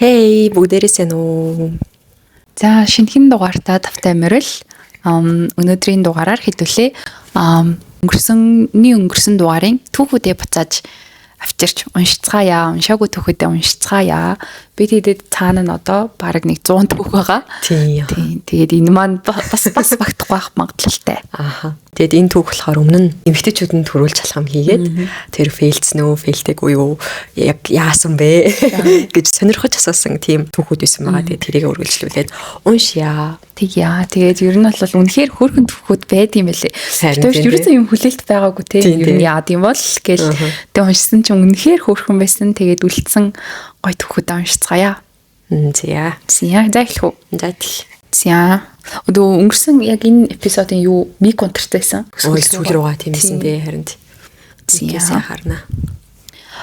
Hey, бүгдээрээ сайн уу? За, шинэхэн дугаартаа тавтай морил. Өнөөдрийн дугаараар хэдүүлээ. Өнгөрсөн дугаарын түүхүүдээ буцааж авчирч уншицгаая. Уншаагүй түүхүүдээ уншицгаая. Бид хэдэд цаана нь одоо бараг нэг 100 түүх байгаа. Тийм. Тийм. Тэгээд энэ маань бас багтахгүй байх магадлалтай. Ааха. Тэгээд энэ түүх болохоор өмнө нь эмэгтэйчүүд нь төрүүлж алхам хийгээд тэр фейлдсэн үү, фейлтэйгүй юу, яг яасан бэ гэж сонирхож асуусан тийм түүхүүд байсан байгаа. Тэгээд тэрийг үргэлжлүүлээд уншъя. Тэгье. Тэгээд ер нь бол үнэхээр хөөрхөн түүхүүд байд юм байлээ. Харин Тэр ерөөсөө юм хүлээлт байгаагүй те. Тийм, Ер нь тийм. яад юм бол гэл тэг уншсан чинь үнэхээр хөөрхөн байсан. Тэгээд үлдсэн гой түүхүүдээ уншицгаая. Зя. Зя. За эхлэх үү? За тэгэл. Зя. Өдөө өнгөрсөн яг энэ эпизодын юу мик контрт байсан. Ой, сүүл рүүгээ тийм байсан дээ харин. Зя. Зя харна.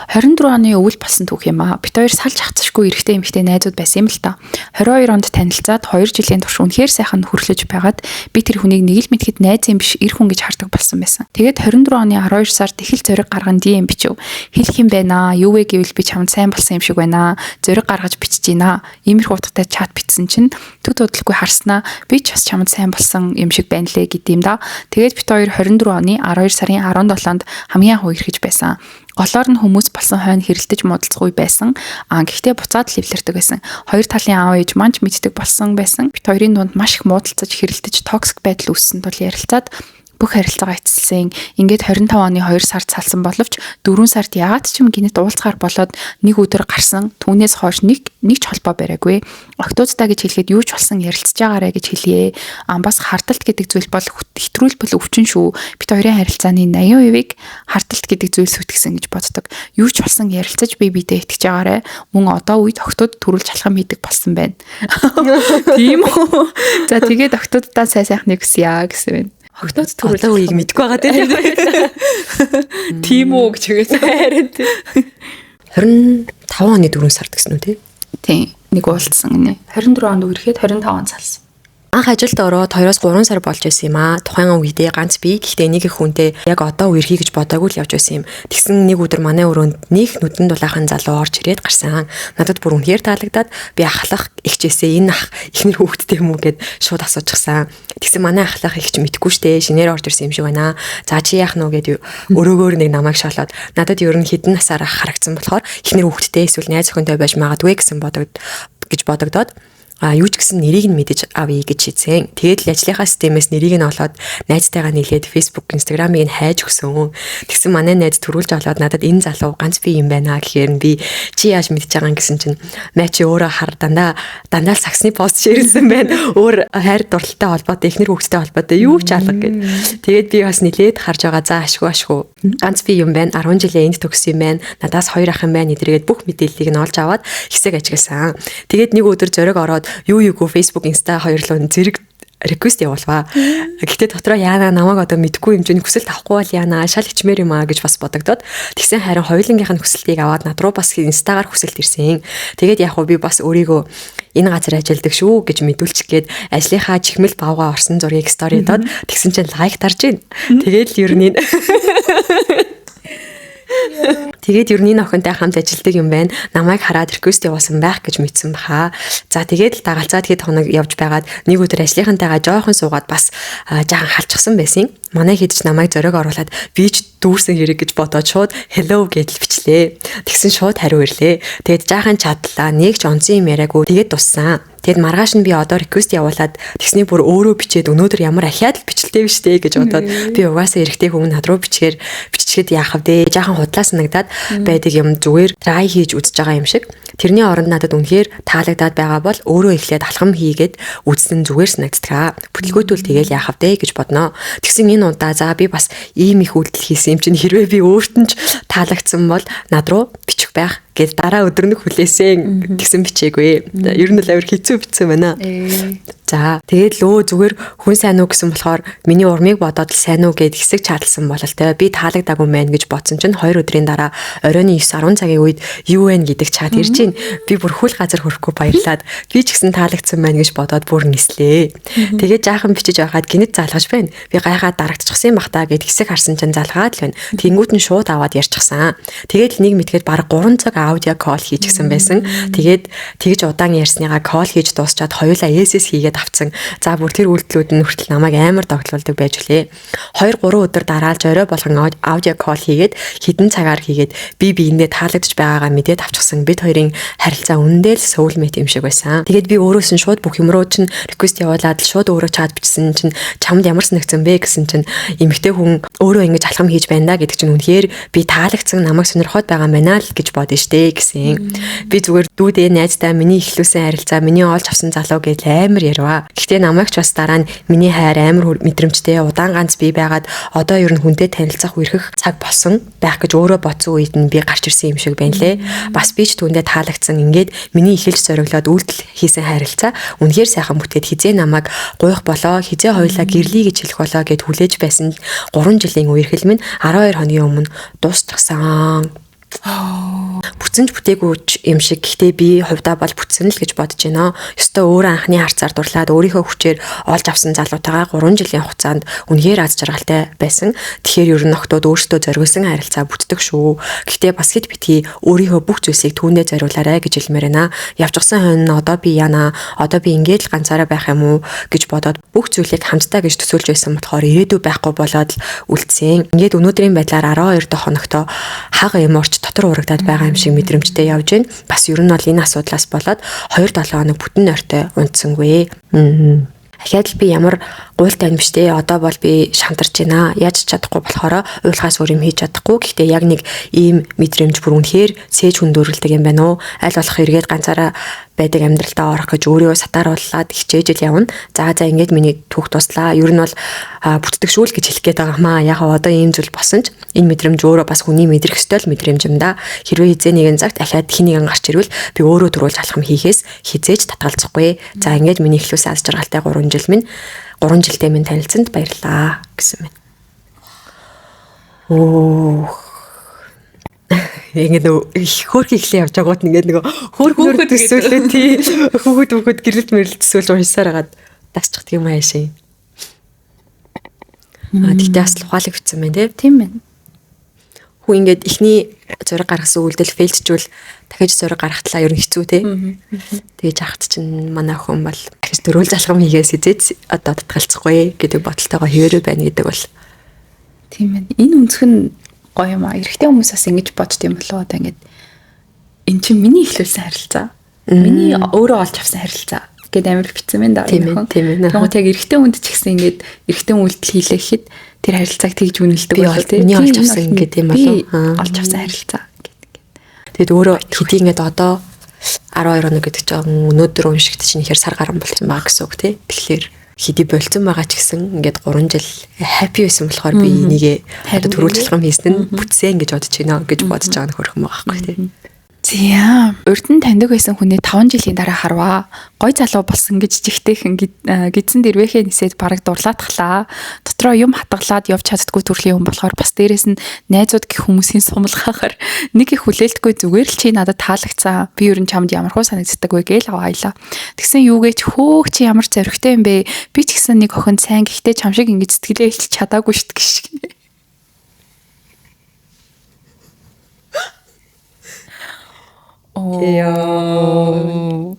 24 оны өвөл болсон түүх юм аа. Бит хоёр салж хацшгүй эрэгтэй эмэгтэй найзууд байсан юм л та. 22 онд танилцаад 2 жилийн турш үнэхээр сайхан нөхөрлөж байгаад би тэр хүнийг нэг л мэдэхэд найз юм биш эр хүн гэж хардаг болсон байсан. Тэгээд 24 оны 12 сард их л зориг гарган DM бичив. Хэлэх юм байна. Юу вэ гэвэл би чамд сайн болсон юм шиг байна. Зориг гаргаж бичиж гинэ. Иймэрхүү утгатай чат бичсэн чинь төд удалгүй харснаа би ч бас чамд сайн болсон юм шиг байна лээ гэдэм да. Тэгээд бит хоёр 24 оны 12 сарын 17-нд хамгийн анх үерхэж байсан. Голоор нь хүмүүс болсон хойно хэрэлдэж муудалцгүй байсан. Аа гэхдээ буцаад л эвлэрдэг байсан. Хоёр талын аав ээж маань ч мэддэг болсон байсан. Бит хоёрын дунд маш их муудалцаж хэрэлдэж токсик байдал үүссэн тул ярилцаад бүх харилцаагаа эцэлсэн. Ингээд 25 оны 2 сард салсан боловч 4 сард яагаад ч юм гинэт уулзгаар болоод нэг өдөр гарсан. Түүнээс хойш нэг ч холбоо бариагүй. Октоудтай гэж хэлэхэд юу ч болсон ярилцж байгаарэ гэж хэлье. Аа бас хардалт гэдэг зүйл бол хэтрүүл бол өвчин шүү. Бит хоёрын харилцааны 80%-ийг хардалт гэдэг зүйл сүйтгэсэн гэж боддог. Юу ч болсон ярилцаж би бидээ итгэж байгаарэ. Мөн одоо үед октод төрүүлж алхам хийдэг болсон байна. Тийм үү? За тэгээд октоддаа сайн сайхныг хүсье гэсэн байна. Октод төрүүлж Одоо үеийг мэдэхгүй байгаа тийм. Тийм үү гэж хэлсэн. Харин тийм. 25 оны 4 сард гэсэн үү те? Тийм. Нэг уулзсан гинэ. 24 онд үерхэд 25 онд салсан. Анх ажилд ороод 2-3 сар болж байсан юм аа. Тухайн үедээ ганц би гэхдээ нэг их хүнтэй яг одоо үерхий гэж бодоагүй л явж байсан юм. Тэгсэн нэг өдөр манай өрөөнд нэг нүдэн дулаахан залуу орж ирээд гарсан. Надад бүр үнэхээр таалагдаад би ахлах эгчээсээ энэ ах эхнэр хүүхэдтэй юм уу гэд шууд асуучихсан. Тэгсэн манай ахлах эгч мэдэхгүй штэ шинээр орж ирсэн юм шиг байна. За чи яах нь вэ гэд өрөөгөөр нэг намайг шалаад надад ер нь хэдэн насаар ах харагдсан болохоор эхнэр хүүхэдтэй эсвэл найз охинтой байж магадгүй гэсэн бодогдоод а юу ч гэсэн нэрийг нь мэдэж авъя гэж шийдсэн. Тэгээд л ажлынхаа системээс нэрийг нь олоод найзтайгаа нийлээд Facebook, Instagram-ыг нь хайж өгсөн. Тэгсэн манай найз төрүүлж олоод надад энэ залуу ганц би юм байна гэхээр нь би чи яаж мэдж байгаа юм гэсэн чинь маа чи өөрөө хар дандаа л саксны пост шеэрлсэн байна. Өөр хайр дурлалтай холбоотой, эхнэр хүүхэдтэй холбоотой юу ч алга гэд. Тэгээд би бас нилээд харж байгаа. За ашгүй. Ганц би юм байна. 10 жилээ энд төгссөн юм байна. Надаас 2 ах юм байна. Эдрэгээд бүх мэдээллийг нь олж аваад хэсэг ажигласан. Тэгээд нэг өдөр зориг ороод юу Facebook, Insta хоёрлоо зэрэг request явуулваа. Гэхдээ дотроо яана намайг одоо мэдгүй юм чинь хүсэлт авахгүй бол яана шал хичмээр юм аа гэж бас бодогдоод тэгсэн харин хоёулангийнх нь хүсэлтийг аваад над руу бас Insta-гаар хүсэлт ирсэн. Тэгээд яг хуу би бас өөрийгөө энэ газар ажилладаг шүү гэж мэдүүлчих гээд ажлынхаа чихмэл бавгаа орсон зургийг сторидод тэгсэн чинь лайк дарж гин. Тэгээд л ер нь Тэгээд ер нь энэ охинтой хамт ажилладаг юм байна. Намайг хараад request явуулсан байх гэж мэдсэн баха. За тэгээд л дагалцаад хэд хоног явж байгаад нэг өдөр ажлынхантайгаа жоохон суугаад бас жаахан халчихсан байсан. Манай хэд ч намайг зориг оруулаад би ч дүүрсэн хэрэг гэж бодоод шууд hello гэдэл бичлээ. Тэгсэн шууд хариу ирлээ. Тэгээд жаахан чадлаа. Нэг ч онцон юм яриаггүй. Тэгээд дуссан. Тэгэд маргааш нь би одоо request явуулаад тэгсний бүр өөрөө бичээд өнөөдөр ямар ахиад л бичлээ биш үү гэж бодоод би угаасаа эрэгтэй хүн над руу биччихэд яах вэ? Жаахан худлаа санагдаад байдаг юм зүгээр try хийж үзэж байгаа юм шиг. Тэрний оронд надад үнэхээр таалагдаад байгаа бол өөрөө эхлээд алхам хийгээд үзсэн зүгээр санагддаг. Бүтлгүүтүүл тэгэл яах вэ гэж бодноо. Тэгсэн энэ удаа за би бас ийм их үйлдэл хийсэн юм чинь хэрвээ би өөрт нь ч таалагдсан бол над руу бичих байх гэд дараа өдөр нэг хүлээсэн тэгсэн бичээгүй. Ер нь л амар хэцүү бичсэн байна. За тэгээд л зүгээр хүн сайн уу гэсэн болохоор Миний урмыг бодоод л сайн уу гэд хэсэг чадлсан бололтой. Би таалагдаагүй мэн гэж бодсон чинь 2 өдрийн дараа оройн 9:10 цагийн үед юу вэ гэдэг чат ирж байна. Би бүр хөл газар хөрөхгүй баярлаад би ч гэсэн таалагдсан байна гэж бодоод бүр нислээ. Тэгээд жаахан бичиж байхад гинэт залгаж байна. Би гайхаад дарагдчихсан юм бах та гэд хэсэг харсан чинь залгаад л байна. Тэнгүүд нь шууд аваад ярьчихсан. Тэгээд л нэг мэдгээд бараг 3 цаг аудио call хийчихсэн байсан. Тэгээд тэгж удаан ярьсныгаа call хийж дуусчаад хоёулаа SS хийгээд авцсан. За, бүр тэр үйлдэлүүд нь хүртэл намайг амар догтлуулдаг байж лээ. 2 3 өдөр дараалж орой болгон аудио call хийгээд, хэдэн цагаар хийгээд би биендээ таалагдж байгаагаа мэдээд авчихсан. Бид хоёрын харилцаа үнэндээ л soulmate юм шиг байсан. Тэгээд би өөрөөс нь шууд бүх юм руу чинь request явуулаад л шууд өөрөө чат бичсэн чинь чамд ямар санагдсан бэ гэсэн чинь эмэгтэй хүн өөрөө ингэж алхам хийж байна да гэдэг чинь үнэхээр би таалагдсан, намайг сонирхоод байгаа юм байна л гэж бодно штэ гэсэн. Би зүгээр дүүдээ, найздаа миний эхлүүлсэн харилцаа, миний олж авсан залуу гэж амар ярив. Гэхдээ намайг ч бас дараа нь миний хайр амар мэдрэмжтэй, удаан ганц би байгаад одоо ер нь хүнтэй танилцах, үерхэх цаг болсон байх гэж өөрөө бодсон үед нь би гарч ирсэн юм шиг байна лээ. Бас би ч түүндээ таалагдсан. Ингээд миний эхэлж зориглоод үйлдэл хийсэн харилцаа үнэхээр сайхан бүтээд, хизээ намайг гуйх болоо, хизээ хоёулаа гэрлий гэж хэлэх болоо гэд хүлээж байсан 3 жилийн үерхэл минь 12 хоногийн өмнө дуусчихсан. Бүтсэн ч бүтээгүй ч юм шиг. Гэхдээ би хувьдаа бол бүтсэн л гэж бодож байна. Ёстой өөрөө анхны харцаар дурлаад, өөрийнхөө хүчээр олж авсан залуутайгаа 3 жилийн хугацаанд үнэхээр аз жаргалтай байсан. Тэгэхээр ер нь охидод өөрсдөө зориулсан харилцаа бүтдэг шүү. Гэхдээ бас хэд битгий өөрийнхөө бүх зүйлсийг түүндээ зориулаарай гэж хэлмээр байна. Явчихсан хойно одоо би яана, одоо би ингээд л ганцаараа байх юм уу гэж бодоод, бүх зүйлийг хамтдаа гэж төсөөлж байсан болохоор ирээдүй байхгүй болоод л үлдсэн. Ингээд өнөөдрийн байдлаар 12 дахь хоногтоо хага юм орч дотор урагдаад байгаа юм шиг мэдрэмжтэй явж байна. Бас ер нь бол энэ асуудлаас болоод 2-7 хоног бүтэн нойртой унтсангүй. Дахиад л би ямар гуйлтай юм биш те. Одоо бол би шантарч байна. Яаж ч чадахгүй болохоор уйлахаас өөр юм хийж чадахгүй. Гэхдээ яг нэг ийм мэдрэмж бүр үнэхээр сэж хүндүүрэлдэг юм байна уу? Аль болох эргээд ганцаараа байдаг амьдралдаа орох гэж өөрийгөө сатаарууллаад хичээж л явна. За, ингээд миний түүх туслаа. Ер нь бол бүтдэг шүү л гэж хэлэх гээд байгаа маа. Яг одоо ийм зүйл босон ч энэ мэдрэмж өөрөө бас хүний мэдрэх ёстой л мэдрэмж юм да. Хэрвээ хизээ нэгэн цагт дахиад хэн нэгэн гарч ирвэл би өөрөө төрүүлж алхам хийхээс хизээж татгалзахгүй. За, ингээд миний эхлүүлсэн аз жаргалтай 3 жил минь, 3 жилдээ минь танилцсанд баярлаа гэсэн байна. Өөх. Ингээд нөгөө хөөх ихлээ явж байгууд ингээд нөгөө хөөх төсөөлөө, тий, хүүхэд хүүхэд гэрэлт мэрэлт төсөөлж уншсаар хагаад дасчихдаг юм аашаа. А тэгтээ бас ухаалаг бичсэн байна, тий. Тийм байна. Хүү, ингээд эхний зураг гаргасан үйлдэл fail чвэл дахиж зураг гаргахтлаа ер нь хэцүү, тий. Тэгэж ахт чинь манай охин бол дахиж дөрөөл залхам хийгээс хизээц одоо татгалзахгүй гэдэг бодолтойгоо хэвээрээ байна гэдэг бол Тийм байна. Энэ өнцг нь гоё юм а. Эрэгтэй хүмүүс бас ингэж бодд юм болоо, одоо ингээд эн чинь миний эхлүүлсэн харилцаа. Миний өөрөө олж авсан харилцаа гэд амар бичсэн байна да. Тийм ээ, тийм ээ. Тэгмээ яг эрэгтэй хүнд ч гэсэн ингээд эрэгтэй үйлдэл хийлээ гэхэд тэр харилцааг тэгж үнэлдэг болоо, тийм. Миний олж авсан гэдэг юм болов. Олж авсан харилцаа гэдэг. Тэгэд өөрөө хэдий ингээд одоо 12 хоног гэдэг чинь өнөөдөр уншигт чинь ихээр сар гарan болсон байгаа гэсэн үг, тий. Тэгэхээр хэдий болцсон байгаа ч гэсэн ингээд 3 жил happy байсан болохоор би энийгээ одоо төрүүлж алхам хийсэн нь бүтсэн гэж бодож байна гэж бодож байгаа нь хөрхөн байгаа байхгүй, тий. За, урд нь таньдаг байсан хүнээ 5 жилийн дараа харваа. Гой залуу болсон гэж жигтэйхэн гидсэн дэрвэхээ нисээд бараг дурлаатглаа. Дотроо юм хатгалаад явж чаддгүй төрлийн хүн болохоор бас дээрэс нь найзууд гэх хүмүүсийн сумлгаагаар нэг их хүлээлтгүй зүгээр л чи надад таалагдсан. Би ер нь чамд ямар хуу санагддаг вэ гээл аваалаа. Тэгсэн юугээч хөөх, чи ямар зоригтой юм бэ? Би ч гэсэн нэг охин сайн, гэхдээ чам шиг ингэж сэтгэлээ илчилж чадаагүй шүү дээ гэх. Яа.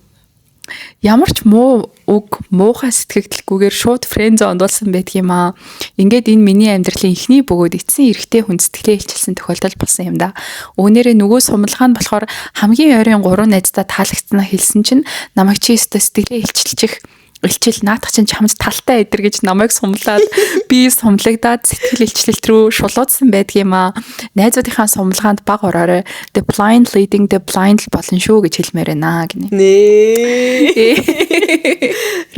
Ямар ч муу үг, муухай сэтгэгдэлгүйгээр шууд friend zone дуулсан байдаг юм аа. Ингээд энэ миний амьдралын эхний бөгөөд эцсийн эрэгтэй хүн сэтгэлээ илчилсэн тохиолдол болсон юм да. Үүнээрээ нөгөө сумлгаа нь болохоор хамгийн ойрын гурван найздаа таалагдсанаа хэлсэн чинь намайг чи өстө сэтгэлээ илчилчих илчил, наадах чинь чамд талтай эдэр гэж намайг сумлаад, би сумлагдаад сэтгэл илчлэлт рүү шулуудсан байдаг юм аа. Найзуудынхаа сумлгаанд баг ороорой. The blind leading the blind болно шүү гэж хэлмээр байна гинэ. Нээ.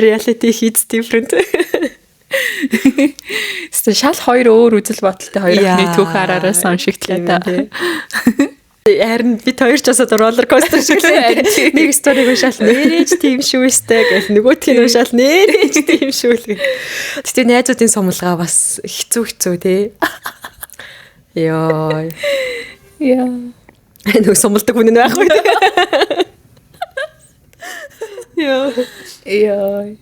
Reality hits different. Шал хоёр өөр үзэл бодолтой хоёр охины түүх араараас уншигдлаа та. Харин бид хоёр ч бас одоо roller coaster шиг л нэг story г уншаал нэрэж тийм шүү өстэй гэл нөгөөх нь уншаал нэрэж тийм шүү л гэх. Гэтэ найзуудын сумлгаа бас хэцүү хэцүү тий. Йоо. Яа. Нөгөө сумалдаг хүн нь байхгүй тий. Йоо. Йоо.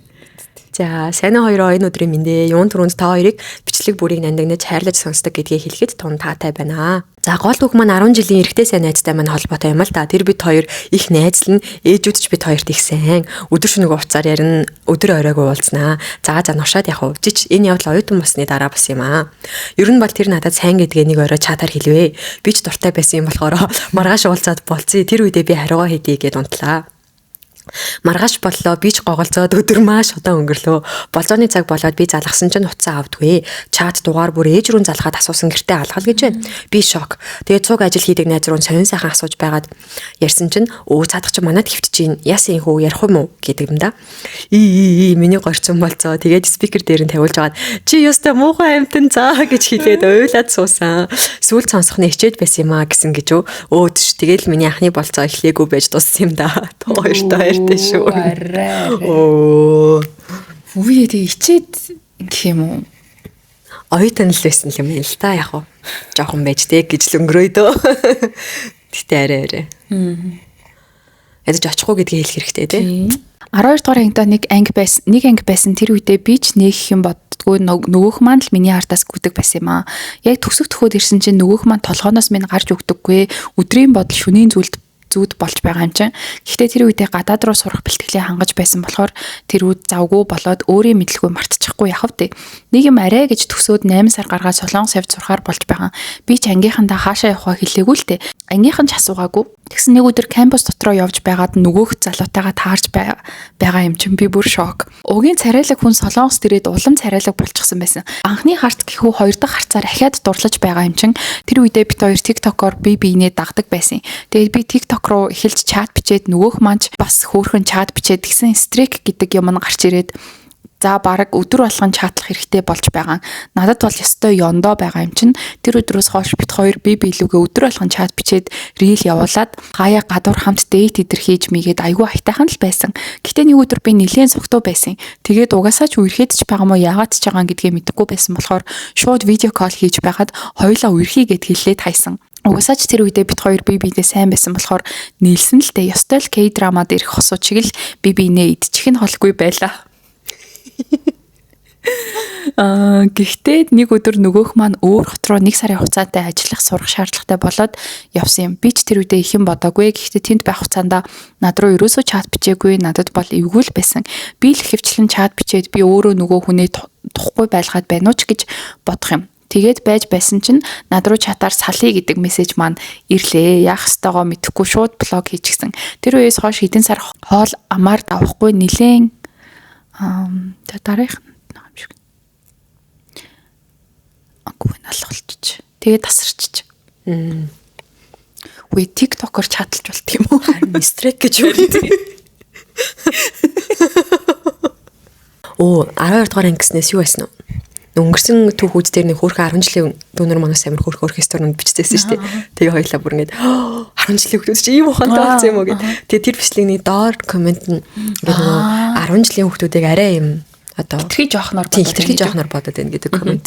За, сайн хоёроо энэ өдрийн мэндээ. Юун түрүүнд та хоёрыг бичлэг бүрийг нандинаж хайрлаж сонсдог гэдгийг хэлэхэд тун таатай байна. За, гол түүх маань 10 жилийн эрэгтэй сайн найзтай маань холбоотой юм л да. Тэр бид хоёр их найзлан, ээжүүд ч бид хоёрт их сайн. Өдөр шөнөгүй уцаар ярина, өдөр оройг уулзнаа. За за нушаад яг уу. Жич энэ явдал оюутан болсны дараа бас юм аа. Ер нь бол тэр надад сайн гэдгээ нэг орой чатаар хэлвэ. Би ч дуртай байсан юм болохоор маргааш уулзаад болцъё. Тэр үедээ би хариугаа хийдий гэд унтлаа. Маргааш боллоо, би ч гоголзоод өдөр маш удаан өнгөрлөө. Болзооны цаг болоод би залгасан чинь утсаа авдгүй. Чат дугаар бүр ээж рүү залхаад асуусан гэртээ алгал гэж байна. Би шок. Тэгээд цуг ажил хийдэг найз руу сонин сайхан асууж байгаад ярьсан чинь өө цаадах чинь манад хөвтөж чинь яасан юм хөө ярих юм уу гэдэг юм да. И и и миний горцсон болцоо. Тэгээд speaker дээр нь тавиулж агаад чи ёстой муухай амтан заа гэж хэлээд уйлаад суусан. Сүүл сонсох нь хичээд байсан юм а гэсэн гэж өө өөдөш. Тэгэл миний анхны болцоо эхлээгүй байж дууссан юм да. Хоёртой хайртай шүү. Арай. Оо. Үе тэг ичээд гэх юм уу? Оюутан л байсан юм л та яг уу. Жохон байж тэг гэж л өнгөрөөе дөө. Гэтэ арай арай. Ядаж очихгүй гэдгийг хэлэх хэрэгтэй тий. 12 дугаар ангидаа нэг анги байсан. Нэг анги байсан тэр үедээ би ч нэг юм боддгоо нөгөөх маань л миний ардаас гүдэг байсан юм аа. Яг төгсөх төхөөд ирсэн чинь нөгөөх маань толгооноос минь гарч өгдөггүй. Өдрийн бодол шөнийн зүйлд зүүд болж байгаа юм чинь. Гэхдээ тэр үедээ гадаад руу сурах бэлтгэлээ хангаж байсан болохоор тэр үед завгүй болоод өөрийн мэдлгүй мартчихгүй явах вэ. Нэг юм арай гэж төсөөд 8 сар гаргаад Солонгос явж сурахаар болж байгаа. Би ч ангийнхандаа хаашаа явахаа хэлээгүй л дээ. Ангийнхан ч асуугаагүй. Тэгсэн нэг өдөр кампус дотроо явж байгаад нөгөөх залуутайгаа таарч байгаа юм чинь би бүр шок. Угийн царайлаг хүн Солонгос дээрээд улам царайлаг болчихсон байсан. Анхны харц гэхүү хоёр дахь харцаар ахиад дурлаж байгаа юм чинь тэр үедээ бит хоёр TikTok-оор бие биенээ дагдаг байсан. Тэгээд би TikTok руу эхэлж чат бичээд нөгөөх маань ч бас хөөхөн чат бичээд тэгсэн streak гэдэг юм нь гарч ирээд за бараг өдөр болгон чатлах хэрэгтэй болж байгаа. Надад бол ёстой ёндоо байгаа юм чинь тэр өдрөөс хойш бит хоёр бие биелүүгээ өдөр болгон чат бичээд reel явуулаад хаяа гадуур хамт date идэр хийж мигээд айгүй аятайхан л байсан. Гэтэ нэг өдөр би нэлээд согтуу байсан. Тэгээд угаасаа ч үерхэд ч байгаа мó яагаад ч байгаа гэдгээ мэдэхгүй байсан болохоор шууд video call хийж байгаад хоёулаа үерхий гэд хэллээд хайсан. Угаасаа ч тэр үедээ бит хоёр бие биедээ сайн байсан болохоор нийлсэн л дээ. Ёстой л K-drama дээрх хосууд шиг л бие биенээ идчих нь холгүй байлаа. Гэхдээ нэг өдөр нөгөөх маань өөр хот руу 1 сарын хугацаатай ажиллах сурах шаардлагатай болоод явсан юм. Би ч тэр үедээ их юм бодоогүй. Гэхдээ тэнд байх хугацаанд над руу ерөөсөө чат бичээгүй. Надад бол эвгүй л байсан. Би л ихэвчлэн чат бичээд би өөрөө нөгөө хүнээ тухгүй байлгаад байна уу ч гэж бодох юм. Тэгээд байж байсан чинь над руу чатаар салъя гэдэг мессеж маань ирлээ. Яах ёстойгоо мэдэхгүй шууд block хийчихсэн. Тэр үеэс хойш хэдэн сар хоол амаар давахгүй нилээн за дараах юм шиг. Аггүй алга болчих. Тэгээд тасарчих. Үгүй TikTok-оор чаталж болт юм уу? Харин streak гэж юу гэдэг. Оо 12 дугаар ангиснаас юу байсан вэ? Өнгөрсөн түүхүүд дээр нэг хөөрхөн 10 жилийн дүүнер манаас амар хөөрхөн хөөрхөн story-нууд биччихсэн шүү дээ. Тэгээ хоёлаа бүр ингээд 10 жилийн хүүхдүүд чи ийм ухаантай болсон юм уу гэд. Тэгээ тэр бичлэгний доор comment нь ингээд нөгөө 10 жилийн хүүхдүүдийг арай юм одоо хитрхи жоохноор бодоод хитрхи жоохноор бодоод байна гэдэг comment.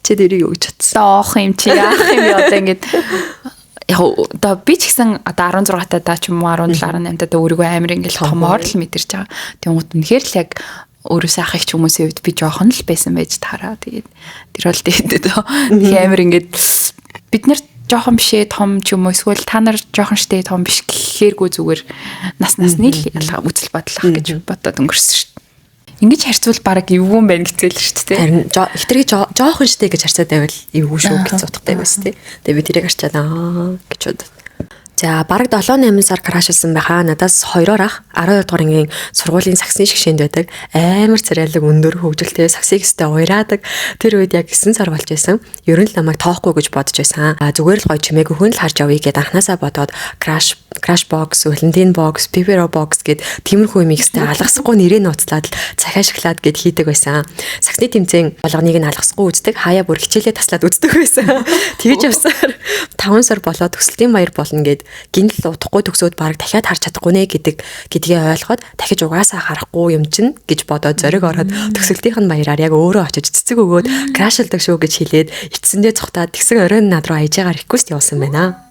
Чи тэрийг юу гэж бодсон? Доох юм чи яах юм бэ одоо ингээд яг одоо би ч гэсэн одоо 16 таа ч юм уу 17 18 таа өөрийгөө амар ингээд томоор л мэдэрч байгаа. Тэнгүүт үнэхээр л яг өөрөөсөө ах их ч хүмүүсийн хувьд би жоохон л байсан байж таараа. Тэгээд тэр бол тэгээд амар ингээд бид нар жоохон бишээ том ч юм уу эсвэл та нар жоохон штэ том биш гэхээргүй зүгээр нас насны л ялгаа үзэл бодол ах гэж бодоод өнгөрсөн шүү дээ. Ингэж харьцвал баг эвгүй юм байна гэцэл шүү дээ. Харин хитрхи жоохон штэ гэж харьцаад байвал эвгүй шүү гэж утгатай юм байна тий. Тэгээ би тэрийг харчаад аа гэж бодод. За бараг 7-8 сар crush лсан байхаа. Надаас 2-оор ах 12 дугаар ангийн сургуулийн сагсны шгшээнд байдаг. Амар царайлаг өндөр хөгжилтэй сагсыг өстэй уйраадаг. Тэр үед яг 9 сар болж байсан. Ер нь л намайг тоохгүй гэж бодож байсан. Зүгээр л гоё чимээгүй хүн л харж явъя гэд анханасаа бодоод crush Crush box, Valentine box, Pepero box гэд тиймэрхүү юм ихтэй алгасахгүй нэрээ нууцлаад л захиа шоколад гэд хийдэг байсан. Сагсны тэмцээн болгоныг нь алгасахгүй үздэг. Хаяа бүр хичээлээ таслаад үздэг байсан. Тэгэж явсаар 5 сар болоод төсөлтийн баяр болно гэд гинэл удахгүй төгсөөд бараг дахиад харж чадахгүй нэ гэдгээ ойлгоод дахиж угаасаа харахгүй юм чинь гэж бодоод зориг ороод төсөлтийнх нь баяраар яг өөрөө очиж цэцэг өгөөд crush лдаг шүү гэж хэлээд эцсэндээ цухтаад тэгсэн оройн над руу IG-гаар request явуулсан байна.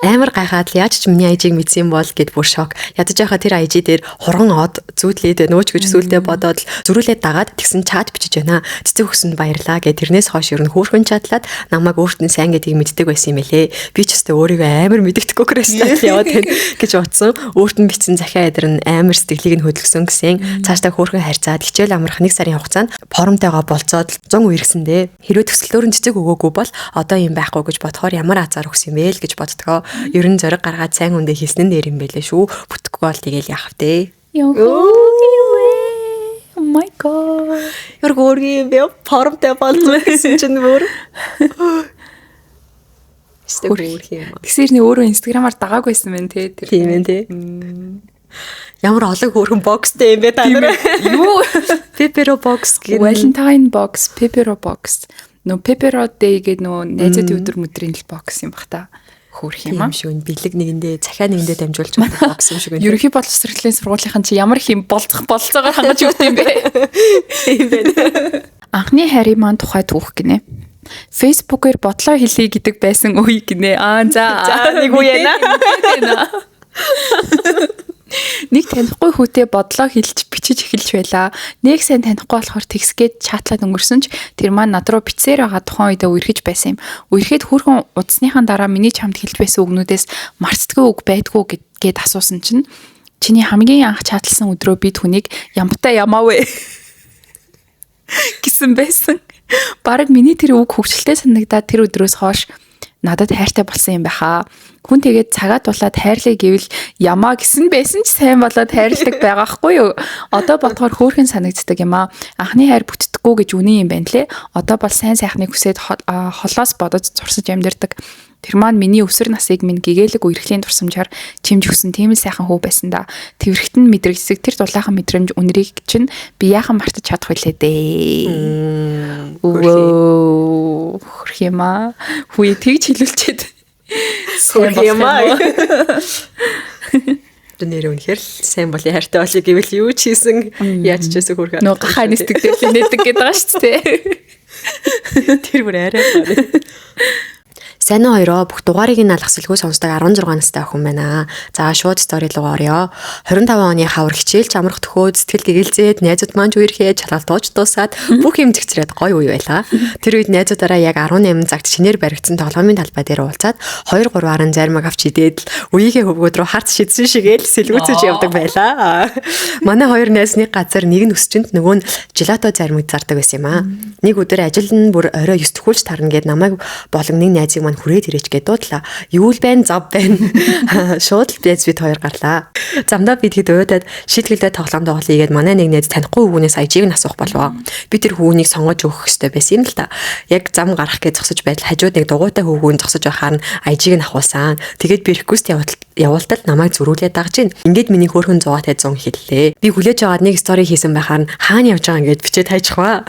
Амар гайхаад л яаж ч миний IG-г мэдсэн бол гэд бүр шок. Ядаж байхаа тэр IG дээр хурган од зүүдлээд нөөч гэж сүулдэ бодоод л зөрүүлээд дагаад тэгсэн чат бичиж байна. Цэцэг өгсөнд баярлаа гэд тэрнээс хойш ер нь хөөрхөн чатлаад намайг өөрт нь сайн гэдгийг мэддэг байсан юм элэ. Би ч өстө өөрийгөө амар мэддэхгүй crush лаад яваад байна гэж бодсон. Өөрт нь бичсэн захиа эдэр нь амар сэтгэлийг нь хөдөлгсөн гэсэн. Цаашдаа хөөрхөн харьцаад хичээл амрах 1 сарын хугацаанд форумтайгаа болцоод 100 үерхсэн дээ. Хэрвээ төсөлтөөр нь цэцэг өгөөгүй бол одоо юм байхгүй гэж бодохоор ямар азар өгсөн юм бэ л гэж боддгоо. Ер нь зориг гаргаад сайн хүндээ хэлсэн нь дээр юм байлээ шүү. Бүтэхгүй бол тэгэл яах вэ? Йоо. Oh my god. Ямар хөөрхөн юм бэ? Форумтай болцоо гэсэн чинь бүр. Өстой хөөрхөн юм. Тэгсэр нэ өөрөө Instagram-аар дагаагүй байсан мэн те тэр. Тийм ээ те. Ямар олон хөөрхөн box тэй юм бэ та нар? Юу? Pepero box гэх. Valentine box, Pepero box. Нөө Pepero Day гэдэг нөө найзуудын өдөр мөдрийн л box юм бах та. Хөөрх юм Тийм аа. шүү. Бэлэг нэгэндээ захиа нэгэндээ дамжуулж байгаа box юм шиг байна. Ерөнхий боловсролын сургуулийнхан чи ямар их юм болцох болцоогоор хангаж өгд юм бэ? Тийм байна. Анхны хайрын маань тухай түүх гинэ. Facebook-ээр бодлоо хэлье гэдэг байсан үе гинэ. Аа за. За, нэг үе яана. Мэдээд байна. Нэг танихгүй хүүтэй бодлоо хэлж бичиж эхэлж байлаа. Нэг сайн танихгүй болохоор тэгсгээд чатлаад өнгөрсөн ч тэр маань над руу бичсээр байгаа тухайн үедээ үерхэж байсан юм. Үерхэд хөөрхөн удасныхаа дараа миний чамд хэлж байсан үгнүүдээс мартдаггүй үг байдгүй гэд асуусан чинь чиний хамгийн анх чатлсан өдрөө би түүнийг ямбтай ямаа вэ гэсэн байсан. Бараг миний тэр үг хөвчлөлтэй санагдаад тэр өдрөөс хойш надад хайртай болсон юм байхаа. Хүн тэгээд цагаа дулаад хайрлаа гэвэл ямаа гэсэн байсан ч сайн болоод хайрладаг байгаа хгүй юу? Одоо бодохоор хөөрхөн санагддаг юм аа. Анхны хайр бүтдэггүй гэж үнэн юм байна лээ. Одоо бол сайн сайхныг хүсээд холоос бодож зурсаж амьдардаг. Тэр маань миний өсвөр насыг минь гэгээлэг үерхлийн дурсамжаар чимж өгсөн тийм л сайхан хүү байсан да. Тэврэхт нь мэдрэгдсэг тэр дулаахан мэдрэмж үнэрийг чинь би яахан мартаж чадах вүлээ дээ. Өвөө хөрх юм аа. Хүү тэгж хэлүүлчихэд. Хөрх юм аа. Тэр нэр үнэхээр л сайн болын хайртай болъё гэвэл юу ч хийсэн яаж ч байсан хөрх. Нөө гахаа нисдэг дээр л нээдэг гэдэг байгаа шүү дээ. Тэр бүр арай байна. Сайн уу хоёроо бүх дугаарыг нь алгасалгүй сонсдог 16 настай охин байна. За шууд story руу орё. 25 оны хавар хичээлч амрах төхөөд сэтгэл гэгэлзээд найзууд маань ч үерхээ чалгалтууч дуусаад бүх юм зэгцрээд гоё үе байлаа. Тэр үед найзуудаараа яг 18 цагт шинээр баригдсан тоглоомын талбай дээр уулзаад 2 3-аар нь зармаг авч идээд л үеийнхээ хөвгүүд рүү харц шидсэн шигээл сэлгүүцэж явдаг байлаа. Манай хоёр найз нэг газар нэг нь өсчөнд нөгөө нь желато зармаг зардаг байсан юм аа. Нэг өдөр ажил нь бүр орой 9 төхүүлж тарна гэд намайг болон нэг найзыг маань хүрээд ирээч гэд дуудлаа. Юу л байна, зав байна. Шууд л найз бид хоёр гарлаа. Замдаа бид хэд уйдаад шийтгэлдээ тоглоом тоглоё гэд манай нэг найз танихгүй хүүгнээс IG-г нь асуух болов. Би тэр хүүнийг сонгож өгөх ёстой байсан юм л та. Яг зам гарах гэж зогсож байтал хажууд нэг дугуйтай хүүгүүн зогсож байхаар нь IG-г нь авахулсан. Тэгээд би request явуултал намайг зөрүүлээд дагж гин. Ингээд миний хөөрхөн зугаатай 100 хэллээ. Би хүлээж аваад нэг story хийсэн байхаар нь хаана явж байгаа ингээд бичээд хайчихваа.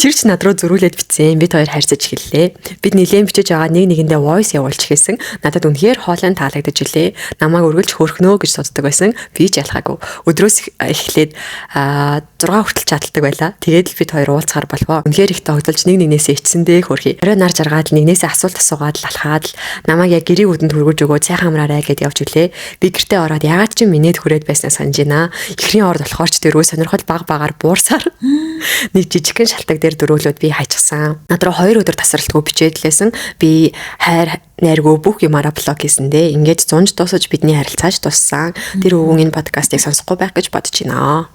Тэр ч над руу зөрүүлээд бичсэн. Бид хоёр харьцаж эхэллээ. Бид нилээн бичиж байгаа нэг нэгэндээ voice явуулж эхэлсэн. Надад үнэхээр хоолой нь таалагдаж илээ. Намайг үргэлж хөөрхнөө гэж суддаг байсан. Би ч ялхаагүй. Өдрөөс эхлээд 6 хүртэл чаталдаг байлаа. Тэгээд л бид хоёр уулзахар болвоо. Үнэхээр их тогтолж нэг нэгнээсээ ичсэндээ хөөрхий. Орой нар жаргаад нэгнээсээ асуулт асуугаад л алхаад л намайг яг гэрийн үдэнд хүргэж өгөө сайхан амраарай гэд явж үлээ. Би гэртээ ороод ягаад ч минээд хүрээд байснаа санаж байна. Эхрийн орд болохоор ч дөрөв сонирхол баг багаар буурсаар нэг жижигхэн шалтак дээр дөрөөлөөд би хайчихсан. Над руу 2 өдөр тасралтгүй бичээд лээсэн. Би хайр найргүй бүх юмараа блок хийсэн дээ. Ингээд зунж дуусаж бидний харилцааж туссан. Тэр өвгөн энэ подкастыг сонсохгүй байх гэж бодож байна.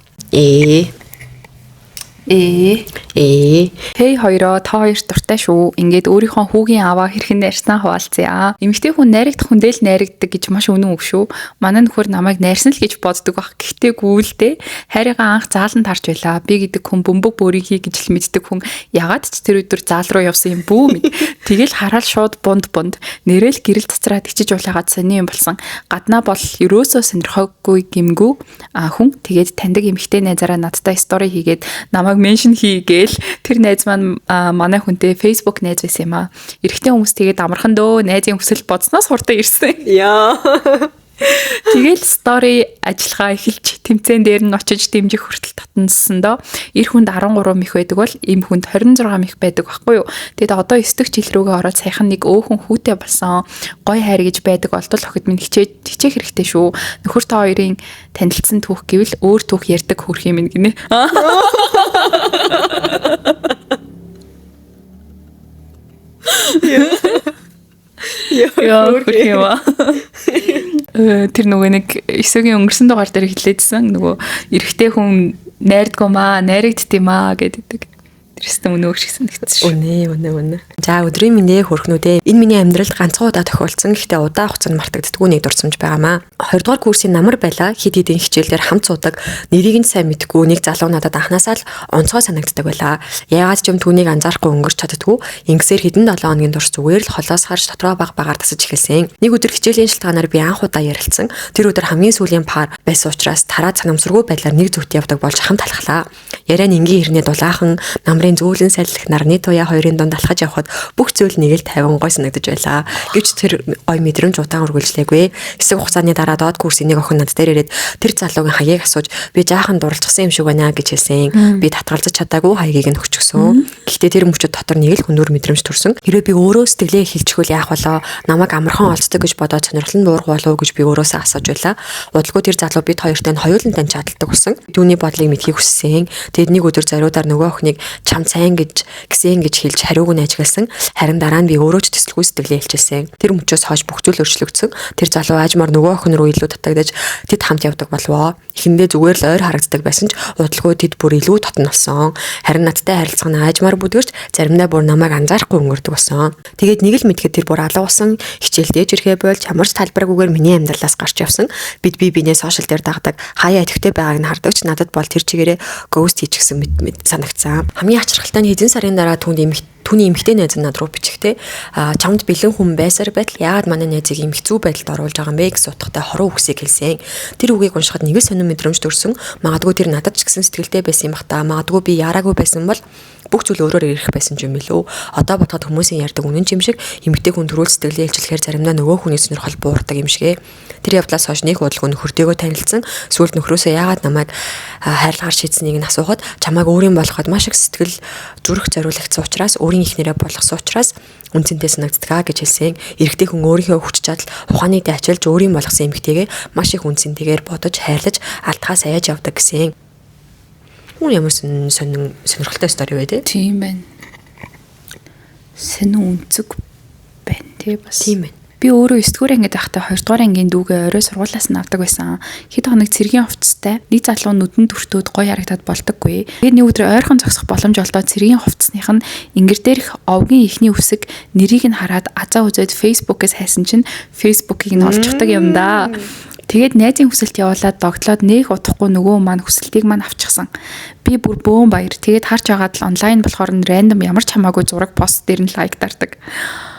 Хей хоёроо та хоёр дуртай шүү. Ингээд өөрийнхөө хүүгийн аваа хэрхэн найрсан хуваалцъя. Эмэгтэй хүн найрагдах хүндээ л найрагддаг гэж маш үнэн үг шүү. Манай нөхөр намайг найрсан л гэж боддог баг. Гэхдээ гүйлдэ хайрыгаа анх заалан тарж байлаа. Би гэдэг хүн бөмбөг бөөрийн хий гэж л мэддэг хүн ягаад ч тэр өдөр заал руу явсан юм бүү мэд. Тэгэл хараад шууд бунд бунд нэрэл гэрэл цацраад хичиж улаагаад сони юм болсон. Гаднаа бол ерөөсөө сонирхоогүй гимгүү хүн тэгээд таньдаг эмэгтэй найзаараа надтай story хийгээд намайг mention хийгээл тэр найз маань манай хүнтэй Facebook найз байсан юм аа. Эрэгтэй хүмүүс тэгээд амархан дөө найзын хүсэл бодсноос хурдан ирсэн. Яа. Тэгэл story ажиллагаа эхэлж тэмцээн дээр нь очиж дэмжих хүртэл татнасан доо. Эр хүнд 13 мэх байдаг бол эм хүнд 26 мэх байдаг байхгүй юу. Тэгэд одоо 9 дэх жил рүүгээ ороод саяхан нэг өөхөн хүүтэй болсон. Гой хайр гэж байдаг болтол охид минь хичээх хэрэгтэй шүү. Нөхөр та хоёрын танилцсан түүх гэвэл өөр түүх ярьдаг хөрх юм гинэ. Яа, хөрх юм аа. Тэр нөгөө нэг 9-ийн өнгөрсөн дугаар дээр хэлээдсэн нөгөө эрэгтэй хүн найрдгүй маа, найрагдд юм аа гэдэг. Тэр өстө өнөөх шиг санагдсан шүү. Үнэ. За өдрийн минь хөрхнүүдээ. Энэ миний амьдралд ганцхан удаа тохиолдсон. Гэхдээ удаан хугацаанд мартагддаггүй нэг дурсамж байгаамаа. 2 дугаар курсын намар байла хэд хэдэн хичээлээр хамт суудаг. Нэрийг нь сайн мэдэхгүй нэг залуу надад анханасаа л онцгой санагддаг байлаа. Яагаад ч юм түүнийг анзаарахгүй өнгөрч чаддгүй. Ингэсээр хэдэн 7 хоногийн турш зүгээр л холоос харж дотроо баг багаар тасаж эхэлсэн. Нэг өдөр хичээлийн шалтгаанаар би анх удаа ярилцсан. Тэр өдөр хамгийн сүүлийн пар байсан учраас тараа санамсаргүй байдлаар нэг зүгт явдаг болж хамт алхлаа. Яриа нь энгийн хэрнээ дулаахан намрын зөөлөн салхи нарны туяа хоёрын дунд алхаж явхад бүх зүйл нэг л тайван гой санагдаж байлаа. Гэвч тэр гой мэдрэмж удаан үргэлжлээгүй. Хэсэг хугацааны дараа доод курсын нэг охин над дээр ирээд тэр залуугийн хаягийг асууж би жаахан дурлцсан юм шиг байна гэж хэлсэн. Би татгалзаж чадаагүй хаягийг нь өгчихсөн. Гэхдээ тэр мөчөд дотор нэг л хүнүүр мэдрэмж төрсөн. Хэрвээ би өөрөө сэтгэлээ хэлчихвэл яах болоо? Намайг амархан олцдог гэж бодоод сонирхол нь буурах болов уу гэж би өөрөөсөө асууж байлаа. Удалгүй тэр залуу бид хоёртой нь хоёулан тань чадалдаг болсон. Түүний бодлыг мэдхийг хүссэн. Тэгэд нэг өдөр зориудаар нөгөө охиныг чам сайн гэж гисэн гэж хэлж хариуг нь ажигласан. Харин дараа нь би өөрөө ч төсөлгүй сэтгэлээ хэлчихсэн. Тэр мөчөөс хойш бүх зүйл өөрчлөгдсөн. Тэр залуу аажмаар нөгөө охин руу илүү татагдаж тэд хамт явдаг болвоо. Эхэндээ зүгээр л ойр харагддаг байсан ч удалгүй тэд бүр илүү татна болсон. Харин надтай харилцах нь аажмаар бүдгэрч заримдаа бүр намайг анзаарахгүй өнгөрдөг болсон. Тэгээд нэг л мэдхэд тэр бүр алга болсон. Хичээл дээж ирэхээ болж ямар ч талбаргүйгээр миний амьдралаас гарч явсан. Бид бие биенээ сошиал дээр дагдаг. Хаяа идэвхтэй байгааг нь хардаг ч надад бол тэр чигээрээ ghost хийчихсэн мэт санагдсан. Хамгийн ачирхалтай нь хэдэн сарын дараа түүний эмэгтэй найз нь над руу бичихтэй чамд бэлэн хүн байсаар байтал яагаад манай найзыг ийм хэцүү байдалд оруулж байгаа юм бэ гэсэн утгатай хоруу үгсийг хэлсэн. Тэр үгийг уншихад нэг л сонин мэдрэмж төрсөн. Магадгүй тэр надад ч гэсэн сэтгэлтэй байсан юм бах та. Магадгүй би яраагүй байсан бол бүх зүйл өөрөөр ирэх байсан юм билүү. Одоо бодоход хүмүүсийн ярьдаг үнэн ч юм шиг эмэгтэй хүн төрүүл сэтгэлээ илчлэхээр заримдаа нөгөө хүний сонирхол буурдаг юм шиг. Тэр явдлаас хойш нэг удалгүй нөхөртэйгөө танилцсан. Сүүлд нөхрөөсөө яагаад намайг хайрлахаар шийдсэнийг нь асуухад чамайг өөрийн болгоход маш их сэтгэл зүрх зориулагдсан учраас өөрийн эхнэрээ болгосон учраас үнцэнтэй санагддаг гэж хэлсэн. Эрэгтэй хүн өөрийнхөө хүч чадал ухааныг ачилж өөрийн болгосон эмэгтэйгээ маш их үнцэнтэйгээр бодож хайрлаж алдхаас аяж явдаг гэсэн. Хүн ямар сонин сонирхолтой story вэ те? Тийм байна. Сонин үнцэг байна те бас. Тийм байна. Би өөрөө 9 дугаар ангид байхдаа 2 дугаар ангийн дүүгээ орой сургуулиас нь авдаг байсан. Хэд хоног цэргийн хувцастай нэг залуу нүдэнд өртөөд гоё харагдаад болдоггүй. Тэгээд нэг өдөр ойрхон зогсох боломж олдоод цэргийн хувцасных нь ингэр дээрх овгийн эхний үсэг нэрийг нь хараад азаа үзээд Facebook-ээс хайсан чинь Facebook-ийг нь олчихдаг юм да. Тэгээд найзын хүсэлт явуулаад догтлоод нэх удахгүй нөгөө маань хүсэлтийг маань авчихсан. Би бүр бөөн баяр. Тэгээд харж байгаад л онлайн болохоор нь random ямар ч хамаагүй зураг пост дээр нь лайк дардаг.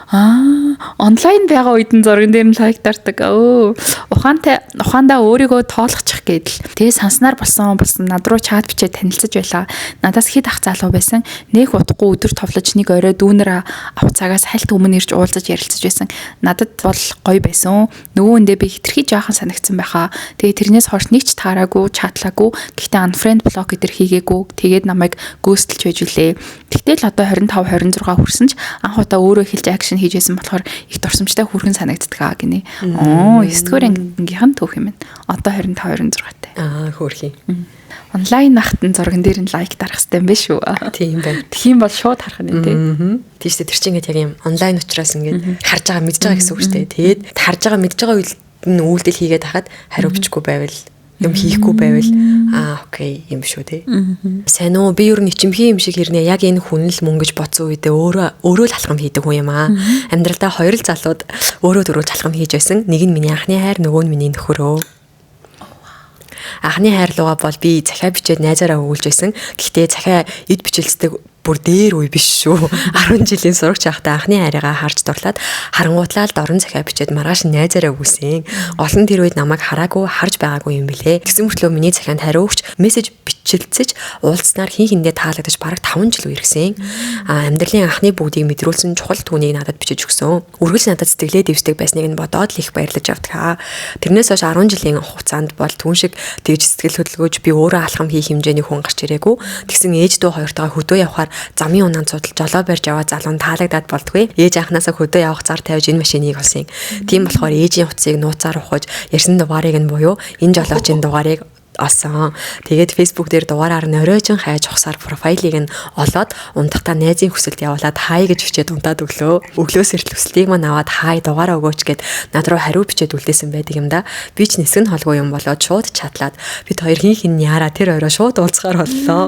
Аа, онлайн байгаа үед нь зурган дээр нь лайк дардаг. Өө, ухаандаа өөрийгөө тоолгочих гэдэл. Тэгээ санснаар болсон над руу чат бичээд танилцаж байлаа. Надаас хэд ах залуу байсан. Нэх удахгүй өдөр товлож нэг орой дүүнер авах цагаас хальт өмнө ирж уулзаж ярилцаж байсан. Надад бол гоё байсан. Нөгөөндөө би хитрхи жаахан санагдсан байхаа. Тэгээ тэрнээс хойш нэг ч таараагүй, чатлаагүй. Гэхдээ unfriend block гэдэр хийгээгүй. Тэгээд намайг ghosтлж байж үлээ. Тэгтэл одоо 25 26 хүрсэн ч анх удаа өөрөө хэлж action хийжсэн болохоор их дурсамжтай хүрхэн санагддаг гинэ. Оо, 9 дугаар ангийнх нь түүх юм байна. Одоо 25 26 тай. Аа, хөөрхий. Онлайн ахтан зурган дээр нь лайк дарах хэрэгтэй юм биш үү? Тийм байна. Тийм бол шууд харах нь тий. Тийм шүү дээ. Тэр чинь ингээд яг юм онлайн учраас ингээд харж байгаа мэдж байгаа гэсэн үг шүү дээ. Тэгээд харж байгаа мэдж байгаа үед нь үйлдэл хийгээд хахад хариу бичихгүй байвал юм хийхгүй байвал аа окей юм шүү те. Сайн уу би ер нь ичимхий юм шиг хэрнээ яг энэ хүн л мөн гэж бодсон үедээ өөрөө л алхам хийдэг хүн юм аа. Амьдралдаа хоёр л залууд өөрөө дөрөв алхам хийж байсан. Нэг нь миний анхны хайр, нөгөө нь миний нөхөрөө. Анхны хайр лугаа бол би захиа бичээд найзаараа өгүүлж байсан. Гэхдээ захиа эд бичэлцдэг Бүр дээр үе биш шүү. 10 жилийн сурагч байхдаа анхны хайрыгаа харж дурлаад харангуутлаа л дорн захиа бичээд маргааш найзаараа өгүүлсэн. Гол нь тэр үед намайг хараагүй харж байгаагүй юм билэ. Тэгсэн мөртлөө миний захианд хариу өгч мессеж бичилцэж уулзсанаар хин хиндээ таалагдаж бараг 5 жил үерхсэн. Амьдралын анхны бүгдийг мэдрүүлсэн чухал түүнийг надад бичиж өгсөн. Үргэлж надад сэтгэлээ дэвсдэг байсныг нь бодоод л их баярлаж явдаг. Тэрнээс хойш 10 жилийн хугацаанд бол түн шиг тэгж сэтгэл хөдөлгөөж би өөрөө алхам хийх хэмжээний хүн гарч ирээгүй. Тэгсэн ээж дүү хоёртойгоо хөдөө явхаар замын унаанд судал жолоо барьж яваа залуу нь таалагдаад болдгүй. Ээж анхнаасаа хөдөө явах зар тавьж энэ машиныг олсон. Тийм болохоор ээжийн утсыг нууцаар ухаж ярьсан дугаарыг нь буюу энэ жолоочийн дугаарыг олсон. Тэгээд Facebook дээр дугаараар нь оройжон хайж ухсаар профайлыг нь олоод унтахтаа найзын хүсэлт явуулаад хай гэж бичээд унтаад өглөө. Өглөөс эртэл хүсэлтийг маань аваад хай дугаараа өгөөч гэд над руу хариу бичээд үлдээсэн байдаг юм да. Би ч нисгэн холгүй юм болоод шууд чатлаад бид хоёр хин хин яараа тэр орой шууд уулзахаар боллоо.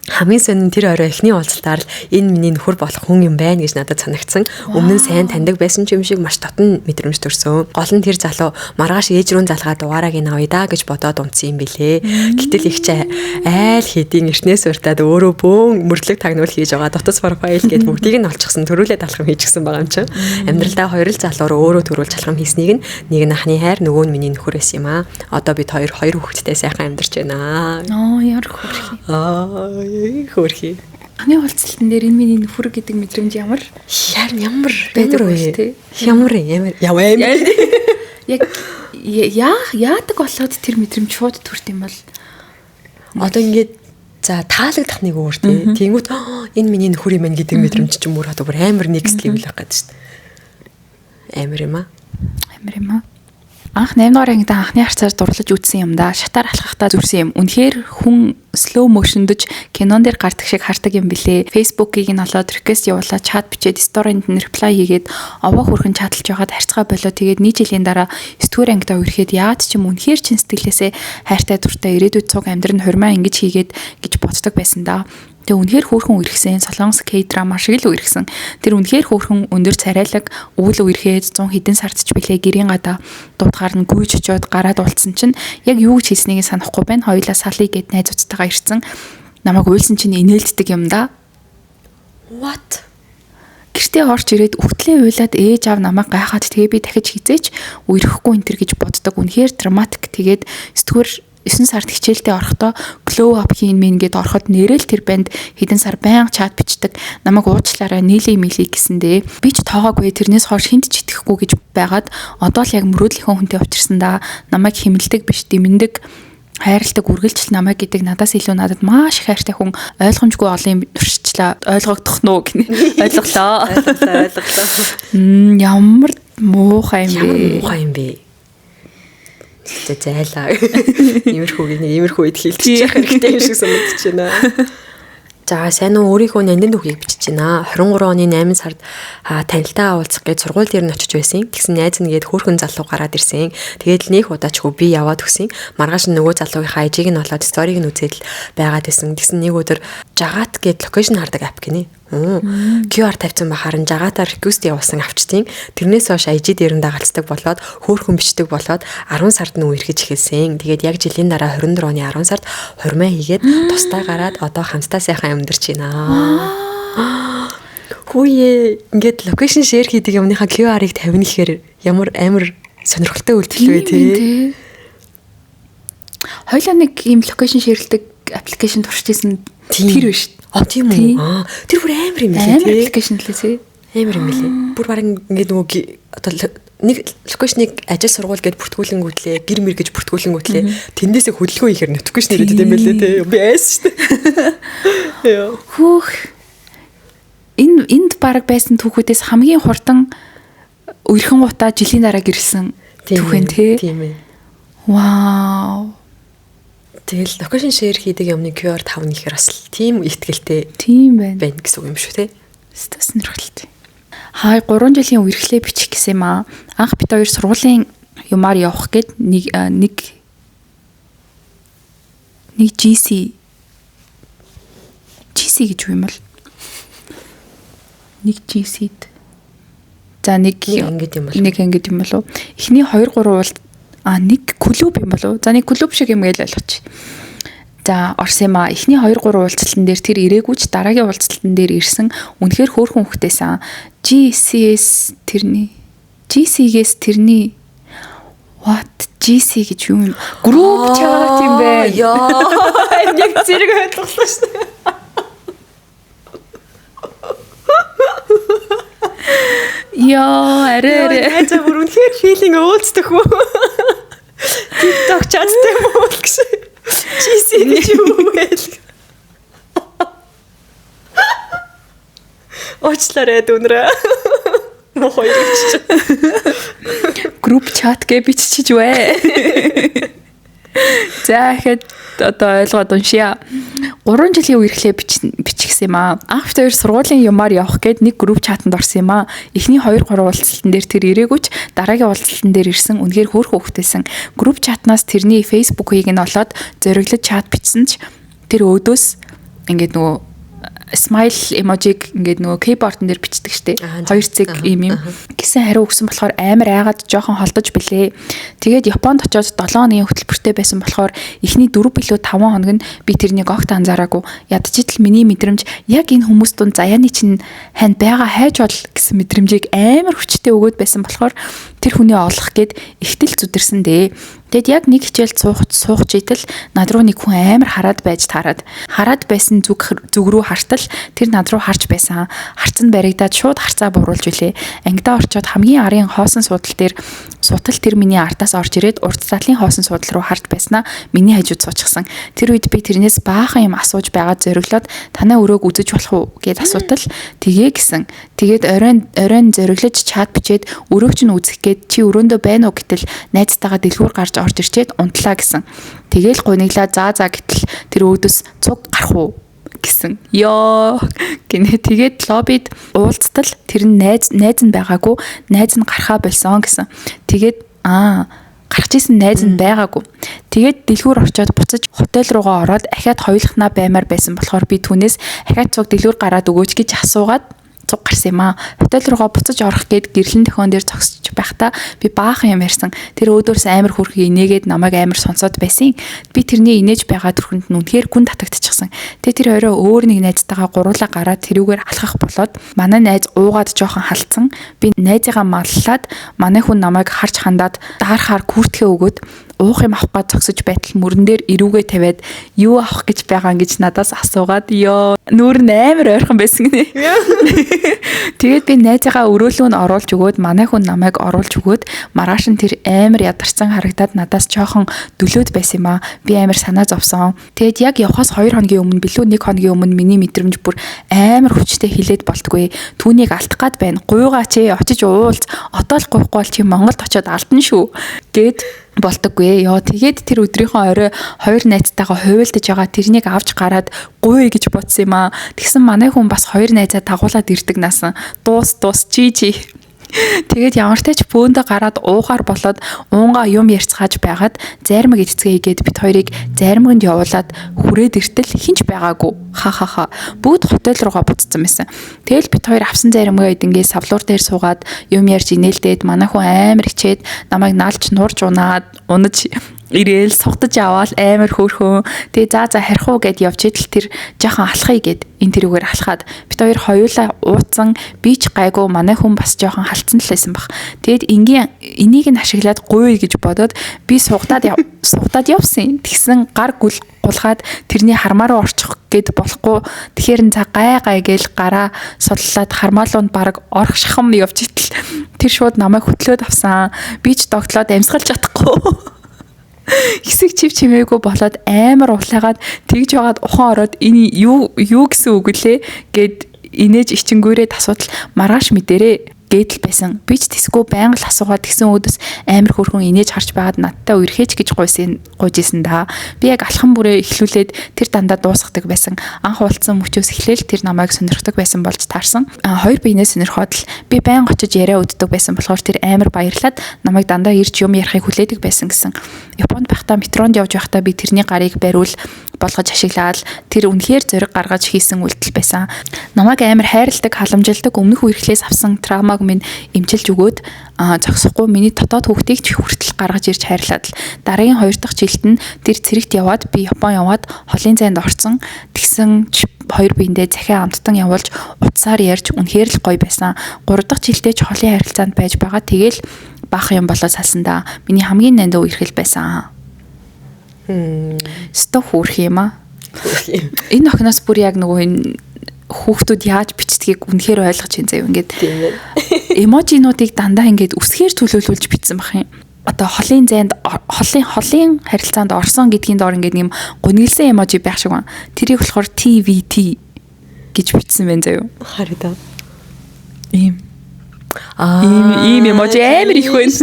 Хамгийн сонин тэр орой эхний уулзалтаар л энэ миний нөхөр болох хүн юм байна гэж надад санагдсан. Өмнө нь сайн таньдаг байсан ч юм шиг маш дотн мэдрэмж төрсөн. Гол нь тэр залуу маргааш ээж рүү залгаа дугаарыг нь авъя да гэж бодоод унтсан юм билээ. Гэтэл их чи айл хэдийн эртнээс уртаад өөрөө бөөн мөрдлөг тагнуул хийж байгаа дотос профайл гэд бүгдийг нь олчихсан, төрүүлээд алхам хийчихсэн байгаа юм чинь. Амьдралдаа хоёр л залуу руу өөрөө төрүүлж алхам хийснийг нь нэг нь анхны хайр, нөгөө нь миний нөхөр байсан юм аа. Одоо бид хоёр хоёр хүүхэдтэй сайхан амьдарч байна. Аа, ямар хөөрхий. Аа, хөөрхий. Анхны уулзалтан дээр энэ миний нөхөр гэдэг мэдрэмж ямар ямар байдаг вэ те? Ямар ямар ямар яг яадаг болоод тэр мэдрэмж шууд төрт юм бол одоо ингээд за таалагдах нэг өөр те. Тэнгүүт энэ миний нөхөр юм байна гэдэг мэдрэмж чинь бүр одоо бүр амар next level байх гэдэг шүү дээ. Амар юм аа. Амар юм аа. Анх 8 дугаар ангид анхны харцаар дурлаж үтсэн юм да. Шатаар алхахдаа зүрсэн юм. Үнэхээр хүн slow motion-дож кинон дээр гардаг шиг хардаг юм билээ. Facebook-ийг нь олоод request явуулаад чат бичээд story-нд нь reply хийгээд овоо хүрхэн чаталж байгаад харьцгаа болоо. Тэгээд нэг жилийн дараа 9 дугаар ангидаа үерхэд яад ч юм үнэхээр чин сэтгэлээсээ хайртай дуртай ирээдүйд цуг амьдрын хурмаа ингэж хийгээд гэж боддог байсан да. Тэгээ үнэхээр хөөрхөн үерхсэн, Солонгос K-драма шиг л үерхсэн. Тэр үнэхээр хөөрхөн өндөр царайлаг, өвөл үерхэд 100 хэдэн сард ч билээ гэрийн гадаа дуудгаар нь гүйж очиод гараад уулзсан чинь яг юу гэж хэлснийг санахгүй байна. Хоёулаа салъя гэд найзуудтайгаа ирсэн. Намайг уйлсан чинь инээлддэг юм да. What? Гэртээ орж ирээд үхтлээ уйлаад ээж аав намайг гайхаад тэгээ би дахиж хизээч үерхэхгүй энэ төр гэж боддог. Үнэхээр драматик. Тэгээд 9 9 сард хичээлдээ орохдоо glow up хийн мэн гэд ороход нэрэл тэр банд хэдэн сар байнга чат бичдэг. Намайг уучлаарай, нийлээ мэлий гэсэндээ. Би ч тоогоогүй, тэрнээс хойш хүнд ч итгэхгүй гэж байгаад одоо л яг мөрөөдлийнхөө хүнтэй учирсан да. Намайг химэлдэг биш, дэмэндэг, хайрладаг, үргэлжил намайг гэдэг надаас илүү надад маш их хайртай хүн ойлгомжгүй олон юм туршчлаа. Ойлгогдох нь уу гинэ. Ойлголоо. Ойлголоо. Ямар муухай юм бэ? Ямар муухай юм бэ? Зэ зайлаа. Иймэрхүү нэг иймэрхүү үед хилдчих хэрэгтэй юм шиг санагдаж байна. За сайн уу, өөрийнхөө нандин түүхийг бичиж байна. 23 оны 8 сард танилтаа уулзах гэж сургууль дээр нь очиж байсан. Тэгсэн найз нь гээд хөөрхөн залуу гараад ирсэн. Тэгээд л нөх удаачгүй би яваад өгсөн. Маргааш нь нөгөө залуугийнхаа IG-г нь олоод story-г нь үзээд л байгаад байсан. Тэгсэн нэг өдөр Жагаат гээд location хардаг app гинэ. QR тавьсан байхаар нь Жагаатаар request явуулсан авчтын. Тэрнээс хойш IG дээр нь дагалцдаг болоод хөөрхөн бичдэг болоод 10 сард нь үерхэж эхэлсэн. Тэгээд яг жилийн дараа 24 оны 10 сард хурмаа хийгээд тусдаа гараад одоо хамтдаа сайхан амьдарч байна. Хүүе, ингээд location share хийдэг юмныхаа QR-ыг тавина гэхээр ямар амар сонирхолтой үйлдэл вэ те. Хоёлаа нэг ийм location share-лдэг application туршиж исэн, тэр биш. А, тийм үү? Аа, тэр бүр амар юм лээ. Амар application лээ тий. Амар юм лээ. Бүр баг ингээд нөгөө одоо нэг location-ыг ажил сургууль гэд бүртгүүлэнгүүтлээ, гэр мэр гэж бүртгүүлэнгүүтлээ. Тэндээсээ хөдөлгөөн хийхээр notification ирээд идэм байлээ тий. Би айс шүү дээ. Яа. Хөөх. Энэ энд баг байсан түүхүүдээс хамгийн хурдан үерхэн гутаа жилийн дараа гэрэлсэн түүхэн тий. Тийм ээ. Вау. Тэгэл location share хийдэг юмны QR тавна гэхээр бас л тийм итгэлтэй Тийм байна. байна гэсэн үг юм шүү те. Өстой сонирхолтой. Хай, 3 жилийн үерхлээ бичих гэсэн юм аа. Анх бид хоёр сургуулийн юмар явах гээд нэг нэг нэг GC GC гэж юу юм бол? Нэг GC-д. За нэг Нэг ангид юм бол. Нэг ангид юм болов. Эхний 2 3 уул а нэг клуб юм болов. За нэг клуб шиг юм гээл ойлгоч. За орсон юм а. Эхний 2 3 уулзалтан дээр тэр ирээгүй ч дараагийн уулзалтан дээр ирсэн. Үнэхээр хөөрхөн хүүхдээсэн. GCS тэрний GC-гээс тэрний what GC гэж юу юм? Group chat юм бэ? Яа. Яг зэрэг ойлголоо шүү дээ. Яа, арай арай. Найзаа бүр үнэхээр feeling өөцдөх үү? TikTok chat-тай юм уу гэж. GC гэж юу вэ? Уучлаарай дүүнрээ. Мохой гэж. Group chat гэж биччихэж вэ. За ихэд одоо ойлгоод уншия. 3 жилийн үерхлээ бичгсэн юм аа. Анх хоёр сургуулийн юмар явах гээд нэг group chat-анд орсон юм аа. Эхний 2 3 уулзалтан дээр тэр ирээгүй ч дараагийн уулзалтан дээр ирсэн. Үнэхээр хөөрхөн хүүхдээсэн. Group chat-наас тэрний Facebook-ийг нь олоод зориглож chat бичсэн ч тэр өөдөөс ингээд нөгөө smile emoji-г ингээд нөгөө keyboard-н дээр бичдэг штэ. 2 цэг ийм юм. Гэсэн хариу өгсөн болохоор амар айгаад жоохон холдож билээ. Тэгээд Японд очиод 7 хоногийн хөтөлбөртэй байсан болохоор эхний 4 билүү 5 хоног нь би тэрнийг огт анзаараагүй. Ядчил миний мэдрэмж яг энэ хүмүүс дунд заяаны чинь ханд байгаа хайж бол гэсэн мэдрэмжийг амар хүчтэй өгөөд байсан болохоор тэр хүний олох гээд ихтэл зүдэрсэн дээ. Тэгэд яг нэг хичээл суух житэл над руу нэг хүн амар хараад байж таарад. Хараад байсан зүг рүү хартал тэр над руу харж байсан. Харц нь баригдаад шууд харцаа бууруулж үлээ. Ангидаа орчоод хамгийн арын хоосон суудал дээр сутал тэр миний ардаас орж ирээд урд талын хоосон суудал руу харж байснаа миний хажууд суучихсан. Тэр үед би тэрнээс баахан юм асууж байгаа зориглоод танай өрөөг үзэж болох уу гэд асуудал тэгээ гэсэн. Тэгээд оройн зориглож чат бичээд өрөөг чинь үзэх гээд чи өрөөндөө байна уу гэтэл найзтайгаа дэлгүүр гарч орж ирчээд унтлаа гэсэн. Тэгээл гуниглаа заа гэтэл тэр өөдөөс цуг гарах уу гэсэн. Йоо гинэ. Тэгээд лоббид уулзтал тэр нь найз нь байгаагүй, найз нь гарахаа болсон гэсэн. Тэгээд гарч исэн найз нь байгаагүй. Тэгээд дэлгүүр орчоод буцаж хотел руугаа ороод ахиад хоёулахнаа баймар байсан болохоор би түүнээс ахиад цуг дэлгүүр гараад өгөөч гэж асуугаад цуг гарсан юм аа. Хотел руугаа буцаж орох гээд гэрлэн төхөн дээр зогсож байхдаа би баахан юм ярьсан. Тэр өөдөөс амар хөрхи инээгээд намайг амар сонсоод байсан. Би тэрний инээж байгаа төрхөнд нь үнэхээр гүн татагдчихсан. Тэгээ тэр орой өөр нэг найзтайгаа гуруула гараад тэрүүгээр алхах болоод манай найз уугаад жоохон халдсан. Би найзыгаа маллаад манай хүн намайг харж хандаад даархаар күртхээ өгөөд уух юм авах гэж зогсож байтал мөрөн дээр эрүүгээ тавиад юу авах гэж байгаа гэж надаас асуугаад ёо нүүр нь амар ойрхон байсан гинэ. Тэгээд би найзыгаа өрөөлөө нь оруулж өгөөд манай хүн намайг оруулж өгөөд маргааш нь тэр амар ядарсан харагдаад надаас жоохон дөлөөд байсан юм аа. Би амар санаа зовсон. Тэгээд яг явхаас 2 хоногийн өмнө билүү 1 хоногийн өмнө миний мэдрэмж бүр амар хүчтэй хилээд болтгүй. Түүнийг алдах гад байна. Гуйгаач ээ очиж уулз. Одоо л гуйхгүй бол чи Монголд очиод алдана шүү гэд болдоггүй. Йоо тэгээд тэр өдрийнхөө орой хоёр найзтайгаа хувилдаж байгаа тэрнийг авч гараад гуй гэж бодсон юм аа. Тэгсэн манай хүн бас хоёр найзаа дагуулад ирдэг наасан. Дуус чи. Тэгээд ямартай ч бөөндө гараад уухаар болоод уунгаа юм ярьцгааж байгаад зайрмаг эцгээ хийгээд бит хоёрыг зайрмагт явуулаад хүрээд иртэл хинч байгаагүй. Ха ха ха. Бүгд хотел руугаа буцсан байсан. Тэгэл бит хоёр авсан зайрмагаа идэнгээ савлуур дээр суугаад юм ярьж инээлдээд манай хүн амар хичээд намайг налж нурж унаад унаж ирээл сугтаж аваал амар хөөрхөн. Тэгээ за харих уу гэд явж идэл тэр жоохон алхахыг гэд энэ тэрүүгээр алхаад бит хоёр хоёулаа ууцсан, би ч гайгүй, манай хүн бас жоохон халдсан л байсан баг. Тэгээд энгийн энийг нь ашиглаад гуй гэж бодоод би сугтаад явсан. Тэгсэн гар гүл гулгаад тэрний хармаа руу орчих гэд болохгүй. Тэгэхээр н за гай гээл гараа судлаад хармаалуунд баг орох шахам явж идэл тэр шууд намайг хөтлөөд авсан. Би ч догтлоод амьсгалж чадахгүй. Хэсэг чив чимээгүй болоод амар углаагаад тэгж байгаад ухан ороод энэ юу гэсэн үг лээ гэд инээж ичингүүрээ асуудал маргааш мэдэрээ гэдэл байсан. Би ч тэсгүй байнга л асуугаад тэгсэн өөдөөс амар хөөрхөн инээж харж байгаад надтай үерхээч гэж гуйж исэн да. Би яг алхам бүрээ эхлүүлээд тэр дандаа дуусгадаг байсан. Анх уулзсан мөчөөс эхлээл тэр намайг сонирхдаг байсан болж таарсан. Хоёр биенээ сонирхоод л би байнга очиж яриа өгддөг байсан болохоор тэр амар баярлаад намайг дандаа ирж юм ярихыг хүлээдэг байсан гэсэн. Японд байхдаа метронд явж байхдаа би тэрний гарыг бариул болгож ашиглаад тэр үнэхээр зориг гаргаж хийсэн үйлдэл байсан. Намайг амар хайрладаг, халамжилдаг, өмнөх үерхлээс авсан трама намайг минь эмчилж өгөөд зогсохгүй миний дотоод хүүхдийг ч хүртэл гаргаж ирж хайрлаад л дараагийн 2 дахь жилд нь тэр цэрэгт яваад би Япон яваад холын зайд орцсон. Тэгсэн хоёр биендээ захиа амттан явуулж утсаар ярьж үнэхээр л гоё байсан. 3 дахь жилдээ ч холын харилцаанд байж байгаа. Тэгэл баах юм болоо салсан да. Миний хамгийн нандин үерхэл байсан. Стоп хөөрх юм аа. Энэ охиноос бүр яг нөгөө энэ хүүхдүүд яаж бичдгийг үнэхээр ойлгож байна заяа. Ингээд эможинуудыг дандаа ингээд үсгээр төлөөлүүлж бичсэн бах юм. Одоо холын зайд холын харилцаанд орсон гэдгийн доор ингээд юм гуниглсан эможи байх шиг байна. Тэрийг болохоор TVT гэж бичсэн байна заяа. Харин. Ийм. Ийм эможи амар их байна.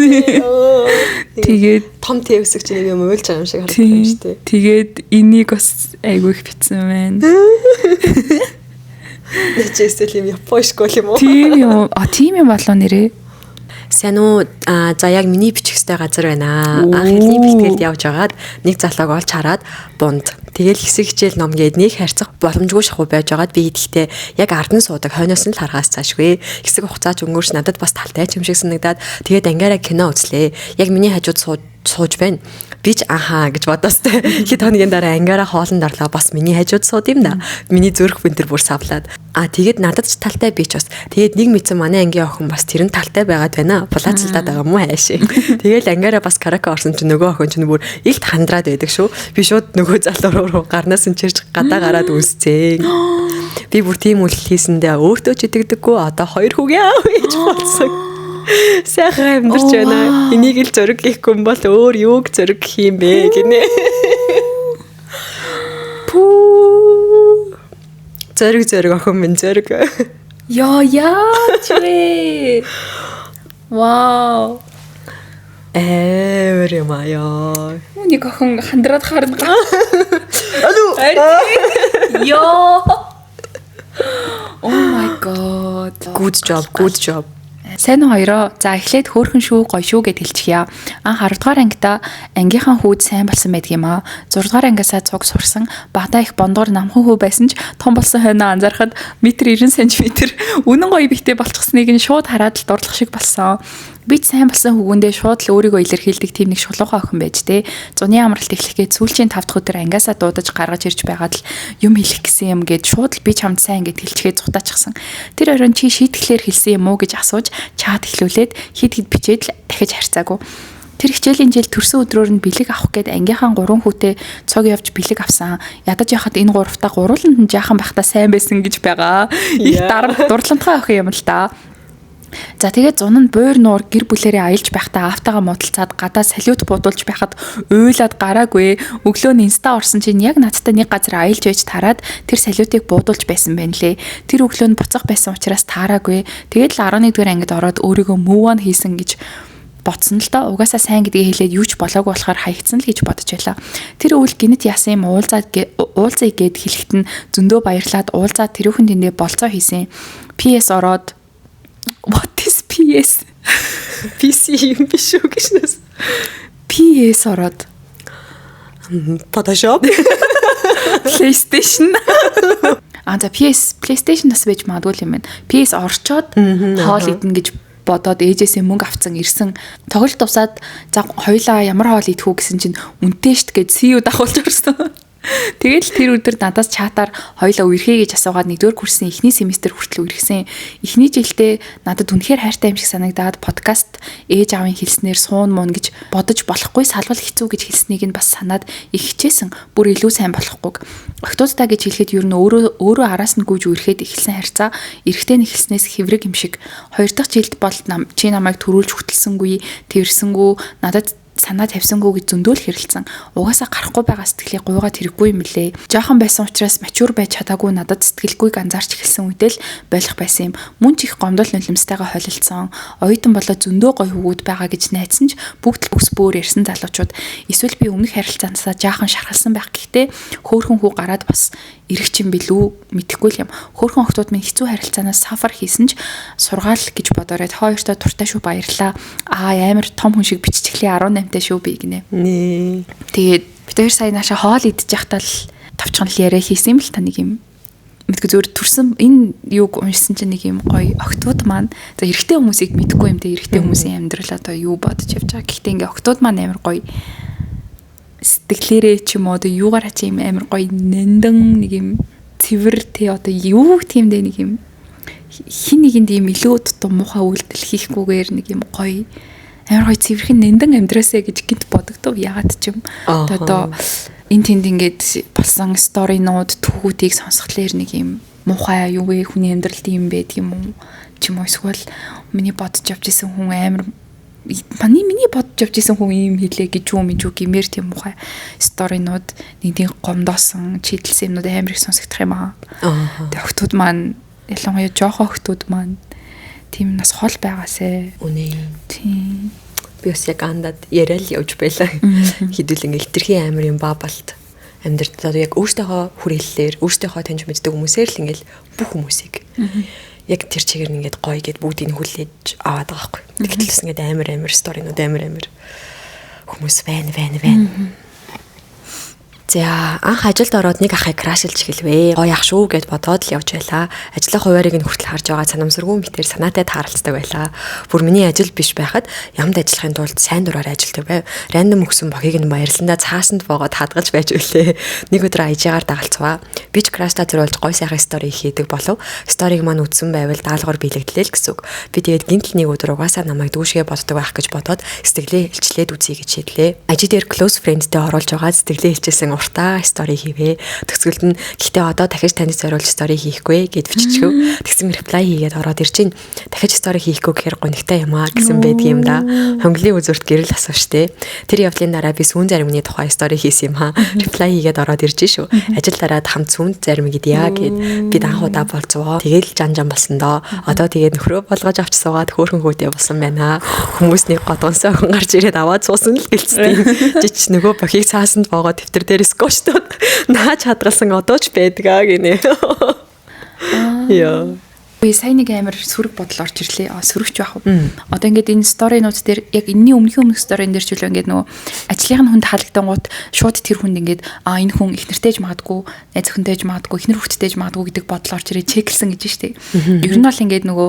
Тэгээд том Т үсэг чинь нэг юм уйлж байгаа юм шиг харагдах юм шүү дээ. Тэгээд энийг бас айгүй их бичсэн байна. Нэчээсэл юм Япон школ юм уу? Тийм юм. А тийм юм болов нэрээ. Сайн уу? За яг миний бичих ёстой газар байна. Анх хэлний бэлтгэлд явж байгаад нэг залууг олж хараад бунд. Тэгэл хэсэг хичээл ном гээд нэг харьцах боломжгүй шахуу байж байгаад би идэхдээ яг ард нь суудаг хойноос нь л харахаас цаашгүй. Хэсэг хугацаач өнгөрч надад бас талтай ч юм шиг санагдаад тэгээд ангиараа кино үзлээ. Яг миний хажууд сууж байна. Би ч ахаа гэж бодоостой. Хэд хоногийн дараа ангиараа хоолнд орлоо. Бас миний хажууд сууд юм да. Миний зүрх бэнтэр бүр савлаад. А тэгээд надад ч талтай би ч бас. Тэгээд нэг мэдсэн манай ангийн охин бас тэр нь талтай байгаад байна. Булаацалдаад байгаа юм уу хайшээ. Тэгэл ангиараа бас караоке орсон чинь нөгөө охин чинь бүр илт хандраад байдаг шүү. Би шууд нөгөө залуу руу гарнаас нь чирч гадаа гараад үсцээ. Би бүр тийм үйл хийсэндээ өөртөө ч итгэдэггүй. Одоо 2 хүүгээ аав гэж бодсон. Сайхан амьдарч байна. Энийг л зөрөг гэхгүй юм бол өөр юуг зөрөг гэх юм бэ гинэ. Пүү. Зөрөг охин минь зөрөг. Йоо яач вэ? Вау. Амар юм аа ёо. Нэг охин хандраад харна. Алуу. Йоо. Oh my god. Good job, good job. Сайн уу хоёроо. За эхлээд хөөрхөн шүү, гоё шүү гэд хэлчихье. Анх 10 дугаар ангида ангийнхаа хүүд сайн болсон байдаг юм аа. 6 дугаар ангиасаа цуг сурсан. Багадаа их бондгор намхан хүү байсан ч том болсон хойноо анзаархад метр 90 см үнэн гоё бихтэй болчихсныг нь шууд хараад л дурлах шиг болсон. Би ч сайн болсон хүүгэндээ шууд л өөрийгөө илэрхийлдэг тийм нэг шулуухан охин байж тээ. Зуны амралт эхлэх гээд сүүлчийн 5 дахь өдөр ангиасаа дуудаж гаргаж ирж байгаад л юм хэлэх гэсэн юм гээд шууд л би чамд сайн гэд хэлчихээ зутаачихсан. Тэр оройн чи шийтгэлээр хэлсэн юм уу гэж асууж чат эхлүүлээд хид хид бичээд л дахиж харьцаагүй. Тэр хичээлийн жил төрсөн өдрөөр нь бэлэг авах гээд ангийнхаа 3 хүүтэй цуг явж бэлэг авсан. Ядаж яхад энэ гуравтаа гурууланд нь жаахан байхдаа сайн байсан гэж байгаа. Их дарамт дурлантхай охин юм л да. За тэгээд зун нь буур нуур гэр бүлэрээ аялж байхдаа аавтайгаа муудалцаад гадаа салют буудулж байхад уйлаад гараагүй. Өглөө нь инста орсон чинь яг надтай нэг газар аялж байж тараад тэр салютыг буудулж байсан байна лээ. Тэр өглөө нь буцах байсан учраас таараагүй. Тэгээд л 11-р ангид ороод өөрийгөө move on хийсэн гэж бодсон л доо. Угаасаа сайн гэдгийг хэлээд юу ч болоогүй болохоор хаягдсан л гэж бодож байлаа. Тэр үйл гинэт яасан юм уулзъя гэд хэлэхэд нь зөндөө баярлаад уулзаад тэрүүхэн тэндээ болцоо хийсэн. PS ороод What is PS? PC юм биш үү гэшнээс. PS ороод Photoshop, PlayStation. А за PS PlayStation бас байж магадгүй юм байна. PS орчоод хоол идэнэ гэж бодоод ээжээсээ мөнгө авцсан ирсэн. Тоглолт дуусаад за хоёлаа ямар хоол идэх үү гэсэн чинь үнэтэй шт гэж CU давхуулж орсон. Тэгэл тэр өдөр надаас чатаар хоёлаа үерхээ гэж асуугаад 1-р курсын эхний семестр хүртэл үерхсэн. Эхний жилдээ надад үнэхээр хайртай юм шиг санагдаад подкаст ээж аавын хэлснээр суун мун гэж бодож болохгүй салвал хэцүү гэж хэлснийг нь бас санаад их хичээсэн. Бүр илүү сайн болохгүйг. Октоудтай гэж хэлэхэд ер нь өөрөө араас нь гүйж үерхэд эхэлсэн харьцаа эрэгтэй нь эхэлснээс хэврэг юм шиг. 2 дахь жилд бол чи намайг төрүүлж хөтөлсөнгүй, тэрсэнгүү, надад санаа тавьсангүй гэж зөндөөл хэрэлцэн. Угаасаа гарахгүй байгаа сэтгэлийг гуйгаад хэрэггүй юм лээ. Жаахан байсан учраас мачур байж чадаагүй надад сэтгэлгүйг анзаарч эхэлсэн үедээ л болох байсан юм. Мөн ч их гомдол нулимстайгаа холилдсон. Оюутан болоо зөндөө гой хөвгүүд байгаа гэж найдсан ч бүгд л бүс бөөр ярьсан залуучууд. Эсвэл би өмнөх харилцаанасаа жаахан шархалсан байх. Гэхдээ хөөхөн хүү гараад бас эрэх чинь билүү мэдэхгүй л юм. Хөөхөн охтууд минь хэцүү харилцаанаас сафар хийсэн ч сургаал гэж бодоорой. Хоёртой дуртай шүү баярлаа. Аа амар том хүн шиг биччихлээ 18-тай шүү би гинэ. Нээ. Тэгээд бид хоёр сая нааша хоол идчих байхдаа л товчхон л яриа хийсэн юм л та нэг юм Мэдгүй зөвөр төрсэн энэ юуг уншсан чинь нэг юм гоё октод маань за эрэгтэй хүмүүсийг мэдгүй юм те, эрэгтэй хүмүүсийн амьдрал одоо юу бодож явж байгаа. Гэхдээ ингээ октод маань амар гоё сэтгэлээрээ ч юм уу одоо юугаараа ч юм амар гоё нандин нэг юм цэвэр те, одоо юу гэх юм бэ, нэг юм хин нэгэнд ийм илүү тутам муухай үйлдэл хийхгүйгээр нэг юм гоё амар гоё цэвэрхэн нандин амьдраасаа гэж гинт бодогдов. Ягаад ч юм одоо энэ тэнд ингээд болсон story нууд түүхүүдийг сонсхолоор нэг юм муухай юу вэ, хүний амьдралд юм байдаг юм уу ч юм уу, эсвэл миний бодож явж исэн хүн амар миний бодож явж исэн хүн ийм хэлээ гэж юу мэж юу гэмээр тийм муухай story нууд нэг нэг гомдоосон чийдэлсэн юмнууд амар их сонсогдох юм аа. Тэгээ охтууд маань, ялангуяа жоохон охтууд маань тийм нас хол байгаасэ. Үнэ. Тийм. Би бас яг андад яриад л явж байлаа. Хэдүүл ингээ хитрхи амар юм bubble д амьдрал одоо яг өөртөөхөө хүрээллээр өөртөөхөө таньж мэддэг хүмүүсээр л ингээл бүх хүмүүсийг яг тэр чигээр нь ингээд гоё гэд бүгдийг нь хүлээж аваад байгаа байхгүй. Тэгтэл бас ингээд амар амар story нууд, амар амар хүмүүс байна байна байна. За, анх ажилд ороод нэг ахыг crush лж эхэлвэ. Гоё ах шүү гэд бодоод л явж байлаа. Ажлын хуваарийг нь хүртэл харж байгаа санамсаргүй мэтэр санаатай тааралцдаг байлаа. Бүр миний ажил биш байхад ямд ажиллахын тулд сайн дураар ажилладаг байв. Random өгсөн бохийг нь баярлаландаа цаасанд боогод хадгалж байж үлээ. Нэг өдөр IG-гаар дагалцваа. Би ч crush таа зориулж гоё сайхан story хийдэг болов. Story г маань үзсэн байвал даалгавар биелэгдлээ л гэсэн үг. Би тэгээд гинтл нэг өдөр угаасаа намайг дүүшгээ боддог байх гэж бодоод сэтгэлээ илчлээд үзье гэж шийдлээ. IG дээр close friend-тэй оруулж байгаа сэтгэлээ илчилсэн уртаа story хийвэ. Төгсгөлд нь гэхдээ одоо дахиж танд зориулж story хийхгүй гэд биччихв. Тэгсэн reply хийгээд ороод ирж чинь дахиж story хийхгүй гэхээр гонигтай юм аа гэсэн байдаг юм да. Хонглын үзүүрт гэрэл асуув штэ. Тэр явдлын дараа би сүүн заримны тухай story хийсэн юм аа. Reply хийгээд ороод ирж шүү. Ажил дараад хамт сүүн зарим гэдъя гэд бид анх удаа болцвоо. Тэгэл жан жан болсон доо. Одоо тэгээд нөхрөө болгож авч суугаад хөөрхөн хүүтэй болсон байна. Хүмүүс нэг годонсоо охин гарч ирээд аваад суусан л гэлцдэг. Жич нөгөө бохийг цаасанд боогоо дэвтэр дээр скотчтод нааж хадгалсан одоо ч байдгаа гинэ. Яа. Би сайн нэг амар сөрөг бодол орж ирлээ. А сөрөгч байх уу? Одоо ингээд энэ story нууд дээр яг энэний өмнөх өмнөх story н дээр ч үлээ ингээд нөгөө ажлынх нь хүнд таалагдангууд шууд тэр хүнд ингээд а энэ хүн их нэртэйж магадгүй, найз охинтойж магадгүй, эхнэр хүүхэдтэйж магадгүй гэдэг бодол орж ирээ check лсэн гэж штэ. Ер нь бол ингээд нөгөө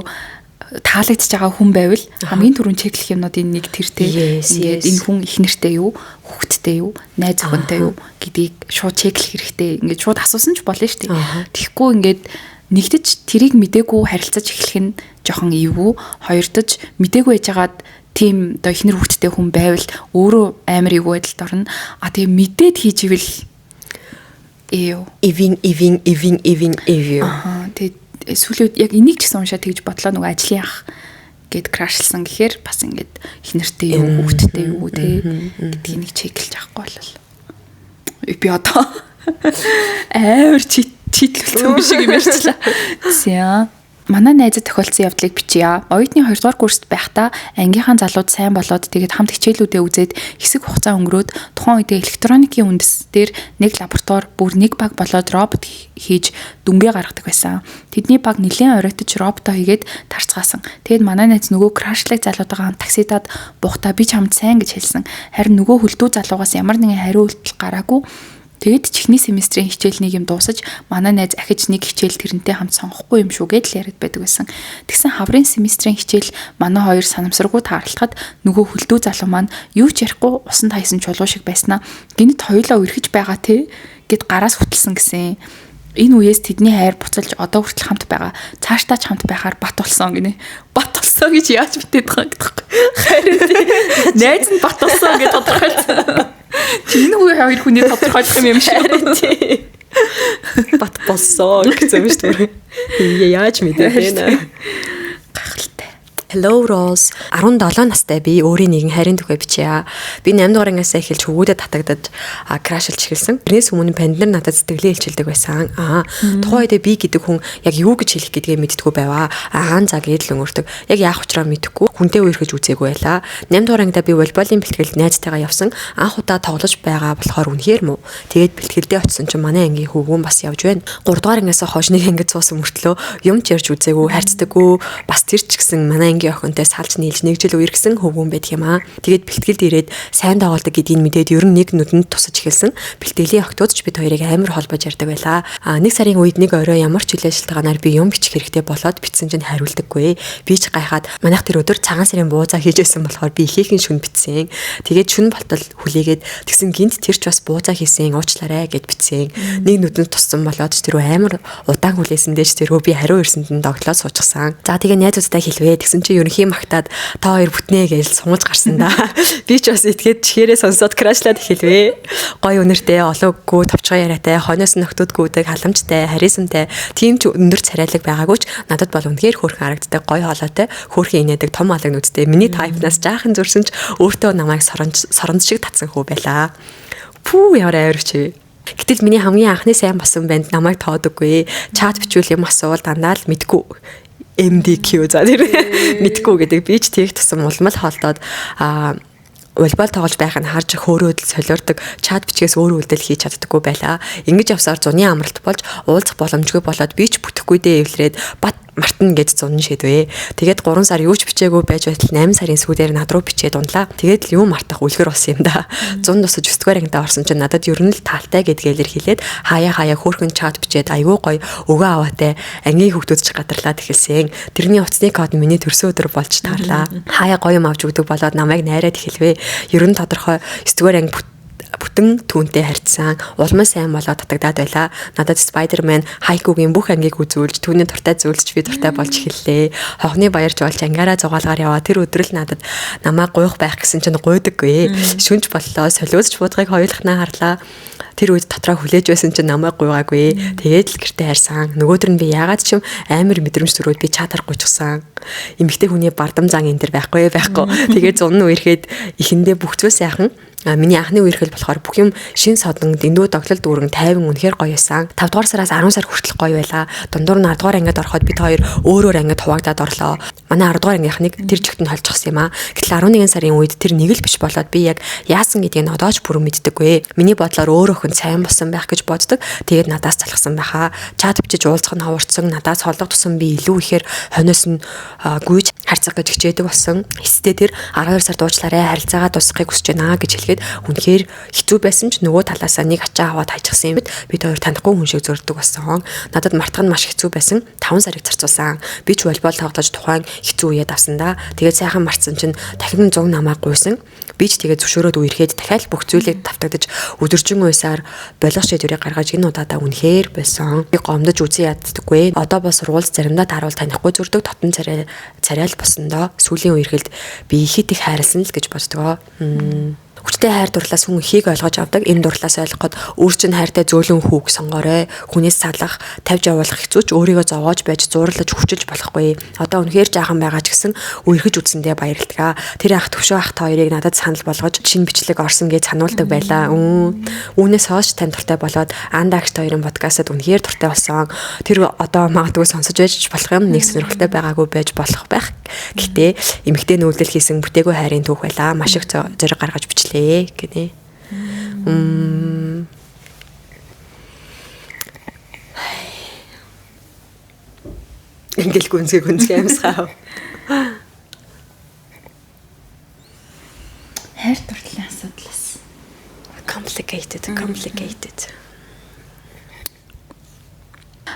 таалагдж байгаа хүн байвал хамгийн түрүүнд check лэх юмнуудын нэг тэр те, ингээд энэ хүн их нэртэй юу, хүүхэдтэй юу, найз охинтой юу гэдгийг шууд check лэх хэрэгтэй. Ингээд шууд асуусан ч болно шүү дээ. Тэгэхгүй ингээд нэгдэж тэрийг мдээгүй харилцаж эхлэх нь жоохон эвгүй. Хоёрдож мдээгүй яжгаад тийм одоо эхнэр хүүхэдтэй хүн байвал өөрөө амар эвгүй байдалд орно. А тэгээ мэдээд хийж ивэл эё. Эвин эвин эвин эвин эвин. Аа, тэгээ сүүлийн үед яг энийг ч гэсэн уншаад тэгж бодлоо, нөгөө ажлын ах гэд crush лсан гэхээр бас ингээд их нэртэй юу, хүүхэдтэй юу те гэдгийг нэг check лж авахгүй бол би одоо амар читлүүлсэн юм шиг юм ярьчлаа. За. Манай найзад тохиолдсон явдлыг бичье. Оюутны 2 дугаар курст байхдаа ангийнхаа залууд сайн болоод тэгээд хамт хичээлүүдээ үзээд хэсэг хугацаа өнгөрөөд тухайн үедээ электроникийн үндэс дээр нэг лаборатори бүр нэг баг болоод робот хийж дүнгээ гаргадаг байсан. Тэдний баг нэлээд оройтож роботоо хийгээд тарцгаасан. Тэгээд манай найз нөгөө crush лаг залуутайгаа хамт таксидад буухтаа би чамд сайн гэж хэлсэн. Харин нөгөө хөлдүү залуугаас ямар нэгэн хариу үйлдэл гараагүй. Тэгэд чихний семестрийн хичээл нэг юм дуусаж манай найз ахиж нэг хичээл тэрнтэй хамт сонгохгүй юм шүү гэдэл яриад байдаг байсан. Тэгсэн хаврын семестрийн хичээл манай хоёр санамсаргүй таарлахад нөгөө хөлдөө залуу маань юу ч ярихгүй усанд хаясан чулуу шиг байснаа гинэт хоёулаа үерхэж байгаа те гэд гараас хөтэлсэн гэсэн. Энэ үеэс тэдний хайр буцалж одоо хүртэл хамт байгаа. Цаашдаа ч хамт байхаар бат болсон гинэ. Бат болсон гэж яаж мэдээд байгаа гэдэг. Харин найз нь бат болсон гэж тодорхойлсон. Чи энэ үе хоёр хүний тодорхойлох юм шиг. Харин бат болсон гэсэн юм шүү дээ. Яаж мэдээд байна. Гайхалтай. Hello Rose, 17 настай би өөрийн нэгэн хайрын түүхээ бичье. Би 8 дугаар ангиасаа эхэлж хөвгүүдэд татагдаж crush лж эхэлсэн. Тэрнээс өмнө панд нар надад сэтгэлээ илчилдэг байсан. Аа, тухайн үедээ би гэдэг хүн яг юу гэж хэлэх гэдгээ мэддэггүй байваа. Аа, за гээд л өнгөрдөг. Яг яах учраа мэдэхгүй хүнтэй үерхэж үзээгүй байлаа. 8 дугаар ангидаа би волейболын бэлтгэлд найзтайгаа явсан. Анх удаа тоглож байгаа болохоор үнэхээр муу. Тэгээд бэлтгэлдээ очисон чинь манай ангийн хөвгүүн бас явж байна. 3 дугаар ангиасаа хойш нэг ангид суусан мөртлөө юм ч ярьж үзээгүй, харьцдаггүй. Бас тэр ч гэсэн манай ангийн ангийн охинтой салж нийлж нэг жил үерхсэн хөвгүүн байдаг юм аа. Тэгээд бэлтгэлд ирээд сайн тоглодог гэдгийг мэдээд ер нь нэг нүдэнд тусаж эхэлсэн. Бэлтгэлийн охтууд ч бид хоёрыг амар холбож ярьдаг байлаа. Нэг сарын үед нэг орой ямар ч үйл ажиллагаанаар би юм бичих хэрэгтэй болоод бичсэн чинь хариулдаггүй. Би ч гайхаад манайх тэр өдөр цагаан сарын буузаа хийж байсан болохоор би ихээхэн шүн бичсэн. Тэгээд шүн болтол хүлээгээд тэгсэн гинт тэр ч бас буузаа хийсэн уучлаарай гэд бичсэн. Нэг нүдэнд туссан болоод ч тэр амар удаан хүлээсэн дээш тэр би хариу ирсэнд нь догтлоод суучихсан. За тэгээ найзуудтай хэлвэ. Тэгсэн чинь ерөнхий магтаад та хоёр бүтнэ гэж сунгаж гарсан да. Би ч бас итгээд чихээрээ сонсоод крашлаад эхэлвэ. Гой үнэртэй, олоогүй, товчгоо яриатай, хойноос нь нөхдүүд гүдэг, халамжтай, харизмтай, тийм ч өндөр царайлаг байгаагүй ч надад бол үнэхээр хөөрхөн харагддаг, гой хоолойтой, хөөрхөн инээдэг, том алаг нүдтэй. Миний тайпнаас жаахан зөрсөн ч өөртөө намайг соронд шиг татсан хүү байлаа. Пүү ямар авир чи. Гэтэл миний хамгийн анхны сайн болсон банд намайг тоодоггүй. Чат бичүүл юм асуувал дандаа л мэдгүй. MDQ за тэр мэдгүй гэдэг би ч тэгэх тусам улмал хоолдоод волейбол тоглож байх нь харж хөөрөөдөл солиордог чат бичгээс өөр үйлдэл хийж чаддаггүй байлаа. Ингэж явсаар зуны амралт болж уулзах боломжгүй болоод би ч бүтэхгүй дээ эвлэрээд бат мартна гэж зун шийдвэ. Тэгээд 3 сар юу ч бичээгүй байж байтал 8 сарын сүүлээр над руу бичээд унлаа. Тэгээд л юм мартах үлгэр болсон юм да. Зун тусаж 9 дугаар ангидаа орсон чинь надад ер нь л таалтай гэдгээ илэрхийлээд хаяа хөөрхөн чат бичээд айгүй гоё өгөө аваатай ангийн хүүхдүүд ч гадарлаад эхэлсэн. Тэрний утасны код миний төрсөн өдөр болж таарлаа. Хаяа гоё юм авч өгдөг болоод намайг найраад эхэлвэ. Ер нь тодорхой 9 дугаар анги бүтэн түүнтэй харьцсан. Улман сайн болоод татагдаад байлаа. Надад Spider-Man Haiku-гийн бүх ангийг үзүүлж, түүний дуртай зүйлс би дуртай болж эхэллээ. Хохны баярч болж ангаараа зугаалгаар яваа. Тэр өдөр л надад намайг гуйх байх гэсэн чинь гуйдаггүй. Шүнж боллоо. Солиуцч буудгыг хоёулахнаа харлаа. Тэр үед дотроо хүлээж байсан чинь намайг гуйгаагүй. Тэгээд л гэртээ харсан. Нөгөөдөр нь би яагаад ч юм амар мэдрэмж төрөөд би чатаар гуйчихсан. Эмэгтэй хүний бардам зан энэ төр байхгүй. Тэгээд зун нь үерхэд эхэндээ бүх зүйл сайхан. Миний анхны үерхэл болохоор бүх юм шин содон дэндүү доглол дүүрэн тайван үнэхээр гоё байсан. 5 дугаар сараас 10 сар хүртэл гоё байлаа. Дундуур нь 10 дугаар ангид ороход бид хоёр өөр өөр ангид хуваагдаад орлоо. Манай 10 дугаар ангийнхныг тэр чигт нь холчихсон юм аа. Гэтэл 11 сарын үед тэр нэг л биш болоод би яг яасан гэдгийг одоо ч бүрэн мэддэггүй. Миний бодлоор өөр охин сайн болсон байх гэж боддог. Тэгээд надаас залхсан байхаа. Чат бичиж уулзах нь ховорцсон. Надаас холдох тусам би илүү ихээр хойноос нь гүйж харьцах гэж хичээдэг болсон. Эцэстээ тэр 12 сард уучлаарай харилцаагаа дуусгахыг хүсэж байна гэж хэлэхэд үнэхээр хэцүү байсан ч нөгөө талаасаа нэг ачаа аваад хайчихсан юм. Бид хоёр танихгүй хүн шиг зөрдөг болсон. Надад мартах нь маш хэцүү байсан. 5 сарыг зарцуулсан. Би ч волейбол тоглож тухайн хэцүү үеэд авсан да. Тэгээд сайхан мартсан чинь дахин 100 намайг гуйсан. Би ч тэгээд зөвшөөрөөд үерхэд дахиад бүх зүйлийг давтагдаж өдөржин уйсаар болох шийдвэрийг гаргаж энэ удаадаа үнэхээр болсон. Би гомдож үзэн яддаггүй. Одоо бол сургуульд заримдаа тааруул танихгүй зөрдөг дотн царай л болсон доо. Сүүлийн үерхэлд би ихэд их хайрлсан л гэж боддгоо. Хүчтэй хайр дурлаас хүн ихийг ойлгож авдаг. Энэ дурлаас ойлгоход өөр чинь хайртай зөөлөн хүүг сонгоорой. Хүнээс салах, тавьж явуулах хэцүү ч өөрийгөө зовоож байж зуурлаж хүчилж болохгүй. Одоо үнэхээр жаахан байгаа ч гэсэн үерхэж үзсэндээ баярлалаа. Тэр ах төвшөө ах та хоёрыг надад санал болгож шинэ бичлэг орсон гэж сануулдаг байлаа. Үүнээс хойш тань дуртай болоод Андагч хоёрын подкастад үнэхээр дуртай болсон. Тэр одоо магадгүй сонсож байж болох юм. Нэг сонирхолтой байгаагүй байж болох байх. Гэтэ эмэгтэй нүүлдэл хийсэн бүтээгүй хайрын түүх байлаа. Маш их зориг гаргаж бичлээ гинэ. Ингээл гүнзгий амьсгаа. Хайр дурлалын асуудлаас. Complicated.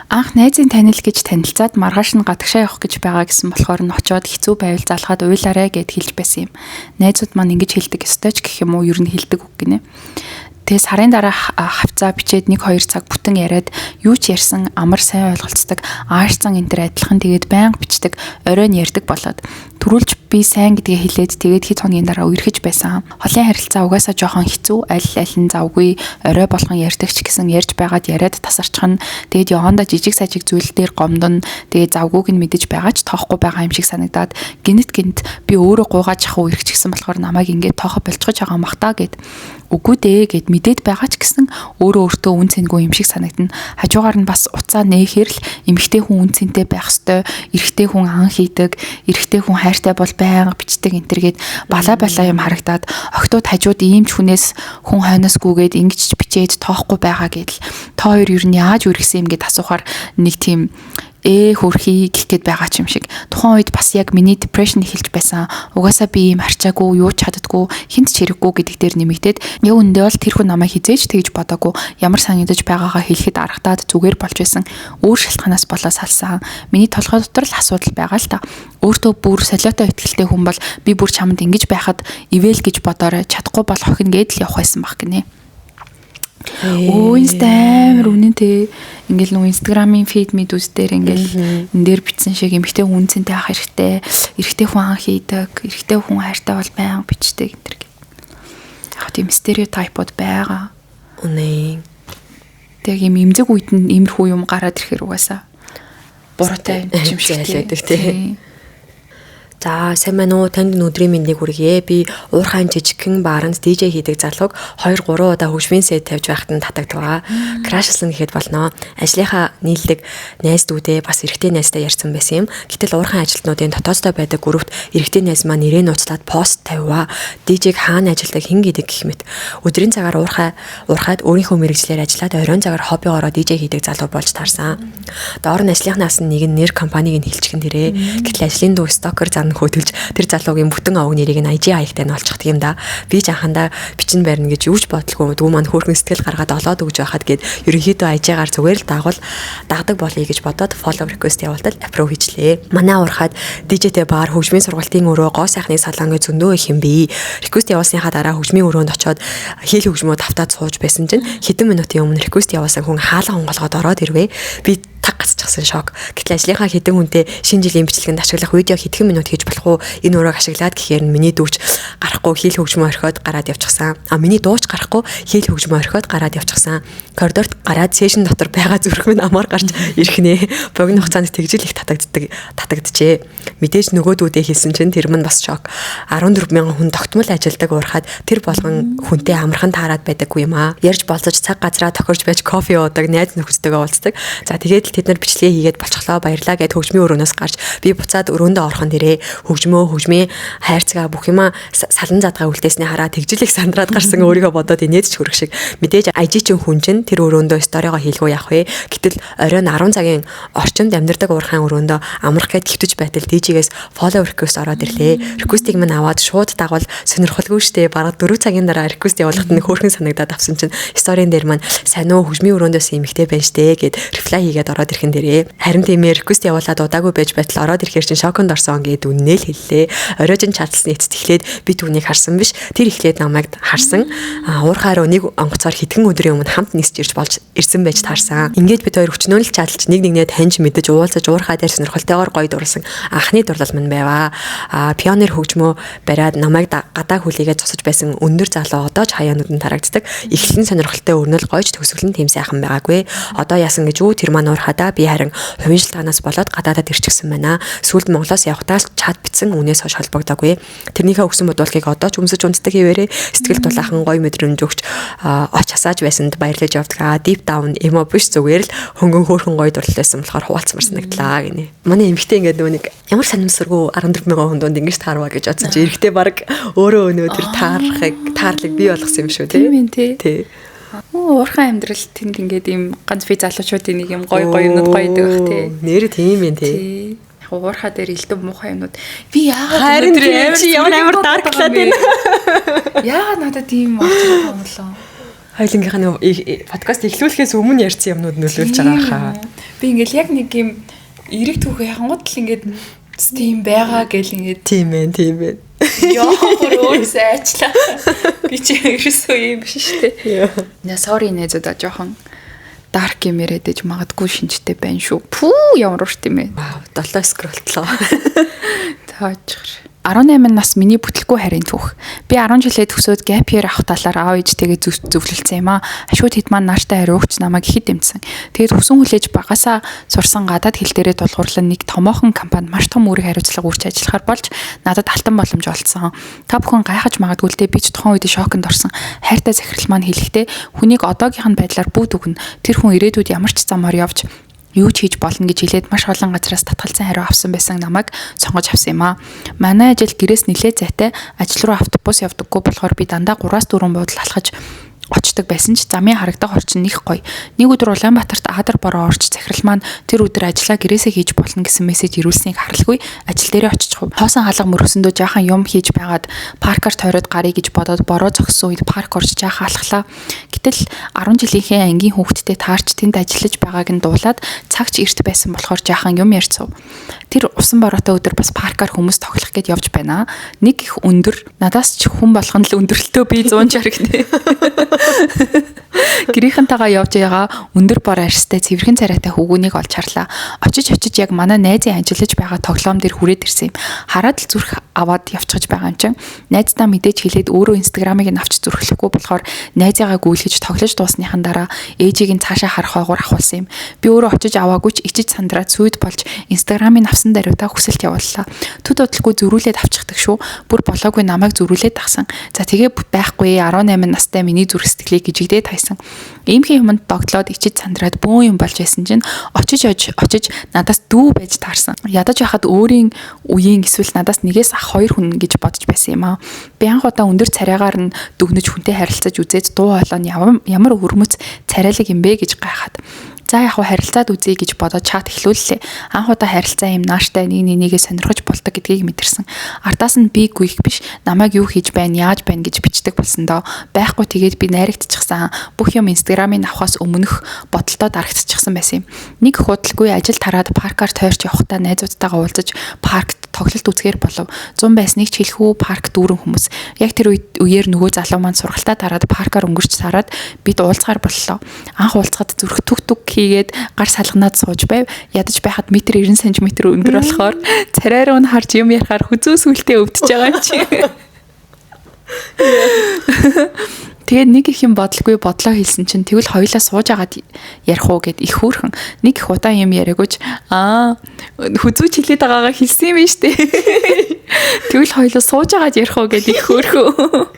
Анх найзын танил гэж танилцаад маргааш нь гадагшаа явах гэж байгаа гэсэн болохоор нь очиод хэцүү байвал залхаад уйлаарэ гэд хэлж байсан юм. Найзууд маань ингэж хэлдэг ёстой ч гэх юм уу ер нь хэлдэг үг гинэ. Тэгээ сарын дараа хавцаа бичээд 1-2 цаг бүтэн яриад юу ч ярьсан амар сайн ойлголцдог аашцан энэ төр адилхан тэгээд байнга бичдэг оройн ярьдаг болоод түрүүлж би сайн гэдгээ хэлээд тэгээд хэд хоногийн дараа үерхэж байсан. Холын харилцаа угаасаа жоохон хэцүү аль аль нь завгүй орой болгон ярьдаг ч гэсэн ярьж байгаад яриад тасарчих нь тэгээд явандаа жижиг сажиг зүйл дээр гомдон тэгээд завгүйг нь мэдэж байгаа ч тоохгүй байгаа юм шиг санагдаад гинт гинт би өөрөө гуйгааж явах үерхчихсэн болохоор намайг ингээд тоохо болчихож байгаа юм бах та гэд үгүй дээ гэд мэдээд байгаа ч гэсэн өөрөө өөртөө үн цэнгүй юм шиг санагдана. Хажуугаар нь бас уцаа нээхээр л эмэгтэй хүн үн цэнтэй байх ёстой, эрэгтэй хүн ан хийдэг, эрэгтэй хүн хайртай бол байнга бичдэг энэ төр гээд балаа юм харагдаад октод хажууд ийм ч хүнээс хүн хойноос гүгээд ингэж бичээд тоохгүй байгаа гэдэл та хоёр ер нь яаж үргэсэн юм гэд асуухаар нэг тийм Хөөрхий гэх гээд байгаа ч юм шиг. Тухайн үед бас яг миний depression эхэлж байсан. Угаасаа би ийм харчаагүй, юу ч чаддаггүй, хэнд ч хэрэггүй гэдэг дээр нэмэгдээд яг үндэ бол тэр хүн намайг хизээж тэгж бодоогүй, ямар санагдаж байгаагаа хэлэхэд аргатаад зүгээр болж байсан. Өөр шалтгаанаас болоо салсан. Миний толгой дотор л асуудал байгаа л та. Өөртөө бүр солиотой итгэлтэй хүн бол би бүр чамд ингэж байхад ивэл гэж бодоорой, чадахгүй бол хохино гээд л явах байсан баг гинэ. Өө, инста амар үнэн те. Ингээл нөгөө Instagram-ын feed мэдүүс дээр ингээл энэ дээр бичсэн шиг эмэгтэй хүн үнцэнтэй авах хэрэгтэй. Эрэгтэй хүн анх хийдэг, эрэгтэй хүн хайртай бол байнга бичдэг энэ төр гэх. Яг тийм стереотипууд байгаа. Үнэн. Тэг юм эмзэг үед нь иймэрхүү юм гараад ирэхээр угаасаа буруутай юм шиг зайлаадаг тий. За, сайн байна уу? Танд өдрийн мэндийг хүргье. Би уурхайн жижигхэн бааранд DJ хийдэг залууг 2 3 удаа хөгжмийн set тавьж байхад нь татагдваа. Crush лсан гэхэд болно. Ажлынхаа нийлдэг найз дүүдээ бас эрэгтэй найзтай ярьсан байсан юм. Гэтэл уурхайн ажилтнуудын дотооддоо байдаг группт эрэгтэй найз маань нэрээ нууцлаад пост тавиваа. DJ-г хаана ажилладаг, хэн гэдэг гэх мэт. Өдрийн цагаар уурхайд өөрийнхөө мэргэжлээр ажиллаад оройн цагаар хоббигоороо DJ хийдэг залуу болж таарсан. Доор нь ажлынхнаас нь нэг нь нэр компаниг нь хэлчихэн дээрээ. Гэтэл ажлын дүү stalker зан хөдөлж тэр залуугийн бүтэн овг нэрийг нь IG хаягтай нь олчихдаг юм да. Би ч анхандаа бичин барина гэж юу ч бодлого, дүү маань хөөрхөн сэтгэл гаргаад олоод өгч байхад гээд ерөнхийдөө IG-гаар зүгээр л дагуул дагдаг болъё гэж бодоод follow request явуултал approve хийчлээ. Манай уурхад DJ-тэй бар, хөгжмийн сургалтын өрөө, гоо сайхны салон гэж зөндөө их юм бий. Request явуулсныхаа дараа хөгжмийн өрөөнд очиод хэл хөгжмөө тавтаад сууж байсан чинь хэдэн минутын өмнө request явуулсан хүн хаалга онгоолгоод ороод ирвэ. Би таг гацчихсан, шок. Гэтэл ажлынхаа хэдэн хүнтэй шинэ жилийн бичлэгэнд ашиглах видео хэдхэн минут хийж болох уу? Энэ өрөөг ашиглаад гэхээр нь миний дүүч гарахгүй, хэл хөгжмөө орхиод гараад явчихсан. А миний дууч гарахгүй, хэл хөгжмөө орхиод гараад явчихсан. Коридорт гараад session дотор байгаа зүрх минь амар гарч ирэх нэ. Богино хугацаанд тэгжил их татагджээ. Мэдээж нөгөө дүүдээ хэлсэн чинь тэр мань бас шок. 14 мянган хүн тогтмол ажилладаг уурхад тэр болгон хүнтэй амархан таарад байдаггүй юм аа. Ярьж болцож, цаг газраа тохирч байж кофе уудаг, найз нөхөдтэйгээ уулздаг. За, тэгээд л тэд нар бичлэгээ хийгээд болчихлоо, баярлаа гэд хөгжмийн өрөөнөөс гарч би буцаад өрөөндөө орхон дээрээ хөгжмөө, хөгжмийн хайрцгаа, бүх юма салан задгаа үлдээснээ хараад тэгжил их сандраад гарсан, өөрийгөө бодоод инээд ч хөрөх шиг. Мэдээж IG чин хүн чин тэр өрөөндөө story гоо хийлгүү яах вэ? Гэтэл оройн 10 цагийн орчинд амьдардаг уурхайн өрөөндөө амрах гээд хэвтэж байтал DJ-гээс follow request ороод ирлээ. Request-ийг минь аваад шууд дагвал сонирхолгүй штэ. Бараг 4 цагийн дараа request явуулахад нэг хөөрхөн санагдаад авсан чинь story-н дээр маань "Сайн уу, хөгжмийн өрөөндөөс эмэгтэй байна штэ" гэд reply хийгээд ороод ирэхэн дээрээ. Харин тийм ээ, request явуулаад удаагүй байж байтал ороод ирэхээр чинь шоконд орсон гэд үннээ л хэллээ. Оройжин чаталсны эцэст эхлээд би түүнийг харсан биш. Тэр эхлээд намайг харсан. Уурхаараа нэг онгоцоор хэдхэн өдрийн өмнө хамт нисч ирж болж ирсэн байж таарсан. Ингээд бид хоёр өчнөө л чаталж, нэг нэгнээ таньж мэдэж, уулзаж, уурхаа дээр сонирхолтойгоор гоё дурлсан анхны дурлал минь байваа. Пионер хөгжмөө бариад намайг гадаа хүлээгээд зогсож байсан өндөр залуу одоо ч хаяа нүдэн тарагддаг. Эхлэн сонирхолтой өрнөл гойж, төгсгөл нь тийм сайхан байгаагүй. Одоо яасан гэж үү, тэр маань уурхадаа, би харин хувийн шалтгаанаас болоод гадаадад ирчихсэн байна. Сүүлд Монголоос явахдаа л чат бичсэн, үнээс хойш холбогдоогүй. Тэрнийхээ өгсөн бодуулгыг одоо ч өмсөж унтдаг хэвээрээ. Сэтгэл дулаахан гоё мэдрэмж өгч оч асааж байсанд баярлаж явдаг. Deep down emo биш, зүгээр л хөнгөн хөөрхөн гоё дурлал байсан болохоор хуваалцмар санагдлаа гинэ. Манай эмэгтэй ингээд нөгөө нэг ямар санамсаргүй 14 мянган хүн дунд ингэж таарваа гэж бодсон чи эрэгтэй баг өөрөө өнөө тэр таарахыг таарлыг бий болгосон юм шүү. Тийм ээ, тий. Тий. Уурхайн амьдрал тэнд ингээд ийм ганц би залуучуудын нэг юм гоё гоё юмнууд гоё идэг бах тий. Нэр тийм юм тий. Яг уурхаа дээр элдв муухай юмнууд би яагаад Харин чи ямар амар dark лаад байна. Яагаад надад тийм орж ирэх юм болоо? Хоёлынгийнх нь подкаст эхлүүлэхээс өмнө ярьсан юмнууд нөлөөлж байгаа хаа. Би ингээл яг нэг юм эрэг түүхээ яхангууд л ингээд тийм байгаа гэл ингээд Тийм ээ, тийм ээ. Йоо, бүр өөрөөсөө айчлаа. Би чи ерөөсөө юм биш шүү дээ. Нэ, sorry нээзээ, жоохон dark юм яриад иж магадгүй шинжтэй байна шүү. Пүү, ямар урт юм бэ? Вау, 7 scroll тлоо. Таажхар. 18 нас, миний бүтлгүй харийн түүх. Би 10 жилээ төгсөөд gap year авах талаар аав ээжтэйгээ зөвлөлдсөн юм аа. Ашгүй тэд маань нааштай хариугч намайг ихэд дэмжсэн. Тэгээд хүсэн хүлээж багасаа сурсан гадаад хэл дээрээ тулгуурлан нэг томоохон компанид маш том үүрэг хариуцлага үүрч ажиллахаар болж надад алтан боломж олдсон. Та бүхэн гайхаж магадгүй л дээ, би ч тухайн үед шоконд орсон. Хайртай захирал маань хэлэхдээ хүнийг одоогийнх нь байдлаар бүгд өгнө. Тэр хүн ирээдүйд ямар ч замаар явж, юу ч хийж болно гэж хэлээд маш олон газараас татгалзан хариу авсан байсан намайг сонгож авсан юм аа. Манай ажил гэрээс нэлээд зайтай, ажил руу автобус явдаггүй болохоор би дандаа 3-4 буудал алхаж Очдог байсан ч замын харагдах орчин нэх гоё. Нэг өдөр Улаанбаатарт Адар бороо орж захирал маань тэр өдөр ажлаа гэрээсээ хийж болно гэсэн мессеж ирүүлснийг харалгүй ажил дээрээ очихов. Хоосон хаалга мөргсөндөө жаахан юм хийж байгаад паркаар тойроод гаръя гэж бодоод бороо зогссон үед парк орж жаахан алхлаа. Гэтэл 10 жилийнхээ ангийн хүүхэдтэй таарч тэнд ажиллаж байгааг нь дуулаад цагч эрт байсан болохоор жаахан юм ярьцав. Тэр усан бороотой өдөр бас паркаар хүмүүс тоглох гээд явж байна. Нэг их өндөр надаас ч хүн болгоно л өндөрлөлтөө би 160 гинэ. Гэрийнхэнтэйгээ явж байгаа өндөр бор арьстай цэвэрхэн царайтай хүүгүнийг олж харлаа. Очиж очиж яг манай найзын ажиллаж байгаа тоглоом дээр хүрээд ирсэн юм. Хараад л зүрх аваад явчихж байгаа юм чинь. Найздаа мэдээж хэлээд өөрөө инстаграмыг нь авч зүрхлэхгүй болохоор найзыгаа гүйлгэж тоглож дуусныхан дараа ээжийг нь цаашаа харах ойгоор ахуулсан юм. Би өөрөө очиж аваагүй ч ичиж сандраад сүйд болж инстаграмыг авсан даруйдаа хүсэлт явууллаа. Төд удалгүй зөрүүлээд авчихдаг шүү. Бүр болоогүй намайг зөрүүлээд тагсан. За тэгээ байхгүй 18 настай миний зүрх сэтгэлийг гжигдээ тайсан. Иймхэн юмд догтлоод ичиж сандраад бөөн юм болж байсан чинь очиж очиж надаас дүү байж таарсан. Ядаж байхад өөрийн үеийн эсвэл надаас нэгээс ах хоёр хүн гэж бодож байсан юм аа. Би анх удаа өндөр царайгаар нь дүгнэж хүнтэй харилцаж үзээд дуу хоолой нь ямар өвөрмөц царайлаг юм бэ гэж гайхаад. За яг хуу харилцаад үзье гэж бодоод чат эхлүүллээ. Анх удаа харилцаа юм нааштай нэг нэгнийгээ сонирхож болдог гэдгийг мэдэрсэн. Ардаас нь би гүйх биш намайг юу хийж байна, яаж байна гэж бичдэг болсон доо. Байхгүй тэгээд би найрагдчихсан. Бүх юм инстаграмыг авахаас өмнөх бодолтой дарагдчихсан байсан юм. Нэг худалгүй ажил тараад паркаар тойрч явхдаа найзуудтайгаа уулзаж паркт тоглолт үзэхээр болов. 100 байсныг ч хэлэхүү парк дүүрэн хүмүүс. Яг тэр үеэр нөгөө залуу маань сургалтаа тараад паркаар өнгөрч сараад бид уулзгаар боллоо. Анх уулзахад зүрх түг түг хийгээд гар салганаад сууж байв. Ядаж байхад метр 90 см өндөр болохоор царай руу нь харж юм ярихаар хүзүү сүлтээ өвдөж байгаа юм чи. Тэгээд нэг их юм бодлогүй бодлоо хэлсэн чинь тэгвэл хоёулаа сууж агаад ярих уу гэд их хөөрхөн нэг их удаан юм яриагүйч аа хүзүүч хэлээд байгаагаа хэлсэн юм биш үү. Тэгвэл хоёулаа сууж агаад ярих уу гэд их хөөрхөн.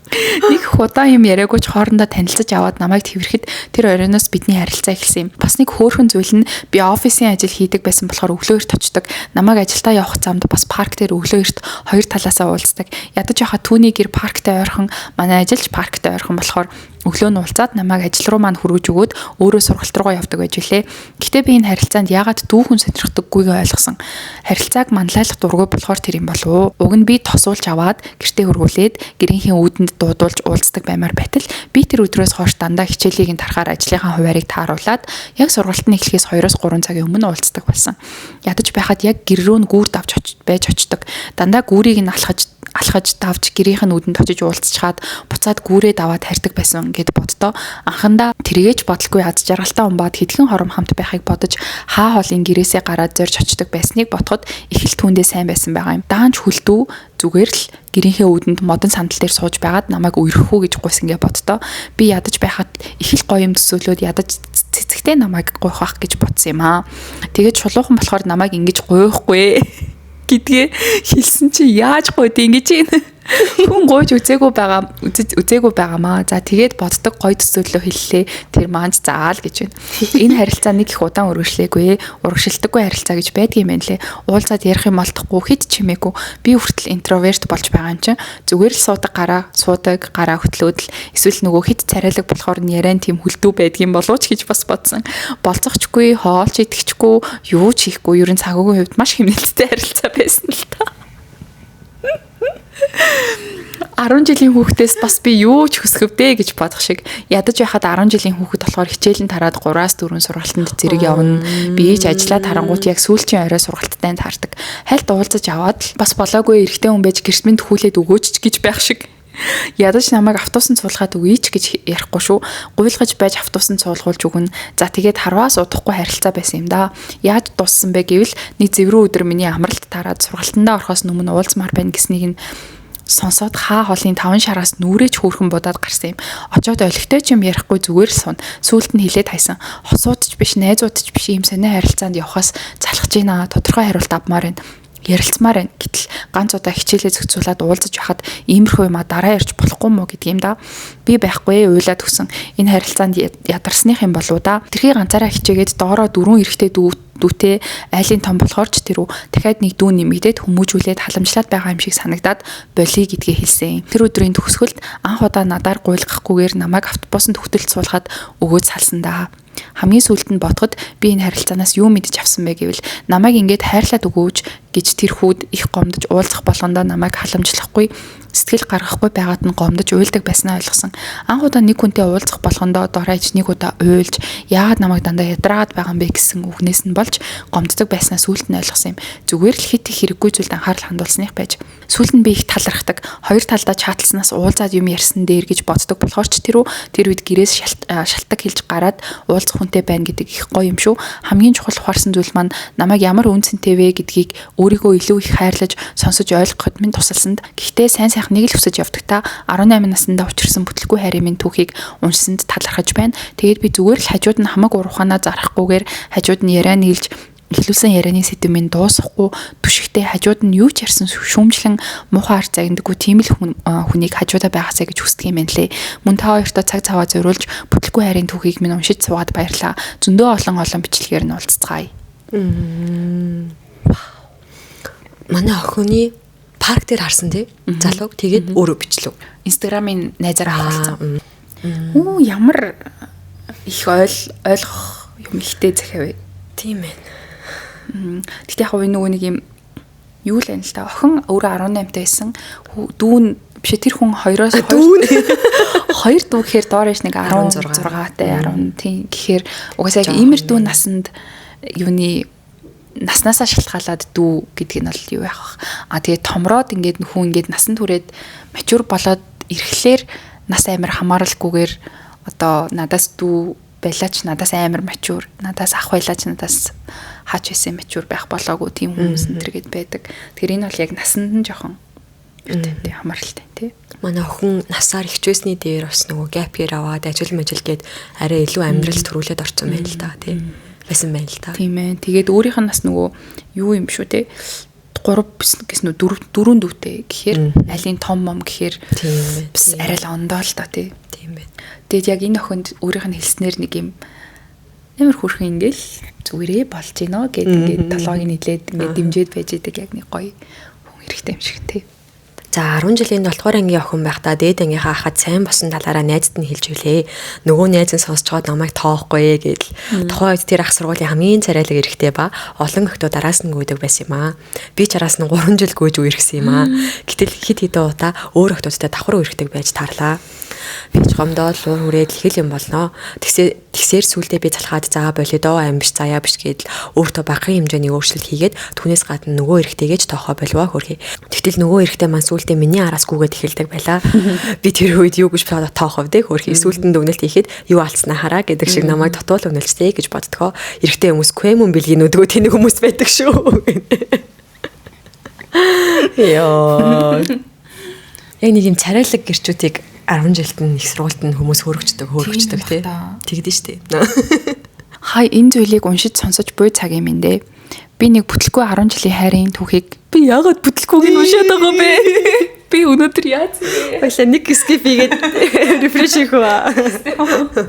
Нэг их удаан юм яриагүйч хоорондоо танилцаж аваад намайг тэрхэд тэр оройноос бидний харилцаа эхэлсэн юм. Бас нэг хөөрхөн зүйл нь би офисын ажил хийдэг байсан болохоор өглөө эрт очдог. Намайг ажилдаа явах замд бас парк дээр өглөө эрт хоёр талаасаа уулздаг. Ядаж байхад түүний гэр парктай ойрхон, манай ажилч парктай ойрхон болохоор өглөө нь уулзаад намайг ажил руу маань хүргэж өгөөд өөрөө сургалт руугаа явдаг байж билээ. Гэхдээ би энэ харилцаанд яагаад дүүхэн сонирхдаггүйг ойлгосон. Харилцааг манлайлах дургүй болохоор тэр юм болов уу? Уг нь би тосуулж аваад гэртээ хөргүүлээд гэрийнхээ үүдэнд дуудуулж уулздаг баймар байтал би тэр өдрөөс хойш дандаа хичээлийг нь тарахаар ажлынхаа хуваарийг тааруулаад яг сургалт нь эхлэхээс 2-3 цагийн өмнө уулздаг болсон. Ядаж байхад яг гэр рүү нь гүүр давж байж очдог. Дандаа гүүрийг нь алхаж давж гэрийнх нь үүдэнд очиж уулзчаад буцаад гүүрээ даваад харьдаг байсан гэд боддоо. Анхандаа тэргээч бодлогүй аз жаргалтай умбаад хэдхэн хором хамт байхыг бодож хаа хоолын гэрээсээ гараад зорж очдог байсныг бодоход их л түүндээ сайн байсан байгаа юм. Даанч хүлдүү зүгээр л гэрийнхээ үүдэнд модон сандал дээр сууж байгаад намайг үерхэх үү гэж гуйсан гэ боддоо. Би ядаж байхад их л гоё юм төсөөлөөд ядаж цэцэгтэй намайг гуйх байх гэж бодсон юм аа. Тэгээд шулуухан болохоор намайг ингэж гуйхгүй гэдгээ хэлсэн чи яаж гойд ингэж юм. Хүн гойж үзээгүй байгаа үзээгүй байгаамаа. За тэгээд боддог гой төсөөллөө хэллээ. Тэр маань заал гэж байна. Энэ харилцаа нэг их удаан үргэлжлээгүй. Урагшилдаггүй харилцаа гэж байдгийн юм байна лээ. Уулзаад ярих юм олдохгүй хэд чимээгүй. Би хүртэл интроверт болж байгаа юм чинь. Зүгээр л суудаг гараа хөтлөөд л эсвэл нөгөө хэд царайлаг болохоор нь яриан тийм хүлдүү байдгийн болов ч гэж бас бодсон. Болцохчгүй, хоолч идэхчгүй, юу ч хийхгүй. Ерөн цагаагийн хувьд маш хэмнэлттэй харилцаа байсан л та. 10 жилийн хүүхдээс бас би юу ч хүсгэвдэ гэж бодох шиг. Ядаж байхад 10 жилийн хүүхэд болохоор хичээл нь тараад 3-4 сургалтанд зэрэг явна. Би ч ажиллаа тарангуут яг сүүлчийн орой сургалттай таардаг. Хальт уулзаж аваад л бас болоогүй эрэгтэй хүн байж гэрт минь тхүүлээд өгөөч ч гэж байх шиг. Ядаж намайг автобусанд суулгаад өгье ч гэж ярихгүй шүү. Гуйлгаж байж автобусанд суулгуулж өгнө. За тэгээд харваас удахгүй харилцаа байсан юм да. Яаж дууссан бэ гэвэл нэг зэврүү өдөр миний амралт тараад сургалтандаа орохоос өмнө уулзмаар байна гэснийг нь сонсоод хаа хоолын 5 шараас нүрээч хөөрхөн будаад гарсан юм. Очоод олигтой ч юм ярихгүй зүгээр л сун. Сүүлд нь хилээд хайсан. Хосууд ч биш, найзууд ч биш ийм сонио харилцаанд явхаас залхаж байна. Тодорхой хариулт авмаар байна. Ярилцмаар байна. Гэтэл ганц удаа хичээлээ зохицуулаад уулзаж байхад иймэрхүү юм а дараа ярьж болохгүй мó гэдэг юм да. Би байхгүй уйлаад өгсөн. Энэ харилцаанд ядарсных юм болоо да. Тэрхий ганцаараа хичээгээд доороо 4 эрэгтэй дүүтэй айлын том болохоор ч тэр үү дахиад нэг дүү нэмэгдээд хүмүүжүүлээд халамжлаад байгаа юм шиг санагдаад болиё гэдгээ хэлсэн. Тэр өдрийн төгсгөлд анх удаа надаар гуйлгахгүйгээр намайг автобусанд хөтөлж суулгаад өгөөд салсан да. Хамгийн сүүлд нь бодоход би энэ харилцаанаас юу мэдэж авсан бэ гэвэл намайг ингээд хайрлаад өгөөч гэж тэр хүүд их гомдож уулзах болгондоо намайг халамжлахгүй сэтгэл гаргахгүй байгаад нь гомдож уйлдаг байснаа ойлгосон. Анх удаа нэг хүнтэй уулзах болгондоо доройч нэг удаа уйлж яагаад намайг дандаа ядраад байгаа юм бэ гэсэн үгнээс нь болж гомддог байснаа сүүлд нь ойлгосон юм. Зүгээр л хит их хэрэггүй зүйлд анхаарал хандуулсных байж. Сүүлд нь би их талархдаг. Хоёр талдаа чаталснаас уулзаад юм ярьсан дээр гэж боддог болохоор ч тэр үед гэрээс шалтак хэлж гараад уулзах хүнтэй байна гэдэг их гоё юм шүү. Хамгийн чухал ухаарсан зүйл маань намайг ямар үн цэнтэй вэ гэдгийг өөрийгөө илүү их хайрлаж сонсож ойлгоход минь тусалсанд. Гэхдээ сайн сайхныг л хүсэж явдаг та 18 наснда учирсан бүтлгүй хайрын минь түүхийг уншсанд талархаж байна. Тэгээд би зүгээр л хажууд нь хамаг уруханаа зарахгүйгээр хажууд нь яриа нийлж эхлүүлсэн ярианы сэдэв минь дуусахгүй түшигтэй хажууд нь юу ч ярьсан шүүмжлэн муухай арт загнадаггүй тийм л хүнийг хажуудаа байгаасай гэж хүсдэг юм байна лээ. Мөн та хоёртоо цаг цаваа зориулж бүтлгүй хайрын түүхийг минь уншиж суугаад баярлаа. Зөндөө олон бичлэгээр нь уулзцгаая. Манай охины парк дээр харсан тий залууг тэгээд өөрөө бичлв. Инстаграмын найзаар авах болсон. Үу ямар их ойлгох юм ихтэй захиа вэ? Тийм ээ. Гэтэ яг энэ нөгөө нэг юм юу л байна л та. Охин өөрөө 18 таа байсан. Дүүн биш тэр хүн 2-оос дүүн 2 дүү гэхээр доор ш нэг 16 тай 10 тийм гэхээр угаасаа яг иймэр дүү насанд юуны наснаасаа шалтгаалаад дүү гэдг нь бол юу яах вэ? А тэгээд томроод ингээд хүн ингээд насан туршид mature болоод ирэхлээр нас амар хамааралгүйгээр одоо надаас дүү байлаач надаас амар mature, надаас ах байлаач надаас хаач байсан mature байх болоогүй тийм хүмүүс энэ төр гэд байдаг. Тэгэхээр энэ бол яг насанд нь жоохон юутай тий хамааралтай тий. Манай охин насаар ихчээсний дээр бас нөгөө gap year аваад ажил мажил гээд арай илүү амьдрал төрүүлээд орсон байна л та тий. Байсан байна л та. Тийм ээ. Тэгээд өөрийнх нь нас нөгөө юу юм шүү те. 3 гэсэн үү 4 дүүтэй гэхээр алийн том мом гэхээр тийм ээ. Бас арай л ондоо л та тий. Тийм ээ. Тэгээд яг энэ охинд өөрийнх нь хэлснээр нэг юм амар хүрхэн ингээл зүгээрээ болж гинэ гэд ингээд толгойг нийлээд ингээд дэмжиж байж идэг яг нэг гоё хүн хэрэгтэй юм шиг тий. За 10 жилийн 7 дугаар ангийн охин байхдаа дээд ангийнхаа ахад сайн босон талаараа найзад нь хэлж билээ. Нөгөө найз нь сонсчоод намайг тоохгүй гэдэл. Тухайн үед тэр ах сургуулийн хамгийн царайлаг эрэгтэй ба олон охидууд араас нь гүйдэг байсан юм аа. Би ч араас нь 3 жил гүйж үерхсэн юм аа. Гэтэл хэд хэдэн удаа өөр охидуудтай давхар үерхдэг байж таарлаа. Би ч гомдоод луур хүрээд л хэл юм болноо. Тэгсээр сүулдэ би залхаад заа болио доо ам биш заяа биш гэдэл өөртөө багахан хэмжээний өөрчлөлт хийгээд түүнээс гадна нөгөө эрэгтэйгээ ч тоохоо болов хөрхий. Тэгтэл нөгөө эрэгтэй маань сүулдэ миний араас гүгээд эхэлдэг байлаа. Би тэр үед юу гэж тоохов дээ хөрхий. Сүултэн дүгнэлт хийхэд юу алдснаа хараа гэдэг шиг намайг дотуул үнэлжтэй гэж боддгоо. Эрэгтэй хүмүүс квэмүн бэлгийн нүдгөө тэнэг хүмүүс байдаг шүү. Йоо. Яг нэг юм царайлаг гэрчүүдийг 10 жилд нь их сургуульд нь хүмүүс хөрөгчдөг тий. Тэгдэж штэ. Хай энэ зүйлийг уншиж сонсож буй цаг юм эндэ. Би нэг бүтлгүй 10 жилийн хайрын түүхийг би яагаад бүтлгүйг нь уншаад байгаа бэ? Би өнөөдөр яаж вэ? Баялаа нэг skip хийгээд refresh хийх үү?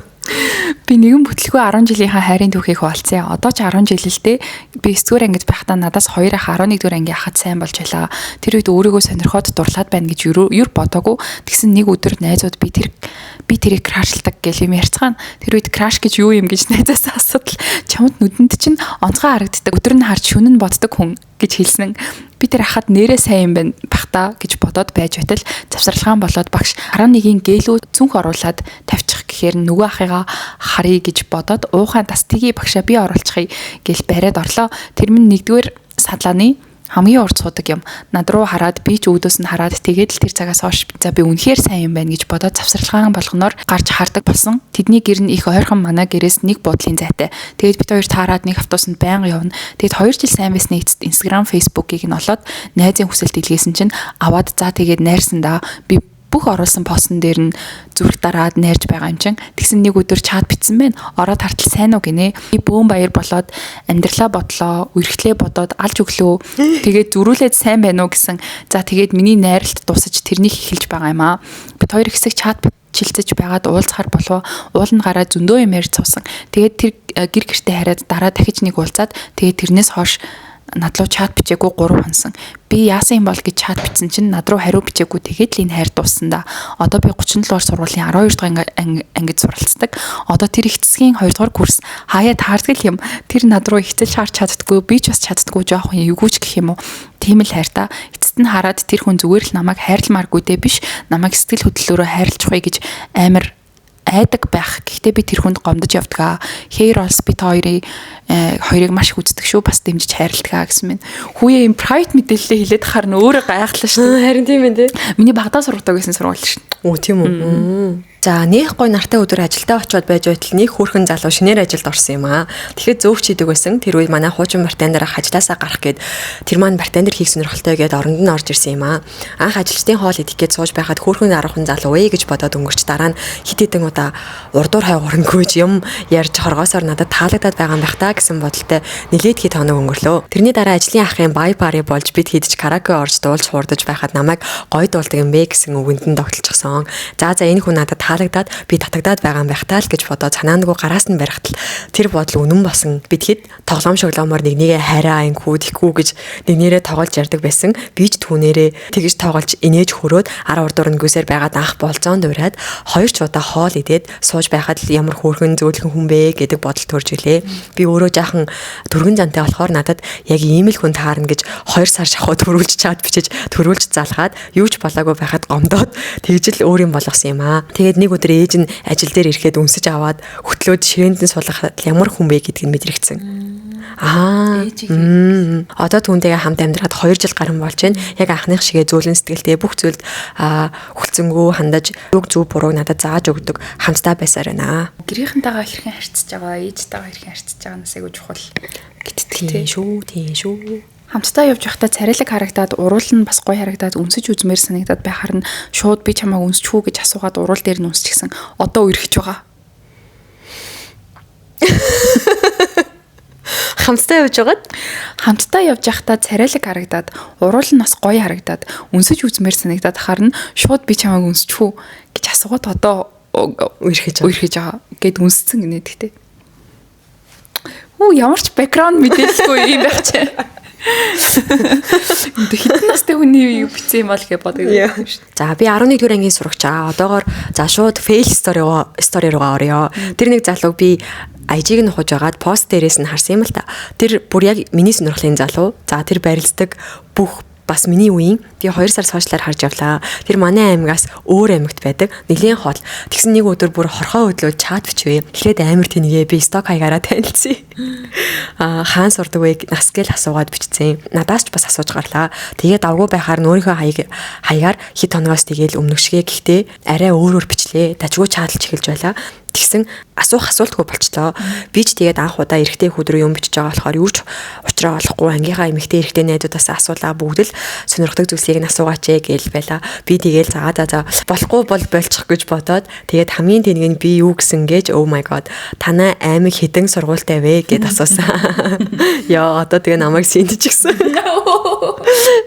Би нэгэн бүтлгүй 10 жилийнхаа хайрын түүхийг хуваалцъя. Одоо ч 10 жил л дээ. Би 9 дугаар ангид байхдаа надаас 2 ах 11 дугаар ангийн ахад сайн болж байлаа. Тэр үед өөрийгөө сонирхоод дурлаад байна гэж юу бодоогүй. Тэгсэн нэг өдөр найзууд би тэрийг крашлдаг гэл юм ярьцгаана. Тэр үед краш гэж юу юм гэж найзаасаа асуудал. Чамд нүдэнд чинь онцгой харагддаг. Өдөр нь харж шөнө нь боддог хүн гэж хэлсэн. Би тэр ахад нэрээ сайн юм байна бах та гэж бодоод байж байтал завсарлагаан болоод багш 11-ийн гэлүү цүнх оруулаад тавьчих гэхээр нөгөө ахыгаа харъя гэж бодоод уухайн тас тгий багшаа би оруулчихъя гэл бариад орлоо. Тэр минь нэгдүгээр садлааны хамгийн урд суудаг юм. Над руу хараад би ч үүдөөс нь хараад тэгээд л тэр цагаас хойш за би үнэхээр сайн юм байна гэж бодоод завсарлагаан болгоноор гарч хардаг болсон. Тэдний гэр нь их ойрхон манай гэрээс нэг буудлын зайтай. Тэгээд бид хоёр таарад нэг автобусанд байнга явна. Тэгээд 2 жил сайн байсны эцэст Instagram, Facebook-ийг нь олоод найзын хүсэлт илгээсэн чинь аваад за тэгээд найрсан да. Би Бүх оруулсан постн дээр нь зүрх дараад найрж байгаа юм чин. Тэгсэн нэг өдөр чат бичсэн байна. Ороод хартал сайн уу гинэ. Би бөөн баяр болоод амьдралаа бодлоо, үерхлээ бодоод алж өглөө. Тэгээд зөрүүлээд сайн байна уу гэсэн. За тэгээд миний найралт дуусаж тэрнийг эхэлж байгаа юм аа. Бид хоёр хэсэг чат чилцэж байгаад уулзахар болов, ууланд гараад зөндөө юм ярьж суусан. Тэгээд тэр гэр гэртээ хараад дараа дахиж нэг уулзаад, тэгээд тэрнээс хойш над руу чат бичээгүй 3 хонсон. Би яасан юм бол гэж чат бичсэн чинь над руу хариу бичээгүй, тэгээд л энэ хайр дууссан да. Одоо би 37 дугаар сургуулийн 12 дугаар ангид суралцдаг. Одоо тэр их засгийн 2 дугаар курс, хаяа таардаг юм. Тэр над руу ихтэл харж чаддаггүй, би ч бас чаддаггүй, жоохон эвгүүч гэх юм уу. Тийм л хайр та. Эцэст нь хараад тэр хүн зүгээр л намайг хайрламааргүй дээ биш. Намайг сэтгэл хөдлөлөөрөө хайрлах гэж амар айдаг байх. Гэхдээ би тэр хүнд гомдож явдаг. Hair Rolls бид хоёрыг маш их үздэг шүү. Бас дэмжиж хайрладаг гэсэн мэн. Хүүе, юм private мэдээлэлээ хэлээд хахаар нь өөрөө гайхлаа шүү. Харин тийм ээ, тий. Миний Багдад сургадаг гэсэн сургууль шүү. Оо, тийм үү. За, нэх гой нартай өдөр ажилдаа очиод байж байтал нэг хөөрхөн залуу шинээр ажилд орсон юм аа. Тэгэхэд зөөвч хийдэг байсан. Тэр үед манай хуучин бартендер ах ажилласаа гарах гээд, тэр маань бартендер хийх сонирхолтой гээд оронд нь орж ирсэн юм аа. Анх ажилчдын хоол идэх гээд сууж байхад хөөрхөн арвахан залуу ээ гэж бодоод өнгөрч, дараа нь хит хитэн удаа урдуур хойгуур нь гүйж юм ярьж хоргоосоор надад таалагдаад байгаа юм байх та гэсэн бодолтой нилээд хэд хоног өнгөрлөө. Тэрний дараа ажлын ахын бай пари болж, бид хэдэж караоке орж дуулж хуурдаж байхад намайг гой дуулдаг юм бэ гэсэн үгэнд нь тогтолчихсон. За, энэ хүн надад таалагдаад, би татагдаад байгаа юм байх таа л гэж бодоод санаандгүй гараас нь барихтал тэр бодол үнэн болсон. Бид хэд тоглоом шоглоомор нэг нэгэ хайраа инхүү тэгхүү гэж нэг нэрээ тоглож ярьдаг байсан. Би ч түүнээрээ тэгж тоглож инээж хөрөөд ар урд өрөнгөөсөр байгаад анх болзоонд ураад хоёр ч удаа хоол идээд сууж байхад л ямар хөөрхөн зөөлхөн хүн бэ гэдэг бодол төрж илээ. Би өөрөө жаахан түргэн зантай болохоор надад яг ийм л хүн таарна гэж 2 сар шахуу төрүүлж чат бичиж, төрүүлж залгаад, юу ч болоогүй байхад гомдоод тэгж л өөр юм болгосон юм аа. Тэгээд нэг өдөр ээж нь ажил дээр ирэхэд өмсөж аваад хөтлөөд ширээнд нь суулгахад ямар хүн бэ гэдгийг мэдрэгдсэн. Аа. Одоо түүнтэйгээ хамт амьдраад 2 жил гарan болж байна. Яг анхных шигээ зөөлөн сэтгэлтэй, бүх зүйлд хүлцэнгүү хандаж, юг зөв бурууг надад зааж өгдөг, хамтдаа байсаар байна. Гэрийнхэнтэйгээ хэрхэн харьцаж байгаа, ээжтэйгээ хэрхэн харьцаж байгаа нас айгуу чухал гэддэг, тийм шүү, тийм шүү. Хамтдаа явж байхдаа царайлаг харагдаад, уруул нь бас гоё харагдаад, үнсэж үзмээр санагдаад байхаар нь шууд би чамайг үнсчих үү гэж асуугаад уруул дээр нь үнсчихсэн. Одоо үерхэж байгаа. Хамтдаа явж байгаад Хамтдаа явж байхдаа царайлаг харагдаад, уруул нь бас гоё харагдаад, үнсэж үзмээр санагдаад хахаар нь шууд би чамайг үнсчих үү гэж асуугаад одоо үерхэж байгаа. Үерхэж байгаа гэд үнссэн гинэ тэгтээ. Хүү, ямар ч background мэдээлэлгүй юм байх чи. Хэдэн настай хүний юу бичсэн юм бол гэж боддог юм шүү. За, би 11 дугаар ангийн сурагч аа. Одоогоор за шууд fail story руугаа орё. Тэр нэг залууг би IG-г нь ухаж агаад пост дээрээс нь харсан юм л та. Тэр бүр яг миний сонирхлын залуу. За, тэр барилцдаг бүх бас миний үеийн, би 2 сар social аар харж явлаа. Тэр манай аймгаас өөр аймагт байдаг. Нэлийн хол. Тэгсэн нэг өдөр бүр хорхоо хөдлөө чат бичвэ. Эхлээд амар тэнийгээ би stalk хаягаараа танилцъя. Аа, хаан сурдаг вэ, нас гээл асуугаад бичсэн. Надаас ч бас асууж гарлаа. Тэгээд давгүй байхаар нөөрийнхөө хаягаар хэд хоногоос тэгээл өмнөх шигээ, гэхдээ арай өөрөөр бичлээ. Дажгүй чаталж эхэлж байлаа. Тэгсэн асуух асуултгүй болчлоо. Би ч тэгээд анх удаа эрэгтэй хүүд рүү юм бичиж байгаа болохоор юу ч учраа олохгүй ангийнхаа эмэгтэй, эрэгтэй найзуудаас асуулаа, бүгд л сонирхдаг зүйлсийг нь асуугаач ээ гээл байла. Би тэгээл за за за болохгүй бол болчих гэж бодоод, тэгээд хамгийн тэнэг нь би юу гэсэн гэж, oh my god, танай аймаг хэдэн сургуультай вэ гэд асуусан. Яа, одоо тэгээ намайг синтчихсэн.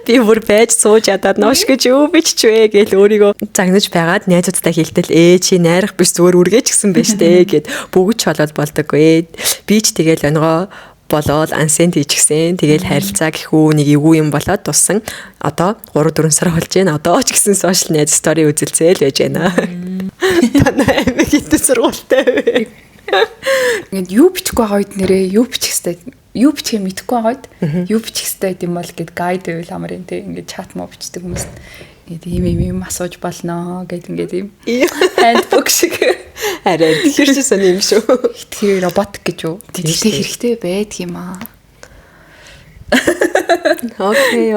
Би бүр байж сууж ядаад нош гэж юу бичвэ гээл өөрийгөө загнаж байгаад найзуудтай хэлтэл ээ, чи найрах биш, зүгээр үргээч гэсэн байж тээ гэд бүгд ч болоод болдоггүй. Би ч тэгэл онгоо болоод unsend хийчихсэн. Тэгэл харилцаа гэхүү нэг эвгүй юм болоод туссан. Одоо 3 4 сар болж байна. Одоо ч гэсэн social найз story үзэлцээл байж байна. Танай аймаг хэдэн сургуультай вэ? Ингээд юу бичихгүй байгаа үед нэрээ юу бичих хэвтэй, юу бичихээ мэдэхгүй байгаа үед юу бичих хэвтэй гэм бол гэд guide байвал амар юм те, ингээд чат мó бичдэг хүмүүс ингээд ийм ийм юм асууж болно гэд ингээд ийм handbook шиг. Арай тэгэхээр чи сони юм шүү. Тэгэхээр робот гэж юу? Тэгтээ хэрэгтэй байдаг юм аа. Okay.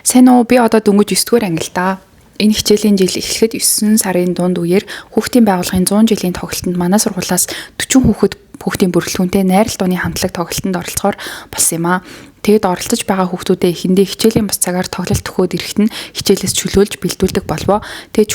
Сайн уу, би одоо дөнгөж 9 дугаар анги л да. Энэ хичээлийн жил эхлэхэд 9 сарын дунд үеэр хүүхдийн байгууллагын 100 жилийн тоглолтод манай сургуулиас 40 хүүхэд хүүхдийн бүрэлдэхүүнтэй найрал дууны хамтлаг тоглолтод оролцохоор болсон юм аа. Тэгэд оролцож байгаа хүүхдүүдээ эхэндээ хичээлийн бус цагаар тоглолт төхөөд ирэхэд нь хичээлээс чөлөөлж бэлдүүлдэг болвоо. Тэгээ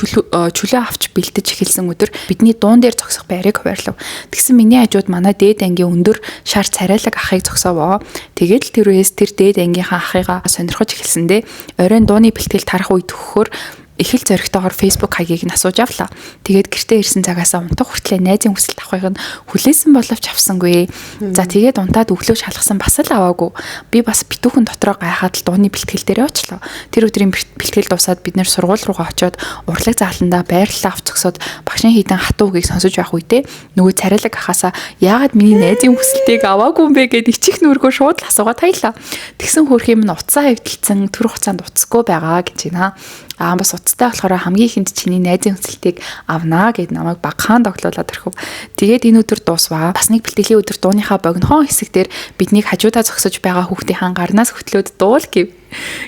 чөлөө авч бэлдэж эхэлсэн өдөр бидний дуун дээр зогсох байрыг хуваарлав. Тэгсэн миний хажууд манай дээд ангийн өндөр шар царайлаг ахыг зогсоовоо. Тэгээд л тэр үеэс тэр дээд ангийнхаа ахыгаа сонирхож эхэлсэндээ оройн дууны бэлтгэл тарах үе төхөхөөр их л зоригтойгоор Facebook хаягийг нь асууж авлаа. Тэгээд гэртээ ирсэн цагаасаа унтах хүртлээр найзын хүсэлт авахыг нь хүлээсэн боловч авсангүй. За тэгээд унтаад өглөө шалгасан бас л аваагүй. Би бас битүүхэн дотроо гайхаад л дууны бэлтгэл дээрээ очлоо. Тэр өдрийн бэлтгэл дуусаад бид нэр сургууль руугаа очиод урлаг зааландаа байрлалаа авч зогсоод багшийн хийдэн хатуу үгийг сонсож байх үедээ нөгөө царайлаг ахаасаа яагаад миний найзын хүсэлтийг аваагүй юм бэ гэд ичих нүргөө шууд л асуугаад хаялаа. Тэгсэн хөөрх юм нь утсаа хэвдэлцэн төр хугацаанд утасгүй байгаа гэж байна. Аа бас утастай болохоор хамгийн ихэнд чиний найзын хүсэлтийг авнаа гэд намайг багахан тоглоулаад орхив. Тэгээд энэ өдөр дуусваа. Бас нэг бэлтгэлийн өдөр дууныхаа богинохон хэсэг дээр биднийг хажуудаа зогсож байгаа хүүхдийн гарнаас хөтлөөд дуул гэв.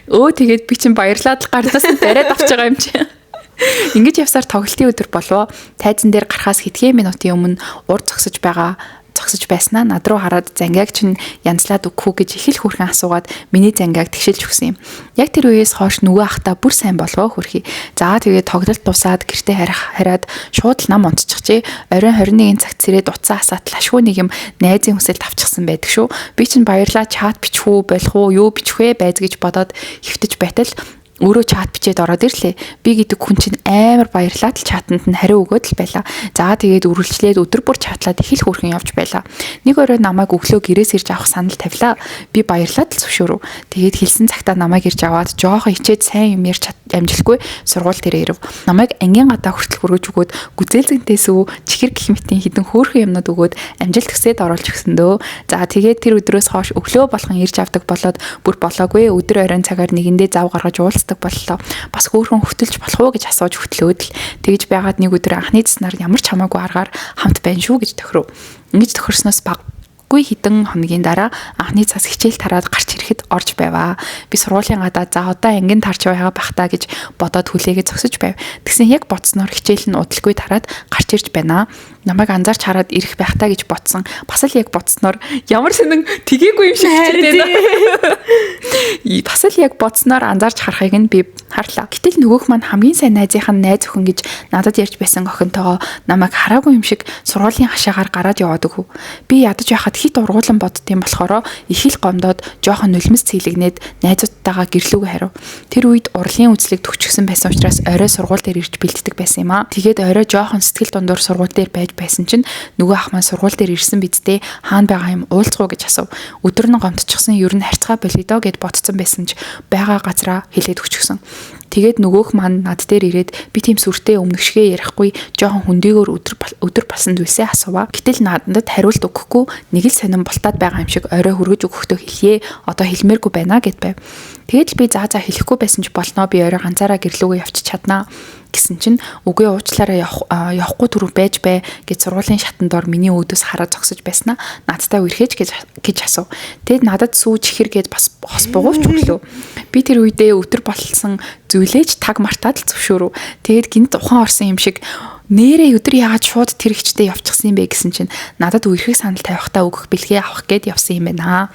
Өө тэгээд би чинь баярлаад л гарнаас нь бариад авч байгаа юм чи. Ингэж явсаар тоглолтын өдөр болов. Тайзан дээр гарахаас хэдхэн минутын өмнө урд зогсож байснаа над руу хараад зангиаг чинь янзлаад өгөх үү гэж их л хөөрхөн асуугаад миний зангиаг тэгшилж өгсөн юм. Яг тэр үеэс хойш нөгөө ахта бүр сайн болвоо хөрхий. За тэгээд тоглолт дуусаад гэртээ хараад шууд л нам унтчихжээ. Оройн 21 цагт сэрээд утсаа асаатал ашгүй нэг юм найзын хүсэлт авчихсан байдаг шүү. Би чинь баярлаа чат бичих үү болох уу юу бичих вэ байз гэж бодоод хэвтэж байтал өөрөө чат бичээд ороод ирлээ. Би гэдэг хүн чинь амар баярлаад л чатанд нь хариу өгөөд л байла. За тэгээд үргэлжлээд өдөр бүр чатлаад их л хөөрхөн явж байла. Нэг орой намайг өглөө гэрээс ирж авах санал тавилаа. Би баярлаад л зөвшөөрөв. Тэгээд хэлсэн цагтаа намайг ирж аваад жоохон хичээд сайн юм ярьж амжилгүй сургууль дээр ирэв. Намайг ангийн гадаа хүртэл хүргэж өгөөд гүзээлзгэнтэй сүү чихэр гэх мэтийн хідэн хөөрхөн юмнууд өгөөд амжилт төсөөд оруулж өгсөн дөө. За тэгээд тэр өдрөөс хойш өглөө болгон ирж авдаг болоод бүр болоогүй өдөр оройн цагаар нэгэндээ зав гаргаж уулздаг боллоо. Бас хөөрхөн хөтөлж болох уу гэж асууж хөтлөөд л тэгж байгаад нэг өдөр анхны заснаар ямар ч хамаагүй аргаар хамт байна шүү гэж тохиров. Ингэж тохирсноос баггүй хэдэн хоногийн дараа анхны цас хичээл тараад гарч ирэхэд орж байваа. Би сургуулийн гадаа за одоо ангин тарч байгаа бах та гэж бодоод хүлээгээ зогсож байв. Тэгсэн яг бодсноор хичээл нь удалгүй тараад гарч ирж байна. Намайг анзаарч хараад ирэх байх та гэж бодсон. Бас л яг бодсноор ямар сонин тгээгүй юм шиг хичээд байна. Бас л яг бодсноор анзаарч харахыг нь би харлаа. Гэтэл нөгөөх маань хамгийн сайн найзынх нь найз охин гэж надад ярьж байсан охинтойгоо намайг хараагүй юм шиг сургуулийн хашаагаар гараад яваад өгөв. Би ядаж байхад хит ургуулan боддсон болохоор их л гомдоод жоохон нулимс цэлэгнээд найзуудтайгаа гэрлүүгээ хариу. Тэр үед урлын үзлэг төгчгсөн байсан учраас орой сургууль дээр ирж бэлддэг байсан юм аа. Тэгээд орой жоохон сэтгэл дундуур сургууль дээр байж байсан чинь нөгөө ах маань сургууль дээр ирсэн бидтэй хаана байгаа юм уулзах уу гэж асуув. Өдөр нь гомдчихсан ер нь харьцгаа болиё доо гэд бодцсон байсан ч байгаа газраа хэлээд өгчихсөн. Тэгээд нөгөөх маань над дээр ирээд би тийм сүртэй өмнөшгээ ярихгүй жоохон хүндийгөр өдөр болсон зүйлсээ асуув. Гэтэл надад хариулт өгөхгүй нэг л сонин бултаад байгаа юм шиг орой хүргэж өгөхдөө хэлье. Одоо хэлмээргүй байна гэд байв. Тэгээд л би заа хэлэхгүй байсан ч болно. Би орой ганцаараа гэрлүүгээ явчих чаднаа гэсэн чинь үгүй уучлаарай явахгүй түрүү байж бай гэж сургуулийн шатан дор миний өөдөөс хараад зогсож байснаа надтай үерхэж гэж асуув. Тэгэд надад сүү чихэр гэж бас хос бугуйч өглөө. Би тэр үедээ өдөр болсон зүйлээж таг мартаад л зөвшөөрөв. Тэгэд гинт ухаан орсон юм шиг нэрээ өдөр яагаад шууд тэр хичтэй явчихсан юм бэ гэсэн чинь надад үерхэх санал тавихтаа өгөх бэлгээ авах гээд явсан юм байна.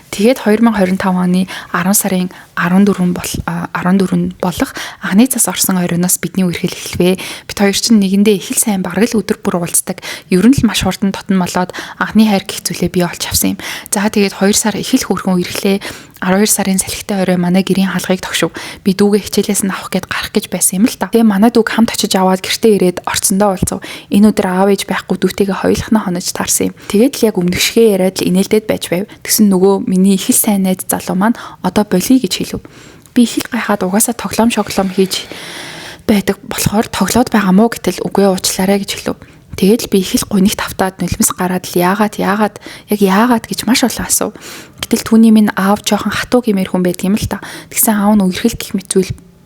Тэгээд 2025 оны 10 сарын 14 болох анхны цас орсон оройноос бидний үерхэл эхэлвэ. Бид хоёр чинь нэгэндээ их л сайн бараг л өдөр бүр уулздаг. Ер нь л маш хурдан дотн молоод анхны хайр гих зүйлээ би олж авсан юм. За тэгээд 2 сар их л хөөрхөн үерхлээ. 12 сарын салхитай орой манай гэрийн хаалгыг тогшив. Би дүүгээ хичээлээс нь авах гээд гарах гэж байсан юм л та. Тэгээ манай дүүг хамт очиж аваад гэртээ ирээд орцондоо уулзав. Энэ өдөр аав ээж байхгүй дүүтэйгээ хоёулахнаа хонож таарсан юм. Тэгээд л яг өмнөшгээ яриад л инээлдээд байж байв. Тэгсэн нөгөө миний их л сайн найз залуу маань одоо болиё гэж хэлв. Би их л гайхаад угаасаа тоглоом шоглоом хийж байдаг болохоор тоглоод байгаа мó гэтэл үгүй уучлаарай гэж хэлв. Тэгээд л би их л гунигт автаад нулимс гараад л яагаад яг яагаад гэж маш олон асуув. Гэтэл түүний минь аав жоохон хатуу гэмээр хүн байдаг юм л та. Тэгсэн аав нь үерхэл гэх мэт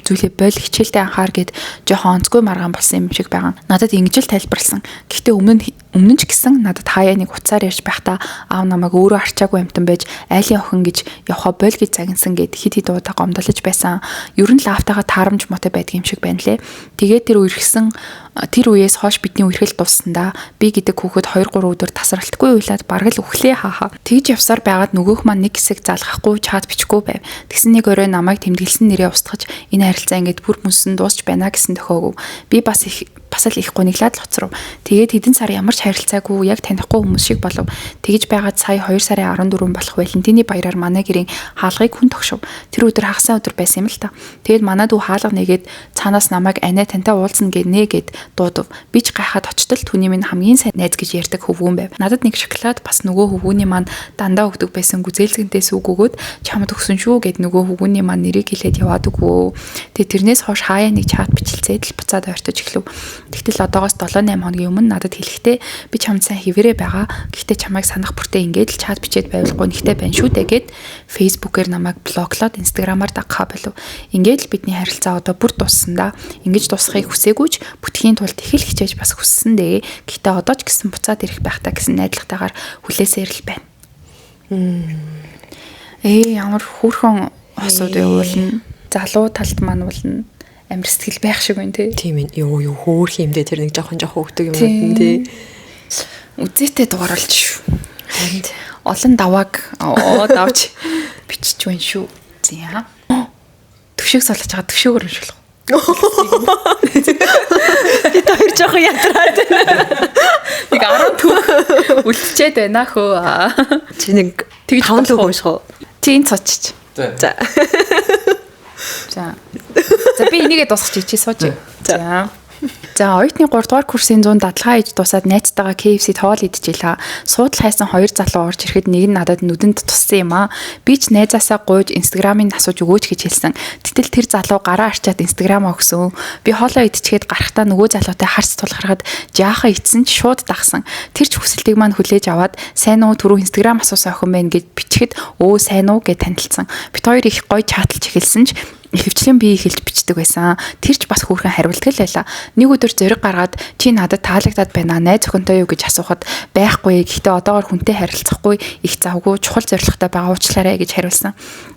зүйлээ боль хичээлдээ анхаар гэд жоохон онцгүй маргаан болсон юм шиг байгаа. Надад ингэж л тайлбарлсан. Гэхдээ өмнө нь ч гэсэн надад хаяа нэг утсаар ярьж байхдаа аав намайг өөрөө арчаагүй амтан байж айлын охин гэж явхаа боль гэж загинсан гэд хит хит удаа гомдолж байсан. Ер нь л аавтайгаа таарамж мотой байдаг юм шиг байна лээ. Тэгээд тэр үерхсэн Тэр үеэс хойш бидний үерхэл дууссан да. Би гэдэг хүүхэд 2 3 өдөр тасралтгүй уйлаад бараг л үхлээ хааха. Тэгж явсаар байгаад нөгөөх маань нэг хэсэг залгахгүй чат бичихгүй байв. Тэгсэн нэг орой намайг тэмдэглэсэн нэрээ устгаж энэ харилцаа ингээд бүр мөсөн дуусч байна гэсэн тохиогов. Би бас их бас л их гуниглаад л хоцров. Тэгээд хэдэн сар ямар ч харилцаагүй яг танихгүй хүмүүс шиг болов. Тэгж байгаад сая 2 сарын 14 болох Валентины баяраар манай гэрийн хаалгыг хүн тогшов. Тэр өдөр хагасаа өдөр байсан юм л та. Тэгээд манай дүү хаалга нэгээд цаанаас намайг анаа тантай уулзна гэнэ гэд дуудав. Би ч гайхаад очтол түүний минь хамгийн сайн найз гэж ярьдаг хөвгүүн байв. Надад нэг шоколад бас нөгөө хөвгүүний маань дандаа өгдөг байсан гүзээлзгэнтэй сүг өгөөд чамд өгсөн шүү гэд нөгөө хөвгүүний маань нэрийг хэлээд яваад өгвөө. Тэгээд тэрнээс хойш хаяа нэг чат бичлцээд л буцаад ойртож эхлэв. Тэгтэл одоогоос 7 8 хоногийн өмнө надад хэлэхдээ би чамд сайн хэвээрээ байгаа. Гэхдээ чамайг санах бүртээ ингээд л чат бичээд байвал гунигтай байна шүү дээ гэд Facebook-ээр намайг блоклоод Instagram-аар дагахаа болов. Ингээд л бидний харилцаа одоо бүр дууссан да. Ингэж дуусахыг хүсээгүй ч бүтхийн тулд их л хичээж бас хүссэн дээ. Гэхдээ одоо ч гэсэн буцаад ирэх байх та гэсэн найдвартайгаар хүлээсээр л байна. Ямар хөөрхөн осууд явуулна. Залуу талд маань уулна амар сэтгэл байх шиг байна тий. Тийм ээ. Йоо хөөх юм дээ тэр нэг жоохон жоохон өгдөг юм уу тий. Үзээтэй дугаар болж шүү. Харин олон давааг давж бичиж байна шүү. За. Төвшөг солож байгаа төвшөөгөр уншуулах. Бид хоёр жоохон ядраад байна. Нэг 10 түүх үлдчихэд байна хөө. Чи нэг тэгж 5 түүх унших уу? Чи энэ цочч. За. За. За би энийгээ дуусгачих чи сууж. За. За оюутны 3 дугаар курсын 100 дадлага хийж дуусаад найзтайгаа KFC-д хоол идчихлээ. Суудал хайсан хоёр залуу орж ирэхэд нэг нь надад нүдэнд туссан юм аа. Би ч найзаасаа гуйж Instagram-ыг асууж өгөөч гэж хэлсэн. Гэтэл тэр залуу гараа арчаад Instagram өгсөн. Би хоолоо идчихэд гарахтаа нөгөө залуутай харц тулгархад жаахан итсэн ч шууд дагсан. Тэр ч хүсэлтийг маань хүлээж аваад сайн уу түрүү Instagram асуусан охин байна гэж бичихэд өө сайн уу гэж танилцсан. Бит хоёр их гоё чаталж эхэлсэн ч ихэвчлэн би эхэлж бичдэг байсан. Тэр ч бас хөөрхөн хариулдаг л байлаа. Нэг өдөр зориг гаргаад чи надад таалагдаад байна. Найз охинтой юу гэж асуухад байхгүй. Гэхдээ одоогор хүнтэй харилцахгүй их завгүй чухал зорилготой байгаа уучлаарай гэж хариулсан.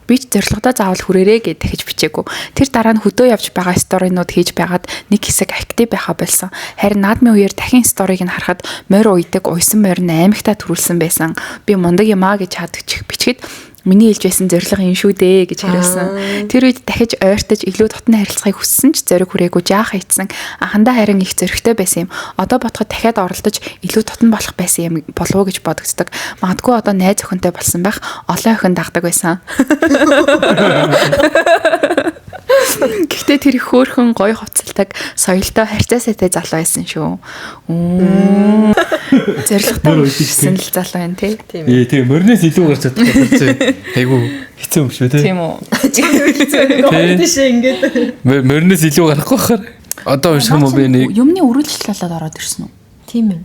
Би ч зорилгодоо заавал хүрээрэй гэж дахиж бичээгүй. Тэр дараа нь хөдөө явж байгаа сторинууд хийж байгаад нэг хэсэг актив байха болсон. Харин наадмын үеэр дахин сториг нь харахад морь уйдаг, уйсан морь нь аймагтаа төрүүлсэн байсан. Би мундаг юм аа гэж чадчих бичгээд миний хэлж байсан зорилго юм шүү дээ гэж хариулсан. Тэр үед дахиж ойртож илүү дотны харилцахыг хүссэн ч зориг хүрээгүй жаахан ицсэн. Анхандаа харин их зоригтой байсан юм. Одоо бодоход дахиад оролдож илүү дотн болох байсан юм болов уу гэж бодогддог. Магадгүй одоо найз охинтой болсон байх. Олон охин дагдаг байсан. Гэхдээ тэр их хөөрхөн гоё хувцалдаг, соёлтой, харьцаа сайтай залуу байсан шүү. Зорилготой байсан л залуу байна тий. Тийм моринээс илүү гарч чадахгүй болсон. Айгу хэцүү юм шүү тий. Тийм үү. Тийшээ ингээд. Моринээс илүү гарахгүй байхаар. Одоо унших юм уу би нэг юмны үргэлжлэл болоод ороод ирсэн үү? Тийм ээ.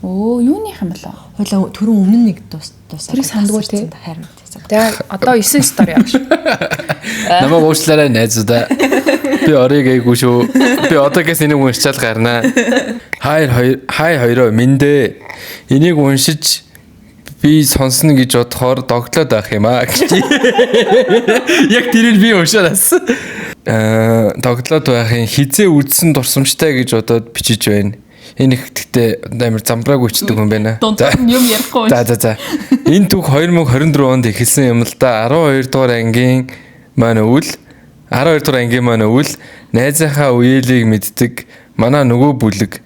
Өө, юуных юм болоо? Хойлоо түрүүн өмнө нэг дуусаа. Тэрийг сандгүй тий. Харин. Тэгээ одоо 9 стори явах шүү. Намайг уучлаарай найзуудаа. Би орыг айгүй шүү. Би одоогээс энийг уншчаал гарнаа. Хай хоёр хай хоёроо мэндэ. Энийг уншиж би сонсно гэж бодохоор догтлоод байх юм аа гэж. Яг тэрийг би уншаад асан. Догтлоод байхын хизээ үдсэн дурсамжтай гэж бодоод бичиж байна. Энэ их гэхдээ амар замбраагүй чдэг хүн байна. За юм ярихгүй. За. Энэ түүх 2024 онд эхэлсэн юм л да. 12 дугаар ангийн маань өвөл 12 дугаар ангийн маань өвөл найзынхаа үеэлийг мэддэг манай нөгөө бүлэг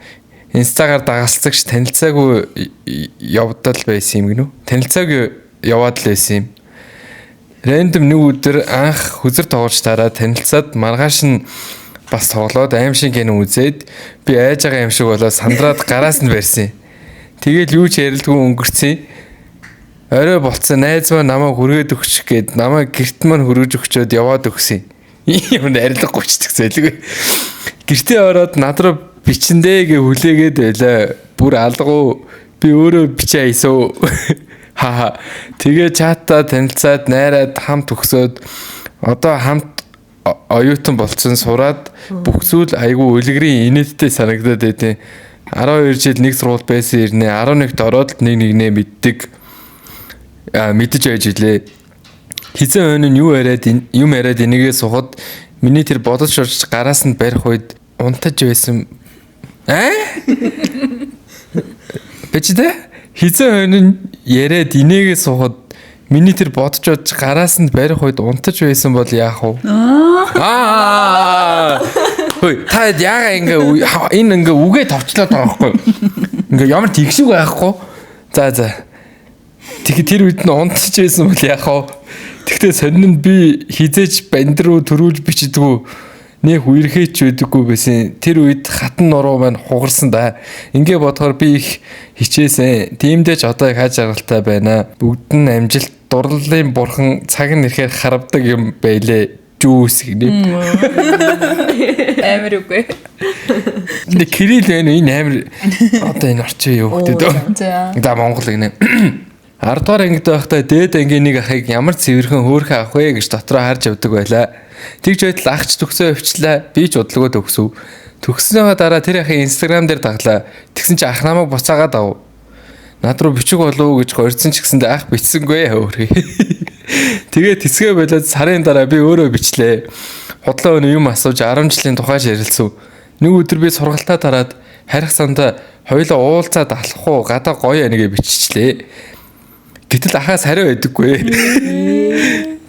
инстагаар дагалцагч танилцаагүй явдал байсан юм гинүү. Танилцаагүй яваад л байсан юм. Рандом нэг өдөр анх хөзөр тоглож тараа танилцаад маргааш нь бас тоглоод аим шиг кино үзээд би айж байгаа юм шиг болоод сандраад гараас нь барьсан. Тэгэл юу ч ярилдгүй өнгөрцөн. Орой болцсон найз маань намайг хүргээд өгчих гээд намайг гэрт маань хүргэж өгчөөд яваад өгсөн. Юм арилгагүй ч гэсэн байлгүй. Гэртээ ороод над руу бичэндээ гэж хүлээгээд байлаа. Бүр алгуу би өөрөө бичээ айсуу. Ха. Тэгээ чатаа танилцаад найраад хамт өгсөөд одоо хамт оюутан болцсон сураад бүх зүйл айгүй үлгэрийн инээдтэй санагдаад байдیں۔ 12 жил нэг сургууль байсан ирнэ. 11-т ороод нэг нэгнээ мэддэг. Мэдэж байж илээ. Хизээ хойно нь юу яриад юм яриад энийгээ сухад миний тэр бодож шорж гараас нь барих үед унтаж байсан. Аа? Бичдэ? Хизээ хонин яриад инээгээ суухад миний тэр бодож бодож гараас нь барих үед унтаж байсан бол яах вэ? Аа. Хөөе, та яага ингээ энэ ингээ үгээ товчлоод байгаа байхгүй юу? Ингээ ямар тэгшиг байхгүй. За за. Тэгэхээр тэр үед нь унтаж байсан бол яах вэ? Тэгтээ сонин нь би хизээч банд руу төрүүлж бичдэггүй. Нэх үерхээч байдаггүй байсан. Тэр үед хатан нуруу маань хугарсан да. Ингээ бодохоор би их хичээсэн. Тиймдээ ч одоо их хаж жаргалтай байна. Бүгд нь амжилт, дурлалын бурхан цаг нь ирэхээр харавдаг юм байлээ. Жүүс гинэ. Амар үгүй. Нэг кирилл байна энэ амар одоо энэ орчин юу гэдэг вэ? За. За Монгол гинэ. 10 дугаар ангид байхдаа дээд ангийн нэг ахыг ямар цэвэрхэн хөөрхөн ах вэ гэж дотроо харж явдаг байлаа. Тэгж байтал ах ч төгсөө явчлаа. Би ч удалгүй төгсөв. Төгснөөхөө дараа тэр ахын Instagram дээр даглаа. Тэгсэн чи ах намайг буцаагаад ав. Над руу бичиг болов уу гэж горьдсон ч гэсэндээ ах бичсэнгүй хөөрхий. Тэгээд тэсгээ болоод сарын дараа би өөрөө бичлээ. Худлаа өнөө юм асууж 10 жилийн тухай ярилцв. Нэг өдөр би сургалтаа тараад харих сандаа хоёулаа уулзаад алах уу гадаа гоё аниг биччихлээ. Гэтэл ахаас хариу байдаггүй.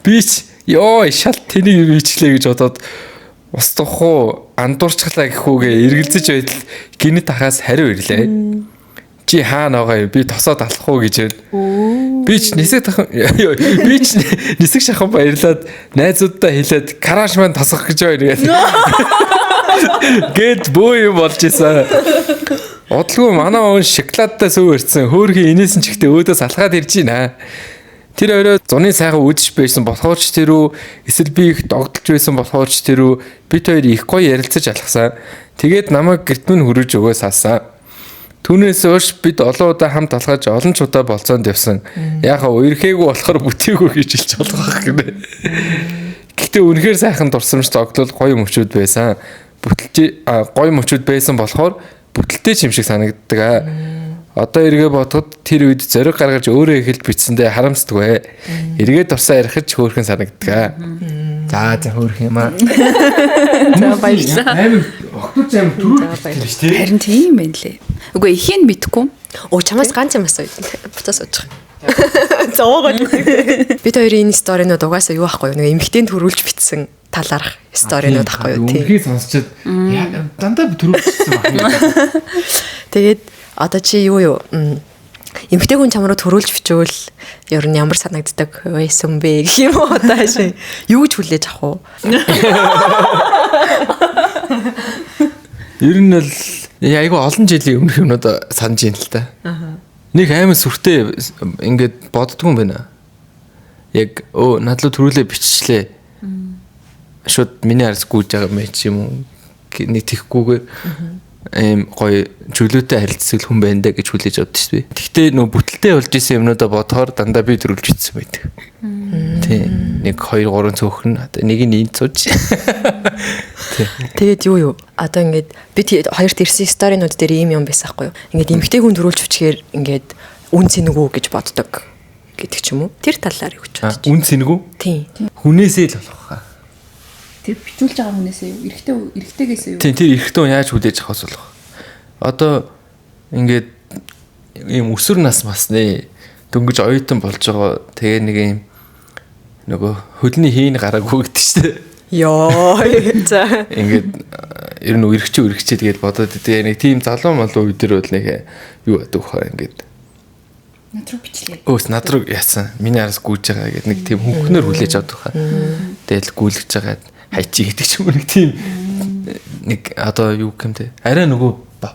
Би ч ёо шал тэнийг бичлээ гэж бодоод устгах уу андуурчглаа гэхүүгээ эргэлзэж байтал гинэт ахаас хариу ирлээ. Чи хаана байгаа юм? Би тосоод алах уу гэж байна. Би ч нисэг тахан би ч нисэг шахан баярлаад найзуудтай хэлээд караш маань тосох гэж байна гэдэг. Гэт бөө юм болж исэн. Удалгүй манай он шоколадтай сүү ирсэн. Хөөхий инээсэн ч ихтэй өөдөөс алхаад ирж байна. Тэр орой зуны сайхан үдшиж байсан болохоор ч тэр үү эсвэл би их догдолж байсан болохоор ч тэр үү бит хоёр их гоё ярилцаж алхсан. Тэгээд намайг гэрт минь хүрэж өгөө саасан. Түүнээс хойш бид олон удаа хамт алхаж олон ч удаа болцоонд явсан. Яхаа үерхээгүй болохоор бүтээгүй гэж хэлж болох гинэ. Гэхдээ үнэхээр сайхан дурсамж зогдлол гоё мөчүүд байсан. Бүтэлж гоё мөчүүд байсан болохоор бүтэлтэй ч юм шиг санагддаг. Одоо эргээ бодоход тэр үед зориг гаргаж өөрөө эхэлж бичсэндээ харамсдаггүй. Эргээ дурсаа ярихад ч хөөрхөн санагддаг. За за хөөрхөн юм аа. За баярлалаа. Амар огтуч амар төрүүл бичсэн шүү дээ. Харин тийм байх лээ. Үгүй эхийн мэдгүй. Оо чамаас ганц юм асуу. Буцаас суучих. Зовоогоод. Бид хоёрын энэ сторинууд угаасаа юу ахгүй юу? Нэг эмэгтэйн төрүүлж бичсэн талаарх сторинууд ахгүй юу? Тийм. Үнэхээр сонсчод дандаа төрүүлчихсэн байна. Тэгээд одоо чи юу эмэгтэй хүн чам руу төрүүлж бичвэл ер нь ямар санагддаг байсан бэ гэх юм уу одоо ши юу гэж хүлээж авах уу? Ер нь бол айгүй олон жилийн өмнөх юмнууд санаж ийн л та. Нэг амар сүртэй ингээд боддгоо юм байна. Яг над руу төрүүлээ биччихлээ. Шууд миний араас гүйж байгаа юм чи юм уу? Нэг тэхгүйгээр ийм гоё чөлөөтэй харилцдаг хүн байна даа гэж хүлээж авдаг шүү дээ. Тэгтээ нөө бүтэлтэй болж исэн юмнуудаа бодохоор дандаа би төрүүлж ицсэн байдаг. Тийм. 1 2 3 цөөхөн нэг нь энд сууж. Тэгээд юу? Одоо ингээд би хоёрт ирсэн сторинууд дээр ийм юм байсан хгүй юу? Ингээд эмэгтэй хүн төрүүлж бичгээр ингээд үн цэнэг үү гэж боддог гэдэг ч юм уу? Тэр талаар юу гэж бодож. Үн цэнэг үү? Тийм. Хүнээсээ л болох хаа. Тэр бичүүлж байгаа хүнээсээ юу? Эрэгтэй эрэгтэйгээсээ юу? Тийм, тэр эрэгтэй хүн яаж хүлээж авах вэ? Одоо ингээд ийм өсвөр нас баснэ. Дөнгөж оюутан болж байгаа. Тэгээ нэг ийм нөгөө хөлний хийн гараагүй гэдэг чинь дээ. Йоо. За. Ингээд ер нь үргчээ үргчээ тэгээд бодоод тэгээ нэг тийм залуу малуу үе дээр бол нэг юу байдаг хаа ингээд над руу бичлээ. Өөс над руу яасан. Миний араас гүйж байгаа гэдэг нэг тийм хөнгөнөр хүлээж авдаг хаа. Тэгэл гүйлгэж байгаа хайчи гэдэг ч юм уу нэг тийм нэг одоо юу гэх юм те. Арай нөгөө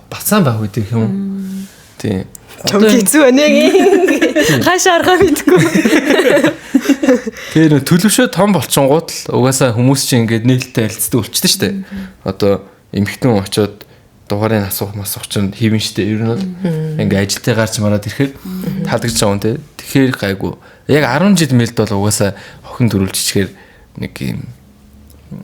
бацаан байх үед юм уу. Тийм. Чам хэцүү байна яг. Хаашаа аргаа мэдгүй. Тэр төлөвшөө том болчингууд л угаасаа хүмүүс чинь ингээд нээлттэй харилцдаг болчихдээ штэ. Одоо эмэгтэн очоод дугаарыг асуух масуух чинь хийвэн штэ. Ер нь бол ингээ ажилтаа гарч мараад ирэхээр таалагдж байгаа юм те. Тэгэхээр гайгүй. Яг 10 жил мэлд бол угаасаа охин төрүүлж ичгээр нэг юм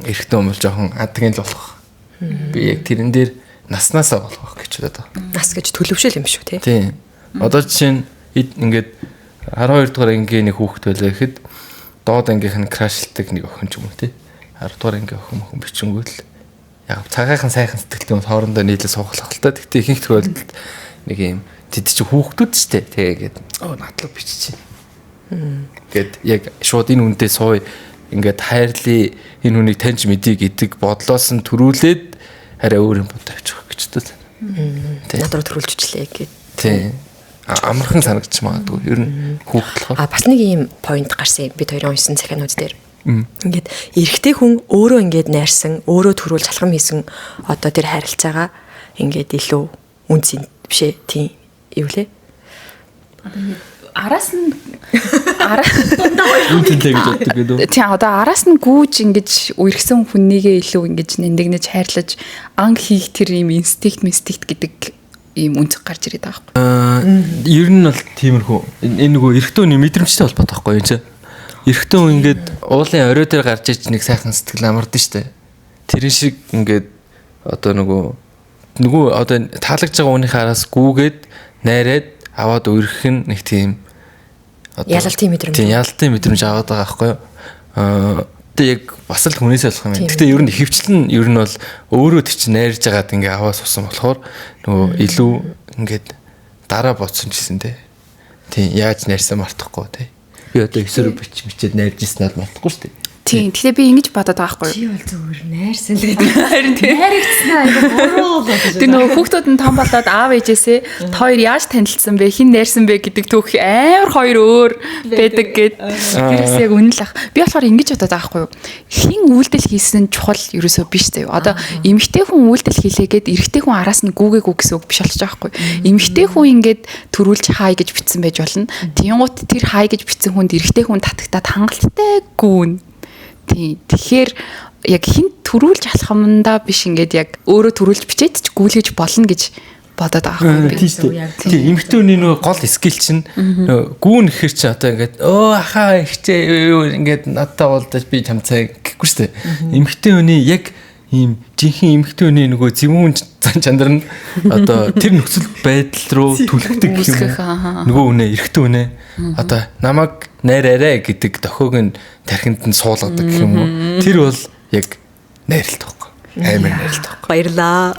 эрэгтэй хүмүүс жоохон адгийн л болох. Би яг тэрэн дээр наснаасаа болох гэж бодоод байгаа. Нас гэж төлөвшөл юм шүү те. Тийм. Одоо жишээ нь ингээд 12 дугаар ангийн нэг хүүхэд байлаа гэхэд доод ангийнх нь крашлдаг нэг охин ч юм уу те. 10 дугаар ангийн охин мохин бичингүүт л Яг цагаахан сайхан сэтгэлтэй хүмүүс хоорондоо нийлээ суух л та. Гэхдээ ихэнх тохиолдолд нэг юм тэд чи хүүхдүүд ч те тэгээд оо надлуу биччихэ. Гэт яг шууд энэ хүнтэй сууя ингээд хайрлаа энэ хүнийг таньж мэдье гэдэг бодлоос нь төрүүлээд арай өөр юм бодож авчих гэж байна. Над руу төрүүлчихлээ гэд. Тийм. Амархан санагдчих магадгүй. Ер нь хүүхд болохоор. А бас нэг ийм point гарсан юм. Бид хоёрын уншсан захианууд дээр. Ингээд эрэгтэй хүн өөрөө ингээд найрсан, өөрөө төрүүлж алхам хийсэн одоо тэр харилцаагаа ингээд илүү үнцэн биш ээ. Тийм юу лээ? Араас нь араа Үнцэнтэй гэж боддог гэдэг үү? Тийм одоо араас нь гүүж ингэж үерхсэн хүнийгээ илүү ингэж нандинаж хайрлаж анг хийх тэр ийм инстинкт инстинкт гэдэг ийм үнцэг гарч ирээд байгаа байхгүй. Аа ер нь бол тиймэрхүү. Энэ нөгөө эрэгтэй хүний мэдрэмжтэй холбоотой байхгүй юу энэ? Эрэгтэй хүн ингээд уулын орой дээр гарч иж нэг сайхан сэтгэл амардаг штэ. Тэрэн шиг ингээд одоо нөгөө одоо таалагдж байгаа хүнийхээ араас гүүгээд найраад аваад үерхэх нь нэг тийм одоо ялалтын мэдрэмж. Тийм ялалтын мэдрэмж аваад байгаа байхгүй юу? Аа тэг яг бас л хүнээсээ болох юм байна. Гэтэ ер нь ихэвчлэн ер нь бол өөрөө тэр чинь найрж байгаад ингээ аваа суусан болохоор нөгөө илүү ингээд дараа бодсон ч гэсэн те. Тийм яаж найрсан мартахгүй те. Би одоо 9-өр бич бичээд найрж ирсэн бол мартахгүй шүү дээ. Тийм. Тэгэхээр би ингэж бодоод байгаа байхгүй юу? Чи бол зүгээр найрсан л гэдэг. Харин тийм. Найрагдсан аа буруу л гэж. Тэр нөгөө хүүхдүүд нь том болоод аав ээжээсээ та хоёр яаж танилцсан бэ? Хэн найрсан бэ гэдэг түүх амар хоёр өөр байдаг гэд. Тэрээс яг үнэн л ах. Би болохоор ингэж бодоод байгаа байхгүй юу? Хэн үйлдэл хийсэн нь чухал ерөөсөө биш заяа. Одоо эмэгтэй хүн үйлдэл хийлээгээд эрэгтэй хүн араас нь гүүгээгүй гэсэн үг биш болчих жоох байхгүй юу? Эмэгтэй хүн ингээд төрүүлж хай гэж бичсэн байж болно. Тэнгуут тэр хай гэж бичсэн хүнд эрэгтэй хүн татагтаад хангалттай гүүн. Тийм. Тэгэхээр яг хэн төрүүлж алхамдаа биш ингээд яг өөрөө төрүүлж бичээд ч гүйлгэж болно гэж бодоод байгаа байхгүй би. Тийм. Эмэгтэй хүний нөгөө гол skill чинь нөгөө гүүн гэхэр чи одоо ингээд өө ахаа ихчээ юу ингээд надтай уулзаж би чамцай гэхгүй шүү дээ. Эмэгтэй хүний яг ийм жинхэнэ эмэгтэй хүний нөгөө зөвүүн зан чанар нь одоо тэр нөхцөл байдал руу түлхдэг юм. Нөгөө үнэ эрэгтэй үнэ одоо намайг найраарэ гэдэг дохиог нь тархинд нь суулгадаг гэх юм уу. Тэр бол яг найралт байхгүй. Амар найралт байхгүй. Баярлаа.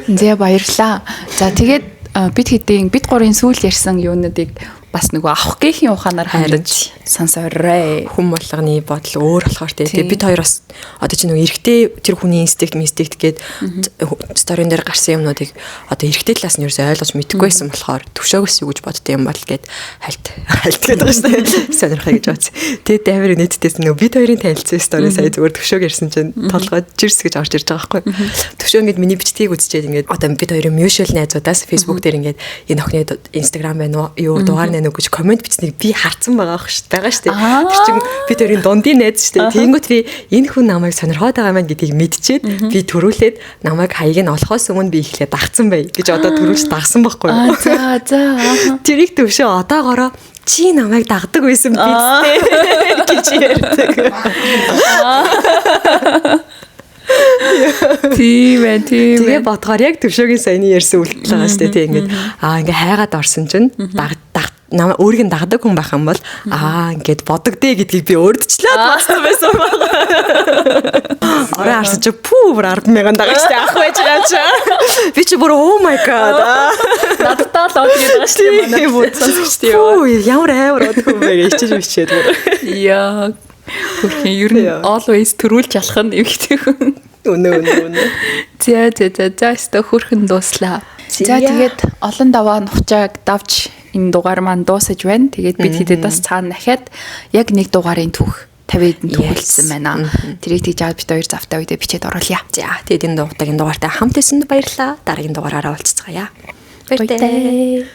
За баярлаа. За тэгээд бид хэдийн бид гурийн сүүл ярьсан юунуудыг бас нөгөө авах гээхийн ухаанаар харж сонсоорой. Хүн болгоны бодол өөр болохоор тий. Тэгээ бид хоёр бас одоо чи нөгөө эрэгтэй тэр хүний инстинкт инстинкт гээд story н дээр гарсан юмнуудыг одоо эрэгтэй талаас нь ерөөсөй ойлгож мэдэхгүй байсан болохоор төвшөөгөөс юу гэж боддог юм бол гээд хальт хальт гэдэг байгаа шүү дээ. Сонирхъя гэж бодсон. Тэгээд амар нийтдээс нөгөө бид хоёрын танилцсан story сая зүгээр төвшөөг ярьсан чинь толгой жирс гэж орж ирж байгаа байхгүй. Төвшөө ингээд миний бичдгийг үзчихэд ингээд одоо бид хоёрын mutual найзуудаас Facebook дээр ингээд энэ охины Instagram байна уу юу дугаар нэ гэж comment бичснийг би харцсан байгаа ах шүү байгаа шүү дээ. Тэр чинь бид хоёрын дундын найз шүү дээ. Тэнгүүт би энэ хүн намайг сонирхоод байгаа маань гэдгийг мэдчихэд би төрүүлээд намайг хаяг нь олохоос өмнө би эхлээд дагцсан бай гэж одоо төрүүлж дагсан байхгүй юу? За за. Тэрийг төвшөө одоогоороо чи намайг дагдаг байсан биз дээ гэж ярьдаг. Тийм ээ, тийм. Тэгээ бодгоор яг төвшөөгийн саяны ярьсан үйлдэл байгаа шүү дээ. Тийм ингээд аа ингээ хайгаад орсон чинь даг даг намайг өөрийг нь дагдаг хүн байх юм бол аа ингээд бодогдээ гэдгийг би өөрчлөөд бодсон байсан байна. Орой харсан чи пүү бүр 10,000 дагагчтай ах байж байгаа чи. Би чи бүр oh my god. Надтай л од гэдэг байгаа шүү дээ манай бүр сонсогчтой юу. Пүү ямар амар од хүн бэ гэж хичээж бичээд бүр. Яа. Хөрхийн ер нь always төрүүлж алах нь эмэгтэй хүн. Үнэ үнэ үнэ. За за за за өстө хөрхэн дууслаа. За тэгээд олон даваа нухчааг давж энэ дугаар маань дуусаж байна. Тэгээд бид хэдэд бас цаана дахиад яг нэг дугаарын түүх 50 хэдэн түүхэлсэн байна. Тэрийг тэгж аваад бид хоёр завтай үедээ бичээд оруулъя. За тэгээд энэ удаагийн дугаартай хамт байсан баярлалаа. Дараагийн дугаараараа уулзцгаая. Баяртай.